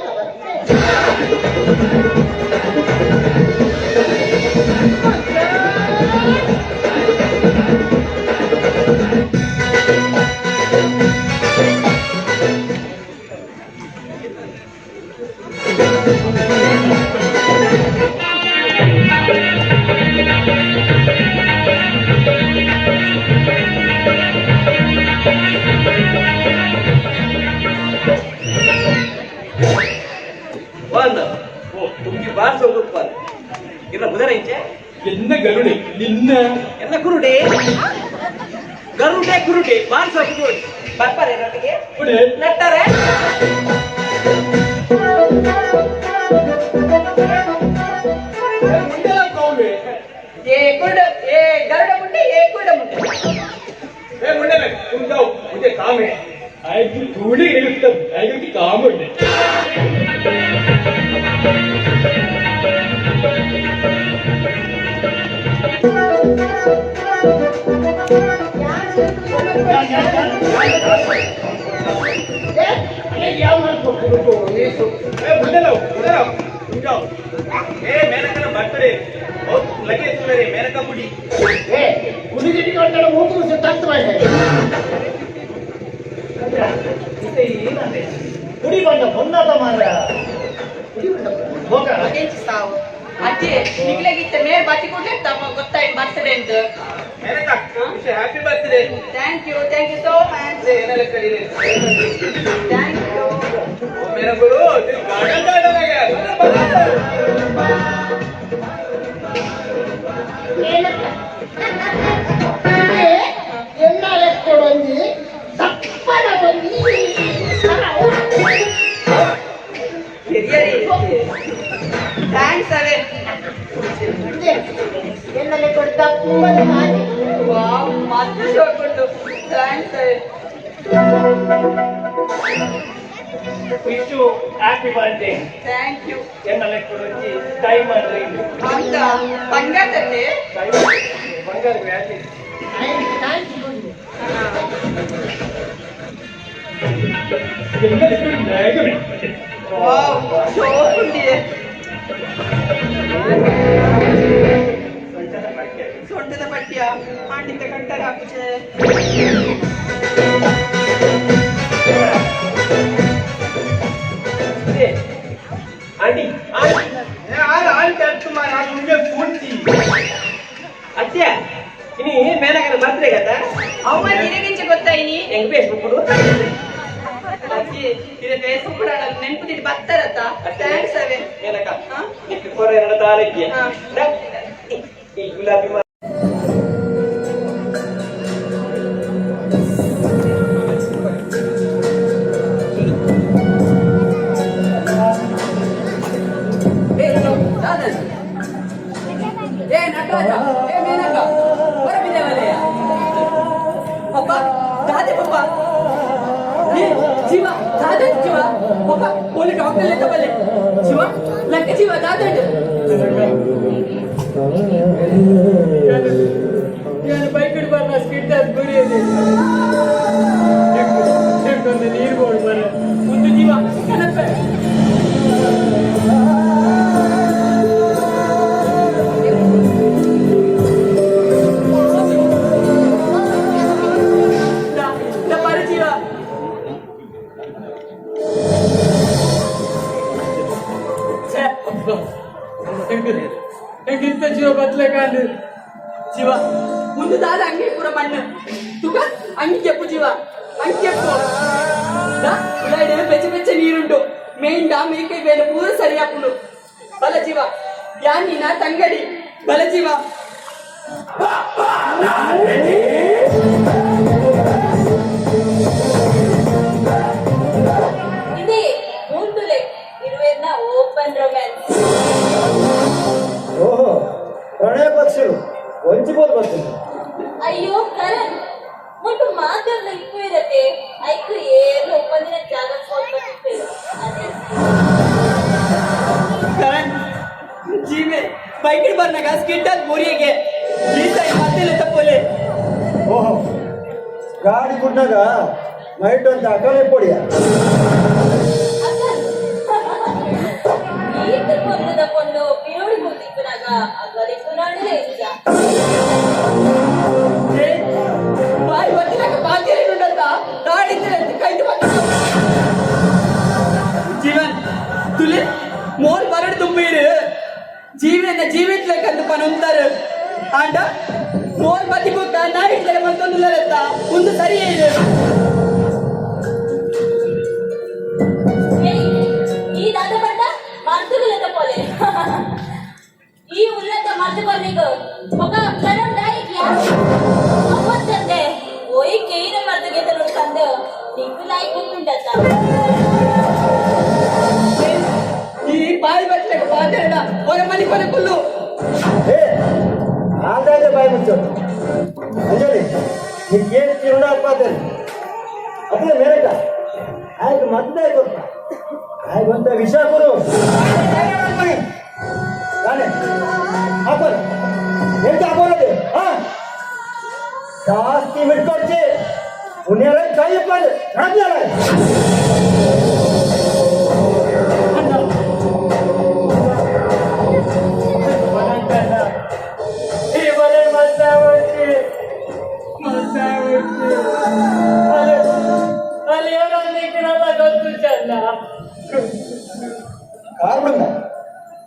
ಎನ್ನ ಗರುಡೆ ನಿನ್ನ ಎನ್ನ ಕುರುಡೆ ಗರುಡೆ ಕುರುಡೆ ಬಾರ್ ಸೊಪ್ಪು ಬರ್ಪಾರೆ ರೊಟ್ಟಿಗೆ ನಟ್ಟಾರೆ ಏ ಕುರುಡ ಏ ಗರುಡ ಮುಂಡೆ ಏ ಕುರುಡ ಮುಂಡೆ ಏ ಮುಂಡೆ तुम जाओ मुझे काम है आएगी थोड़ी उत्तम आएगी काम है ಕುಡಿ ಬಂಡ ಹೊನ್ನಾಟ ಮಾರ ಸಾವು ಅಜ್ಜಿ ನಿಗ್ಲೆಗಿತ್ತ ಮೇರ್ ಬತ್ತಿ ಕೂಡ್ಲೆ ತಮ್ಮ ಗೊತ್ತಾಯ್ತು ಬರ್ತಡೆ ಅಂತ. Happy birthday. Thank you, thank you so much. Thank you. मेरा गुरु दिल गार्डन गार्डन आ गया. Thanks ಅವೇ. ಎನ್ನಲೆ ಕೊಡ್ತಾ ವಾವ್ ಮಸ್ತ್ ಶೋಕ್ ಉಂಟು. Thanks ಅವೇ. Wish you happy birthday. Thank you. ಎನ್ನಲೆ ಕೊಡೋಜಿ ಡೈಮಂಡ್ ರಿಂಗ್. ಅಂತ ಬಂಗಾರದಲ್ಲಿ ಬಂಗಾರ ವ್ಯಾಲಿ. ವಾವ್ ಶೋಕ್ ಉಂಟಿದೆ. ಸೊಂಟದ ಪಟ್ಟಿಯ ಆಂಡಿತ ಕಟ್ಟರ ಹಾಕುಚೆ. ಆಂಟಿ ಆಂಟಿ ಅತ್ಯ ಇನಿ ಮೇನಕನ ಬರ್ತ್ಡೇ ಗತ್ತ ಅವ ನಿನಗಿಂಚ ಗೊತ್ತಾಯಿನಿ ಹೆಂಗ್ ಫೇಸ್ಬುಕ್ ಕೊಡು ಅಜ್ಜಿ ಇರೆ ಫೇಸ್ಬುಕ್ ನೆನಪು ಬತ್ತಾರತ್ತ thanks ಅವೇ. ಮೇನಕ ನಿಕ್ ಕೊರೆ ನನ್ನ ತಾರಕ್ಕೆ ಈ ಗುಲಾಬಿ. ಏ ನಟರಾಜ, ಏ ಮೇನಕ, ಹೊರಬಿದ್ದೇವಲ್ಲಯ್ಯ. ಪಪ್ಪ ದಾದೆ, ಪಪ್ಪ, ಏ ಜೀವ ದಾದೆ, ಜೀವ ಪಪ್ಪ ಪೊಲೀಸ್ ಡಾಕ್ಟರ್ ಲೆಕ್ಕ ಬಲ್ಲೆ. ಜೀವ ಲಕ್ಕ, ಜೀವ ದಾದೆ. ನಾನು ಬೈಕ್ ಬರ್ನ ಸ್ಕಿಡ್ ಗುರಿ ಒಂದು ನೀರು ಬೋಡು ಬರ ಒಂದು ಜೀವ ಕನಪೆ. ಜೀವ ಹೆಂಗಿತ್ತ ಜೀವ ಬದ್ಲಕಾಂಡು. ಜೀವ ಮುಂದೆ ದಾದ ಅಂಗಿ ಪೂರ ಮಣ್ಣು ತುಗ ಅಂಗಿ ಕೆಪ್ಪು ಜೀವ ಅಂಗಿ ಕೆಪ್ಪು. ಉಳ್ಳಾಯಿಡೆ ಬೆಚ್ಚ ಬೆಚ್ಚ ನೀರುಂಟು. ಮೇಂಡ ಮೇಕೆ ಬೇಲೆ ಪೂರ ಸರಿ ಹಾಪುಂಡು. ಬಲ ಜೀವ, ಯಾ ನೀನ ತಂಗಡಿ ಬಲ ಜೀವ. ಇದೇ ಮೂರ್ತುಲೆ ಇರುವೆರ್ನ ಓಪನ್ ರೊಮ್ಯಾನ್ಸ್. ಓಹೋ, ಪ್ರಣಯ ಪಕ್ಷಿಗಳು ಒಂಚಿಬೋದು ಬರ್ತೀನಿ. ಅಯ್ಯೋ ಕರಣ್, ಮುಟ್ಟು ಮಾತಾಡ್ಲ ಇಪ್ಪು ಇರತ್ತೆ. ಐಕ್ ಏನು ಒಪ್ಪಂದಿನ ಜಾಗ ಬರ್ತಿತ್ತು ಅದೇ. ಕರಣ್ ಜೀವೆ ಬೈಕ್ ಬರ್ನಾಗ ಸ್ಕಿಡ್ ಅಲ್ಲಿ ಮುರಿಯಗೆ ಪ್ಲೀಸ್ ಮತ್ತೆ ತಪ್ಪೋಲೆ. ಓಹೋ, ಗಾಡಿ ಗುಡ್ನಾಗ ನೈಟ್ ಅಂತ ಅಕಲೆ ಪೊಡಿಯ. ಈತ ಪೊನ್ನುದ ಪೊಣ್ಣು ಪಿರೋಡಿ ಕೂತಿಪ್ಪನಾಗ ಅಗಲಿಪ್ಪುನಾಡಲೇ ಇದ್ದ. ಏ ಬಾಯಿ ಬತ್ತಿನಾಗ ಬಾಧ್ಯರೆ ಉಂಡಂತ ದಾಡಿದ್ರೆ ಕೈದು ಪಕ್ಕ ಜೀವನ್ ತುಲಿ ಮೋರ್ ಬರಡು ತುಂಬಿರು ಜೀವನ ಜೀವಿತ್ಲಕ್ಕಂದು ಪನೊಂತಾರು. ಆಂಡ ಮೋರ್ ಬತ್ತಿ ಬುಕ್ಕ ನಾಡಿಡ್ತಾರೆ ಮತ್ತೊಂದು ಒಂದು ಸರಿ ಇದು. ಏಯ್, ಈ ದಾದ ಪಂಡ ಮರ್ತುಗುಲದ ಪೋಲೆ ಈ ಉಲ್ಲದ ಮರ್ತು ಕೊರ್ನಿಗು ఒక ಕರಣ್ ದಾಯಿಕ್ಯಾ ಅಮ್ಮತ್ತಂದೆ ಓಯ್ ಕೇಯಿನ ಮರ್ತುಗೆ ತಂದು ನಿಂಕು ಲಾಯ್ಕ್ ಗೊತ್ತುಂಟತ್ತ. ಈ ಬಾಯಿ ಬತ್ತಲಕ್ಕ ಬಾಧ್ಯರ ಹೊರ ಮನೆ ಕೊನೆ ಕುಲ್ಲು. ಏ ಆದಾಯ ಬಾಯಿ ಮುಚ್ಚು. ಅಂಜಲಿ, ನಿಮ್ಗೇನು ಕಿರುಣ ಪಾತರಿ ಅದೇ ಮೇರಕ ಆಯ್ತು ಮದ್ದೆ ಕೊರ್ಪ ಆಯ್ತು ಅಂತ ವಿಷ ಕೊರು ನಾನೇ ಹಾಕೋರು ಎಂತ ಹಾಕೋರದು. ಹಾ ಜಾಸ್ತಿ ಬಿಟ್ಕೊಡ್ಚಿ ಪುಣ್ಯರ ಕೈ ಪಾಡು ನಡಪ್ಯಾರ. ಈ ಮನೆ ಮಲ್ತಾವಚ್ಚಿ ಮಲ್ತಾವಚ್ಚಿ ಅಲ್ಲಿ ಅಲ್ಲಿ ಏನೋ ನಿಕ್ಕಿನಲ್ಲ ಗೊತ್ತು ಚಂದ. ಕಾರ್ ಬಿಡುಗ,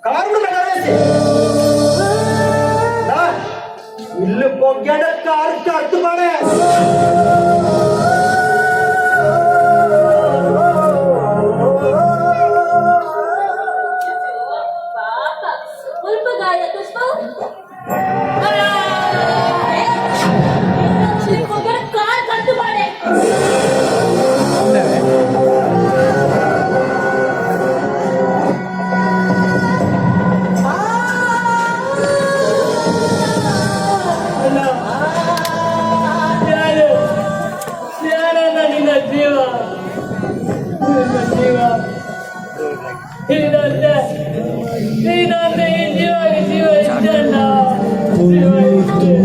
ಕಾರ್ ಬಿಡುಗ ನರೇಸಿ ಇಲ್ಲು ಪೊಗ್ಗ್ಯಾಡ ಕಾರ್ ಕರ್ತು ಮಾಡೆ. ಪಾಪ ಮುಲ್ಪ ಗಾಯ ಪುಷ್ಪ ಕಾರ್ ಕಟ್ಟು ಮಾಡೆ. ಯಾರು ಯಾರನ್ನ ನಿನ್ನ ಜೀವ ನಿನ್ನ ಜೀವ ನೀನಂತೆ ನೀನಂತೆ ಈ ಜೀವಕ್ಕೆ ಜೀವ ಇದ್ದಣ್ಣ ಜೀವ ಇದ್ದೆ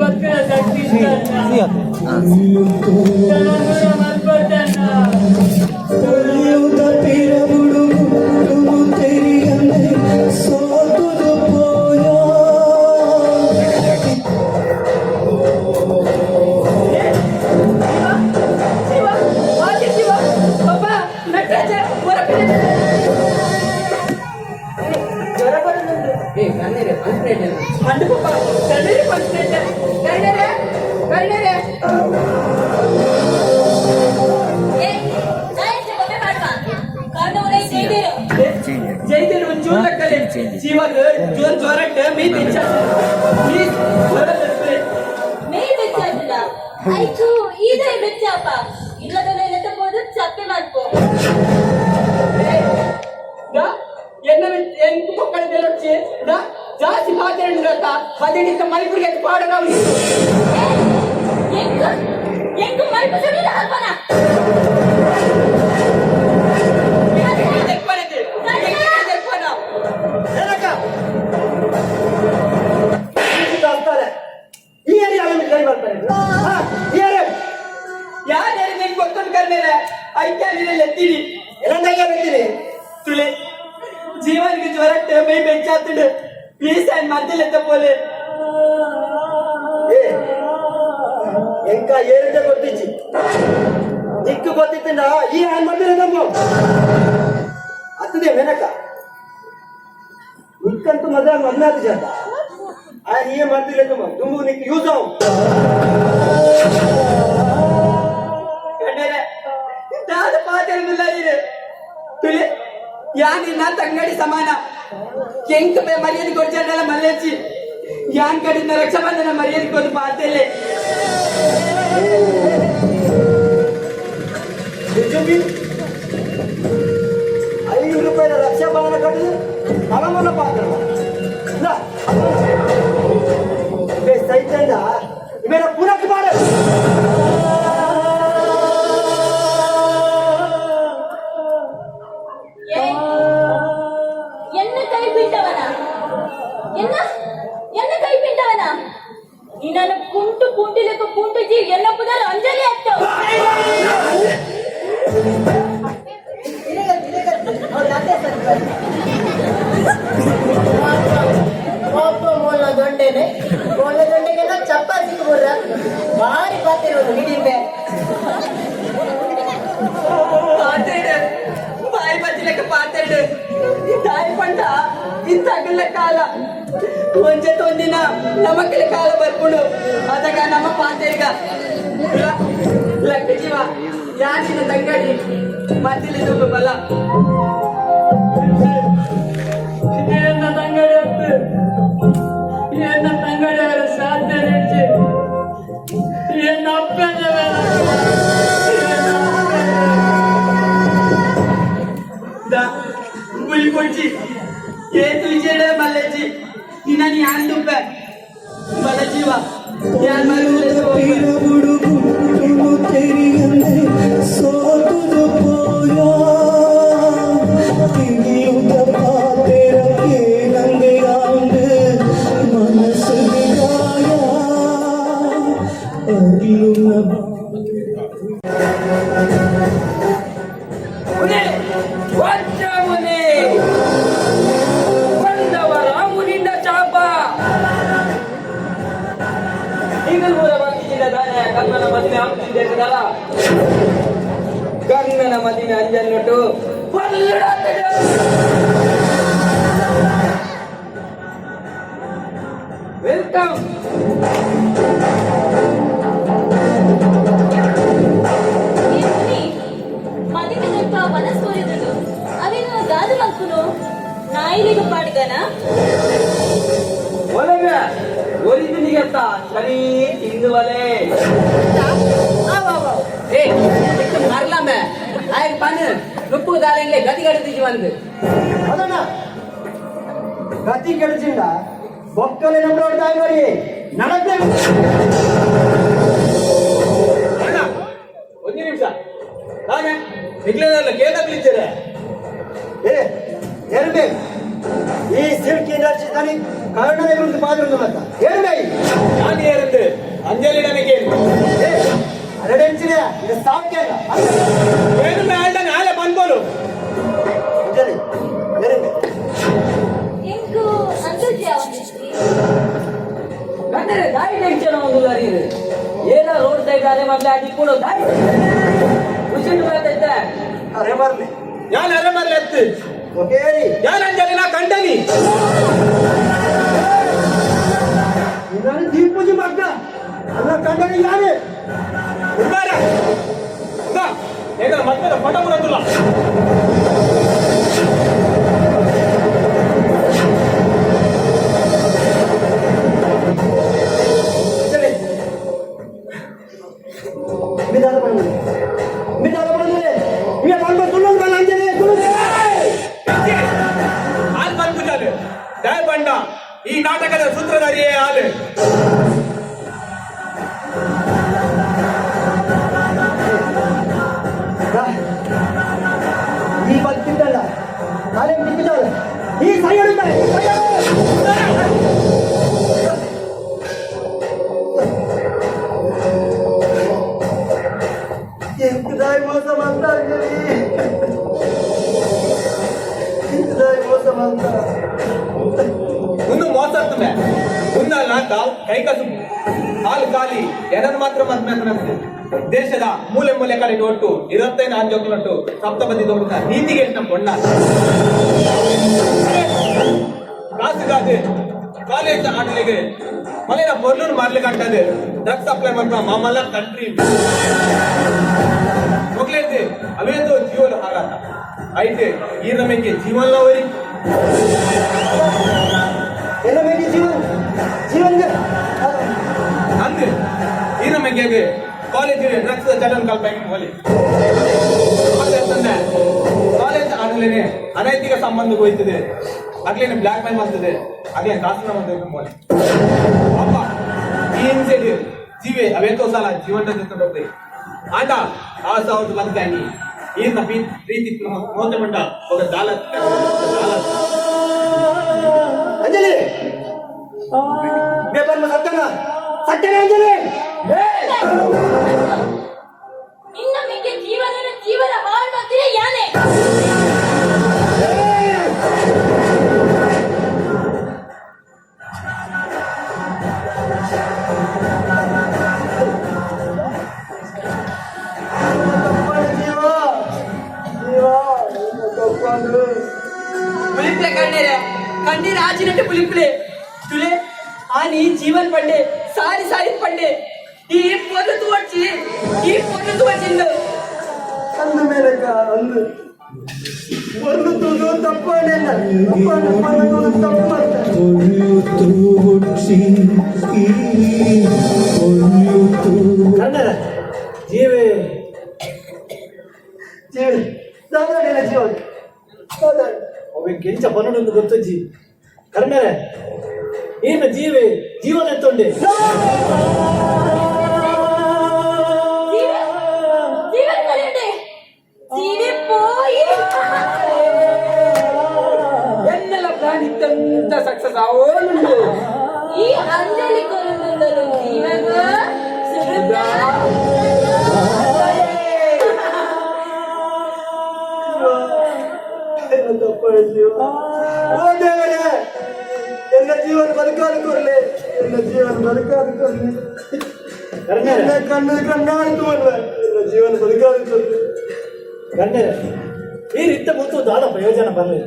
ಬದುಕಿನ ಶಕ್ತಿ ಇದ್ದಣ್ಣ ಮಲ್ಪಟ್ಟಣ್ಣ. ಜೀವ ವಾದ್ಯ ಜೀವ ಪಪ್ಪ ನಟರಾಜ ಹೊರ. ಜ್ವರ ಬರೋದುಂಟು. ಏ ಕಣ್ಣೀರೆ ಪಂಚ್ರೇಟ್ ಅಂಡು ಪಪ್ಪ ಕಣ್ಣೀರೆ ಪಂಚ್ರೇಟ್ ಕಣ್ಣೀರೆ. ಕರ್ಣರೇ ಏ ನಾಯಿ ಬೊಬ್ಬೆ ಮಾಡುವ ಕರ್ಣವರೇ ಜೈದೇರು ಜೈದೇರು ಒಂಚೂರು ಲಕ್ಕಲೆ ಜೀವಾಗ ಜೋರ್ ಜೋರಟ್ಟ ಮೇ ಬೆಚ್ಚ ಪ್ಲೀಸ್ ಜ್ವರ ತಪ್ಪೆ ಮೇ ಬೆಚ್ಚಾದಿಲ್ಲ ಆಯ್ತು ಈದೇ ಬೆಚ್ಚಾಪ ಇಲ್ಲದಲ್ಲ ಇಲ್ಲದ ಚಪ್ಪೆ ಮಾಡ್ಕೋ ಎನ್ನ ಎನ್ ಮಕ್ಕಳ ಬೆಲೊಚ್ಚಿ ಜಾಸ್ತಿ ಮಾತಾಡಿದ್ರತ್ತ ಹದಿನಿತ್ತ ಮಣಿಪುರಿಗೆ ಪಾಡನ ಎಂಕ್ ಎಂಕ್ ಮಲ್ಪ ಸುಡಿಲ್ಲ ಹಾಕೋಣ ಯಾರು ನಿಂಗೆ ಗೊತ್ತೊಂದು ಕರ್ಮೇಲೆ ಐಕ್ಯ ಎತ್ತೀನಿ ಎತ್ತೀನಿ ತುಳೆ ಜೀವನಿಗೆ ಜ್ವರಟ್ಟು ಮೈ ಬೆಚ್ಚಾತುಡು ಪ್ಲೀಸ್ ಅಂಡ್ ಮದ್ದಲೆತ್ತ ಪೋಲೆ ಏ ಎಂಕ ಏರಿಟ ಗೊತ್ತಿಚ್ಚಿ ನಿಕ್ಕು ಗೊತ್ತಿತ್ತಂಡ ಈ ಹ್ಯಾಂಡ್ ಮಾಡಿದ್ರೆ ನಮ್ಮ ಅತ್ತದೆ ಮೆನಕ ನಿಕ್ಕಂತೂ ಮದ ಮದ್ನಾದ ಜಾತ ಆ ನೀ ಮದ್ದಿಲ್ಲ ತುಂಬ ದುಂಬು ನಿಕ್ ಯೂಸ್ ಆವು ಕಣ್ಣರೆ ನಾನು ಪಾತೆಲ್ಲ ಇದೆ ತುಳೆ ಯಾನ್ ನಿನ್ನ ತಂಗಡಿ ಸಮಾನ ಕೆಂಕ್ ಬೆ ಮರ್ಯಾದೆ ಕೊಡ್ಚಾಡಲ್ಲ ಮಲ್ಲೇಚಿ ಯಾನ್ ಕಡಿನ ರಕ್ಷಾಬಂಧನ ಮರ್ಯಾದೆ ಕೊದ್ದು ಪಾತೆಲೆ ನಿಜುಬಿ 5 ರೂಪಾಯಿನ ರಕ್ಷಾಬಂಧನ ಕಟ್ಟಿದ್ರೆ ತಲಮನ್ನ ಪಾತ್ರ ಸೈತಂಡ ಇಮೇರ ಪುನಃ ಮಾಡ ಎನ್ನ ಕೈ ಬಿಟ್ಟವನ ಎನ್ನ ಎನ್ನ ಕೈ ಬಿಟ್ಟವನ ನಿನ್ನನ್ನು ಕುಂಟು ಕುಂಟಿಲಿಕ್ಕ ಕುಂಟು ಜೀ ಎಲ್ಲ ಪುದರ್ ಅಂಜಲಿ ಆಗ್ತಾವ ಪಾಪ ಮೋಲ ದೊಂಡೆನೆ ಮೋಲ ದೊಂಡೆಗೆಲ್ಲ ಚಪ್ಪಾಸಿ ಬುರ್ರ ಭಾರಿ ಪಾತಿರೋದು ಹಿಡಿಬೆ ಪಾತೆಡು ಬಾಯಿ ಬಚ್ಚಲೆಕ್ಕ ಪಾತೆಡು ತಾಯಿ ಪಂಡ ಇಂತಗಲ್ಲ ಕಾಲ ಒಂಜೆ ತೊಂದಿನ ನಮಕ್ಕಲ ಕಾಲ ಬರ್ಪುಂಡು ಅದಗ ನಮ್ಮ ಪಾತೆರ್ಗ ಲಕ್ಕ ಜೀವ ಯಾನಿನ ತಂಗಡಿ ಮತ್ತಿಲಿ ದುಂಬು ಬಲ ಎನ್ನ ತಂಗಡಿ ಅತ್ತು ಎನ್ನ ತಂಗಡಿ ಅವರ ಸಾಧ್ಯ ಹೆಚ್ಚು ಎನ್ನ ಅಪ್ಪನ ಬುಲ್ಕೊಡ್ಚಿ ಏ ತುಳಿಚೇಡ ಮಲ್ಲೇಜಿ ನಿನ್ನ ಯಾನ್ ದುಂಬೆ ಬಲ ಜೀವ ಯಾನ್ ವಜ್ರಮುನಿ ಬಂದವ ರಾಮುನಿಂದ ಚಾಪ ಈಗಲ್ ಮೂರ ಬಾಕಿಸಿದ ದಾನೆ ಕರ್ಣನ ಮದಿಮೆ ಆಗ್ತಿದ್ದಲ್ಲ ಕರ್ಣನ ಮದಿಮೆ ಅಂಜನ್ನುಟ್ಟು welcome. ಮದಿಮೆ ಸ್ವಲ್ಪ ಮನಸ್ಸು ಅವೇನು ದಾದು ಮಲ್ಪುನು ನಾಯಿಲಿಗೆ ಪಾಡ್ಗನ ಒಳಗ ಒರಿದಿನಿಗತ್ತ ಸರಿ ತಿಂದುವಲೆ ಏ ಮರಲಾಮೆ ಆಯ್ ಪನ್ ನುಪ್ಪು ದಾಲೆಂಗ್ಲೆ ಗತಿ ಗಡಿತಿಜಿ ಬಂದು ಅದಣ್ಣ ಗತಿ ಕೆಡಿಸಿಂದ ಬೊಕ್ಕಲೆ ನಂಬರ್ ತಾಯಿ ಮಾಡಿ ನಡಕ್ಕೆ ಅಣ್ಣ ಒಂದು ನಿಮಿಷ ನಾನೇ ನಿಗ್ಲೇದಲ್ಲ ಕೇಳಕ್ಲಿದ್ದೀರ ಏ ಎರ್ಮೆ ಈ ಸಿಲ್ಕ್ ಇಂಡಸ್ಟ್ರಿ ತಾನಿ ಕರ್ಣದ ವಿರುದ್ಧ ಪಾತ್ರ ಮತ್ತ ಎರ್ಮೆ ನಾನು ಏರಂದು ಅಂಜಲಿ ನನಗೆ ಏ ಅರಡೆಂಚಿನ ಇದು ಸಾಧ್ಯ ಇಲ್ಲ ಏನು ಆಳ್ದ ನಾಳೆ ಬಂದ್ಬೋದು ಅಂಜಲಿ ಎರ್ಮೆ ಎಂಕು ಅಂಜಲಿ ಅವನಿಸ್ತಿ ಗಂಡರೆ ದಾರಿ ಟೆನ್ಷನ್ ಒಂದು ಇದು ಏನ ರೋಡ್ ಸೈಡ್ ಅರೆ ಮಗ್ಲ ಅಡಿ ಕೂಡ ದಾರಿ ಉಸಿರು ಬರ್ತೈತೆ ಅರೆ ಬರ್ಲಿ ಯಾನ್ ಅರೆ ಬರ್ಲಿ ಅತ್ತು ಒಕೇರಿ ಯಾನ್ ಅಂಜಲಿ ನಾ ಕಂಡನಿ ನಾನು ದೀಪುಜಿ ಮಗ್ಗ ಅಲ್ಲ ಕಂಡನಿ ಯಾರೇ ಮತ್ತೆ ಪಟ ಬರೋದಿಲ್ಲ. ಈ ನಾಟಕದ ಸೂತ್ರಧಾರಿಯೇ ಆಲೆ. ಈ ಬದುಕಿದ್ದಲ್ಲ ಆಲೆ ಬಿಟ್ಟಿದ್ದಾಳೆ ಈ ಸೈಯಡುತ್ತಾರೆ. ಮೋಸ ಮಾಡ್ತಾ ಅಂಜಲಿ, ಮೋಸ ಮಾಡ್ತಾ ಒಂದು ಮೋಸ ಆಗ್ತದೆ. ಮುಂದಲ್ಲ ಕೈ ಕಸುಬು ಹಾಲು ಖಾಲಿ ಏನನ್ನು ಮಾತ್ರ ಮದ್ಮೆ ದೇಶದ ಮೂಲೆ ಮೂಲೆ ಕಡೆ ಒಟ್ಟು ಇರತ್ತೈದು ಅಂಜೋಕ್ಲೊಟ್ಟು ಸಪ್ತಪದಿ ದೊಡ್ಡ ನೀತಿಗೆ ಪೊಣ್ಣ ಕಾಸುಗಾದೆ ಕಾಲೇಜ್ ಆಟಲಿಗೆ ಮನೆಯ ಪೊರ್ಲೂರು ಮಾರ್ಲಿಕ್ಕೆ ಅಂಟದೆ ಡ್ರಗ್ಸ್ ಸಪ್ಲೈ ಮಾಡ್ತಾ ಮಾಮಲ್ಲ ಕಂಟ್ರಿ ಮೊಗ್ಲೇದೆ ಅವೇదో ಜೀವನ ಹಾಗಾತ అయితే ఈ రమేకి జీవన్లో వరి ಏನಮೇಗೆ ಜೀವನ್ ಜೀವನ್ಗೆ ಅಂದೆ ಈ ರಮೇಗೆ ಕಾಲೇಜ್ ಡ್ರಗ್ಸ್ ಚಟನ್ ಕಲ್ಪಾಗಿ ಹೋಲಿ ಕಾಲೇಜ್ ಆಡಲೇನೆ ಅನೈತಿಕ ಸಂಬಂಧ ಹೋಯ್ತದೆ, ಅಗ್ಲೇನೆ ಬ್ಲಾಕ್ ಮೇಲ್ ಮಾಡ್ತದೆ, ಅಗ್ಲೇನೆ ಕಾಸಿನ ಬಂದ ಅಪ್ಪ ಈ ಹಿಂಸೆ ಜೀವೆ ಅವೇತೋ ಸಲ ಜೀವನ ಜೊತೆ ಆಟ ಆ ಸಾವಿರದ ಬಂದಾನಿ ಈರ್ನ ಪ್ರೀತಿ ಮೋತ ಮಂಡ ఒక దాಲತ್ దాಲತ್. ಅಂಜಲಿ ಪೇಪರ್ ಸತ್ಯನ ಸತ್ಯನ ಅಂಜಲಿ. ನಿನ್ನ ಮಿಗೆ ಜೀವನ ಜೀವನ ಹಾಳು ಮಾಡ್ತೀರ ಯಾನೆ? పులిప్లే కన్నీరే కన్నీరు ఆచినట్టు పులిప్లే తులే ఆని జీవన్ పండే సారి సారి పండే ఈ పొద్దు వచ్చి ఈ పొద్దు వచ్చింది. ಅಂದ ಮೇಲಕ್ಕ ಅಂದು ಒಂದು ತುದು ತಪ್ಪಣೆಲ್ಲ ತಪ್ಪು ತಪ್ಪು ಮಾಡ್ತಾರೆ. ಕನ್ನಡ ಜೀವೆ ಜೀವೆ ಸಾಧಾರಣ ಜೀವನ ಸಾಧಾರಣ ಅವೆ ಕೆಂಚ ಪನ್ನುಡೊಂದು ಗೊತ್ತುಜ್ಜಿ ಕರ್ಣರೆ ಈನ ಜೀವೆ ಜೀವನ ಎತ್ತೊಂಡೆ. ജീവൻ കളയട്ടെ, ജീവൻ പോയി. ఎన్నెల ప్లాన్ ఇంత సక్సెస్ అవోనుండు. ಈ ಅಂಜಲಿ ಕೊಲ್ಲುಂದಲು ಜೀವಗ ಸುರುತ. ತಪ್ಪಣ ಜೀವ ಓ ದೇವರೇ, ಎನ್ನ ಜೀವನ ಬದುಕಾದ ಕೊರ್ಲೆ, ಎನ್ನ ಜೀವನ ಬದುಕಾದ ಕೊರ್ಲೆ, ಎನ್ನ ಕಣ್ಣು ಕಣ್ಣಾಯ್ತು ಅಲ್ವ, ಎನ್ನ ಜೀವನ ಬದುಕಾದ ಕೊರ್ಲೆ. ಗಂಡರೆ ಈ ರೀತಿ ಮುತ್ತು ದಾದ ಪ್ರಯೋಜನ ಬರ್ಲಿ.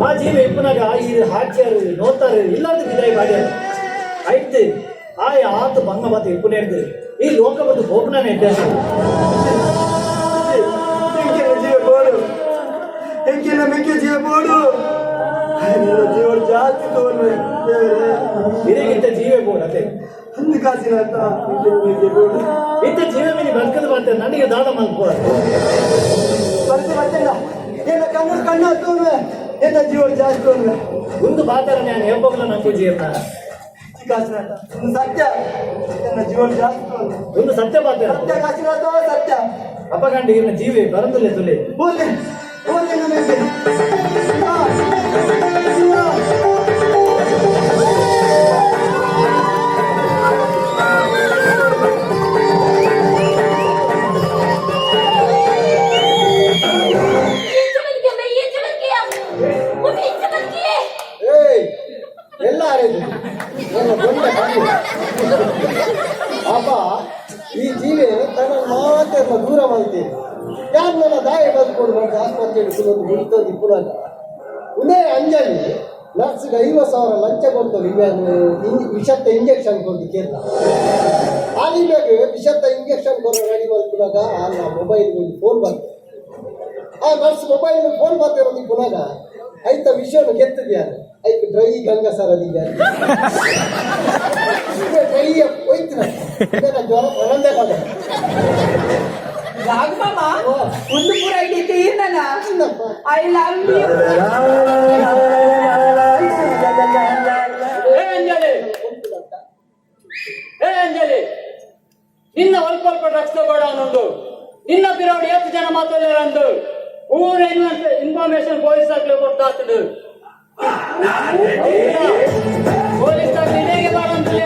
ಆ ಜೀವ ಇಪ್ಪನಾಗ ಈ ಹಾಕ್ಯಾರು ನೋಡ್ತಾರೆ ಇಲ್ಲಾದ ಬಿದಾಯಿ ಮಾಡ್ಯಾರ ಐತೆ ಆಯ್ ಆತ ಬಂಗ ಬತ್ತ ಇಪ್ಪನೇರ್ದು ಈ ಲೋಕ ಬಂದು ಹೋಗ್ನಾನೆ ಇದ್ದೆ. ಎಂಕಿನ ಜೀವ ಬೋಡು, ಎಂಕಿನ ಮಿಕ್ಕಿ ಜೀವ ಬೋಡು, ಎನ್ನ ಜೀವನ ಜಾಸ್ತಿ ತೋಲ್ವೆ ದೇವರೇ. ಹಿರಿಗಿಂತ ಜೀವೇ ಬೋಡು ಅದೇ ಅಂದು ಕಾಸಿನ ಅಂತ ಮಿಕ್ಕಿ ಬೋಡು. ಇಂಥ ಜೀವ ಮೇಲೆ ಬದುಕದು ಮಾಡ್ತೇನೆ ನನಗೆ ದಾದ ಮಲ್ಪೋ ಬರ್ತೆ ಬರ್ತೆಲ್ಲ ಎನ್ನ ಕಣ್ಣು ಕಣ್ಣು ತೋಲ್ವೆ, ಎನ್ನ ಜೀವ ಜಾಸ್ತಿ ತೋಲ್ವೆ. ಒಂದು ಬಾತರ ನಾನು ಹೇಬೋಗಲ ನಂಬು ಜೀವನ ಕಾಸಿನಾಥ ಒಂದು ಸತ್ಯ, ಎನ್ನ ಜೀವನ ಜಾಸ್ತಿ ತೋಲ್ವೆ. ಒಂದು ಸತ್ಯ ಬಾತರ ಸತ್ಯ ಕಾಸಿನಾಥ ಸತ್ಯ. ಅಪ್ಪಗಂಡ ಇವನ ಜೀವಿ ಬರಂದುಲೆ ತುಲೆ ಬೋಲೆ ಬೋಲೆ ನನಗೆ ಜೀವ. ಏಯ್ ಎಲ್ಲ ಆರೇದು ನನ್ನ ದೊಡ್ಡ ಕಣ್ಣು. ಅಪ್ಪ ಈ ಜೀವೆ ತನ್ನ ಮಾತೆಲ್ಲ ದೂರ ಮಾಡ್ತೇನೆ ಯಾರು ನನ್ನ ದಾಯ ಬದುಕೊಂಡು ಬಂದು ಆಸ್ಪತ್ರೆಗೆ ಕುಲೊಂದು ಗುಳಿತೋದು ಇಪ್ಪುನಾಗ ಉನೇ ಅಂಜಲಿ ನರ್ಸ್ಗೆ 50,000 ಲಂಚ ಕೊಡ್ತದೆ ಇವ್ಯಾನು ವಿಷತ್ತ ಇಂಜೆಕ್ಷನ್ ಕೊಡ್ದು ಕೇಳ್ದ. ಆಲಿಮ್ಯಾಗ ವಿಷತ್ತ ಇಂಜೆಕ್ಷನ್ ಕೊರ ರೆಡಿ ಮಲ್ಪುನಾಗ ಆ ಮೊಬೈಲ್ ಫೋನ್ ಬಂತು. ಆ nurse mobile phone ಬರ್ತಿರೋದು ಪುನಗ ಐತ ವಿಷಯನು ಗೆತ್ತಿದ್ಯಾರ ಐಕ್ ಡ್ರೈ ಗಂಗಸರ ಡ್ರೈ ಹೋಯ್ತು. ಜ್ವರ ಒಂದೇ ಕಡೆ. ರಾಘು ಮಾಮ, ಒಂದು ಪೂರ ಐಡಿ ತೀರ್ನಲ್ಲ. I love you. ಏ ಅಂಜಲಿ, ಏ ಅಂಜಲಿ, ನಿನ್ನ ಅಲ್ಪ ಅಲ್ಪ ಡ್ರಗ್ಸ್ ತಗೋಡ ಅನ್ನೊಂದು ನಿನ್ನ ಬಿರೋಡು ಎಷ್ಟು ಜನ ಮಾತಾಡ್ಯಾರಂದು ಊರ ಇನ್ಫಾರ್ಮೇಶನ್ ಪೊಲೀಸ್ ಆಗ್ಲಿ ಕೊಡ್ತಾತಡು. ಪೊಲೀಸ್ ಆಗ್ಲಿ ಇದೇಗೆ ಬಾರಂತಲೇ.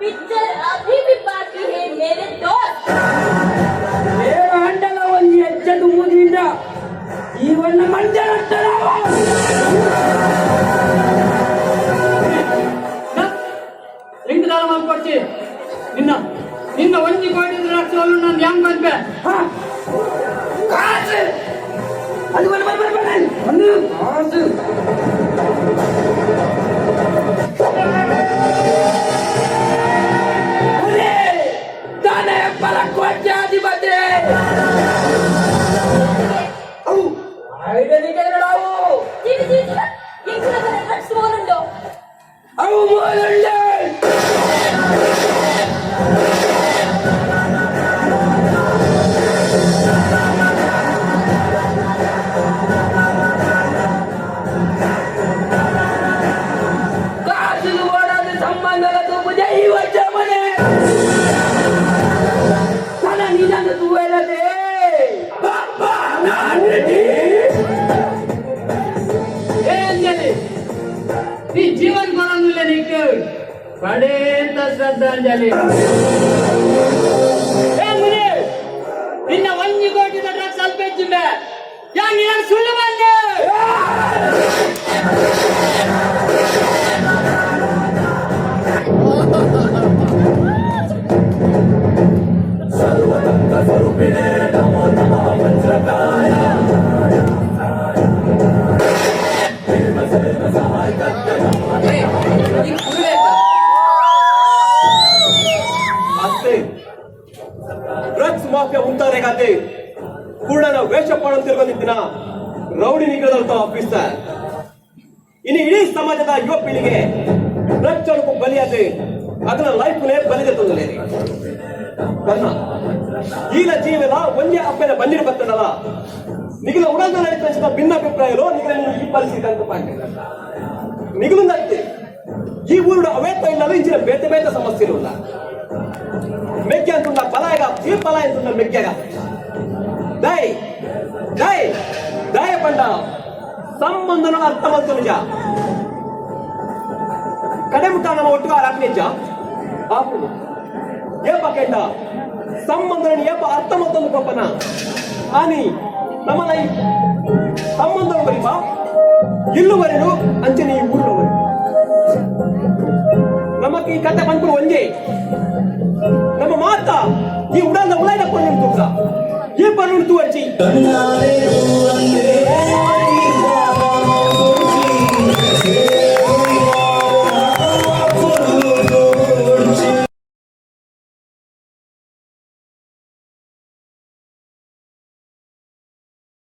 पिक्चर अभी भी बाकी है मेरे दोस्त. ಅಂಡಲ ಒಂದು ಹೆಜ್ಜೆ ತುಂಬುವುದಿಲ್ಲ ಇವನ್ನ ಮಂಜನ. ಲಿಂಕ್ ದಾನ ಮಾಡ್ಕೊಡ್ತಿ. ನಿನ್ನ ನಿನ್ನ ಒಂಜಿ ಕೋಟಿ ಡ್ರಗ್ಸ್ ನಾನು ಹೆಂಗ್ ಬಂದ್ಬೆ? ಕಾಸು ಅದು ಬರ ಬರ ಬರ ಬರ ಒಂದು ಕಾಸು. ತಾನೇ ಪರ ಕೋಟ್ಯಾಧಿಪತಿ ಅವು ಐದನಿಗೆ ನಾವು. ಜೀವಿ ಜೀವಿ ಜೀವ, ಎಂಕುಲ ಡ್ರಗ್ಸ್ ಮೋನುಂಡು. ಅವು ಮೋಲುಂಡೆ. ಕಾಸು ಓಡಾದ ಸಂಬಂಧದ ತುಪ್ಪು ದೈವ ಜಮನೆ ತನ ನಿಜನ ತೂವೆಲ್ಲದೆ. ಏ ಅಂಜಲಿ, ನೀ ಜೀವನ್ ಕೊಡೋದಿಲ್ಲ ನೀಕೆ ಪಡೇಂತ ಶ್ರದ್ಧಾಂಜಲಿ. ಏ ಮುನಿ, ನಿನ್ನ ಒಂಜಿ ಕೋಟಿದ ಡ್ರಗ್ಸ್ ಅಲ್ಪ ಹೆಚ್ಚಿಂಬೆ ಯಾ ನೀನು ಸುಳ್ಳು ಬಂದೆ. ಅಷ್ಟೇ, ಡ್ರಗ್ಸ್ ಮಾಫಿಯಾ ಉಂಟಾರೆ ಖಾತೆ ಕೂಡನ ವೇಷ ಪಾಡಂತಿರ್ಕೊಂಡಿದ್ದಿನ ರೌಡಿ ನಿಗದಲ್ತ ಆಫೀಸರ್. ಇನ್ನು ಇಡೀ ಸಮಾಜದ ಯುವ ಪೀಳಿಗೆ ಡ್ರಗ್ಸ್ ಚಳಕು ಬಲಿಯಾದೆ ಅದನ್ನ ಲೈಫ್ನೇ ಬಲಿದೆ ತಂದಲೇ ಕರ್ಣ ಈಲ ಜೀವನ ಒಂದೇ ಅಪ್ಪನ ಬಂದಿರ ಬರ್ತದಲ್ಲ. ನಿಗಲ ಉಡಲ್ದ ನಡೀತ ಭಿನ್ನಾಭಿಪ್ರಾಯಲು ನಿಗಲ ಈ ಪರಿಸ್ಥಿತಿ ಅಂತ ಪಾಂಡೆ ನಿಗಲುಂದತ್ತೆ. ಈ ಊರು ಅವೇತ ಇಲ್ಲ ಇಂಚಿನ ಬೇತೆ ಬೇತೆ ಸಮಸ್ಯೆ ಇಲ್ಲ. ಮೆಕ್ಕೆ అంటున్న బలాయగా ఈ బలాయ అంటున్న మెక్కెగా దై దై దయ పంಡ ಸಂಬಂಧನ ಅರ್ಥ ನಿಜ ಕಡೆ ಮುಟ್ಟ ನಮ್ಮ ಒಟ್ಟು ನಿಜ ಆಪು ಏಪ ಕೆಂಡ ಸಂಬಂಧನ ಏಪ ಅರ್ಥ ಮತ್ತೊಂದು ಪಪ್ಪನ ಆನಿ ನಮ್ಮ ಲೈಫ್ ಸಂಬಂಧ ಬರಿಪ ಇಲ್ಲುವರೆನು ಅಂಚನೆ ಈ ಊರಿನವರು ನಮಕ್ ಈ ಕತೆ ಬಂದ್ಬಿಡು ಒಂಜೆ ನಮ್ಮ ಮಾತ ಈ ಉಡಲ್ದ ಉಳೈದ ಪೊಣ್ಣು ತೂಕ ಈ ಪನ್ನುಂಟು ತೂವಚ್ಚಿ.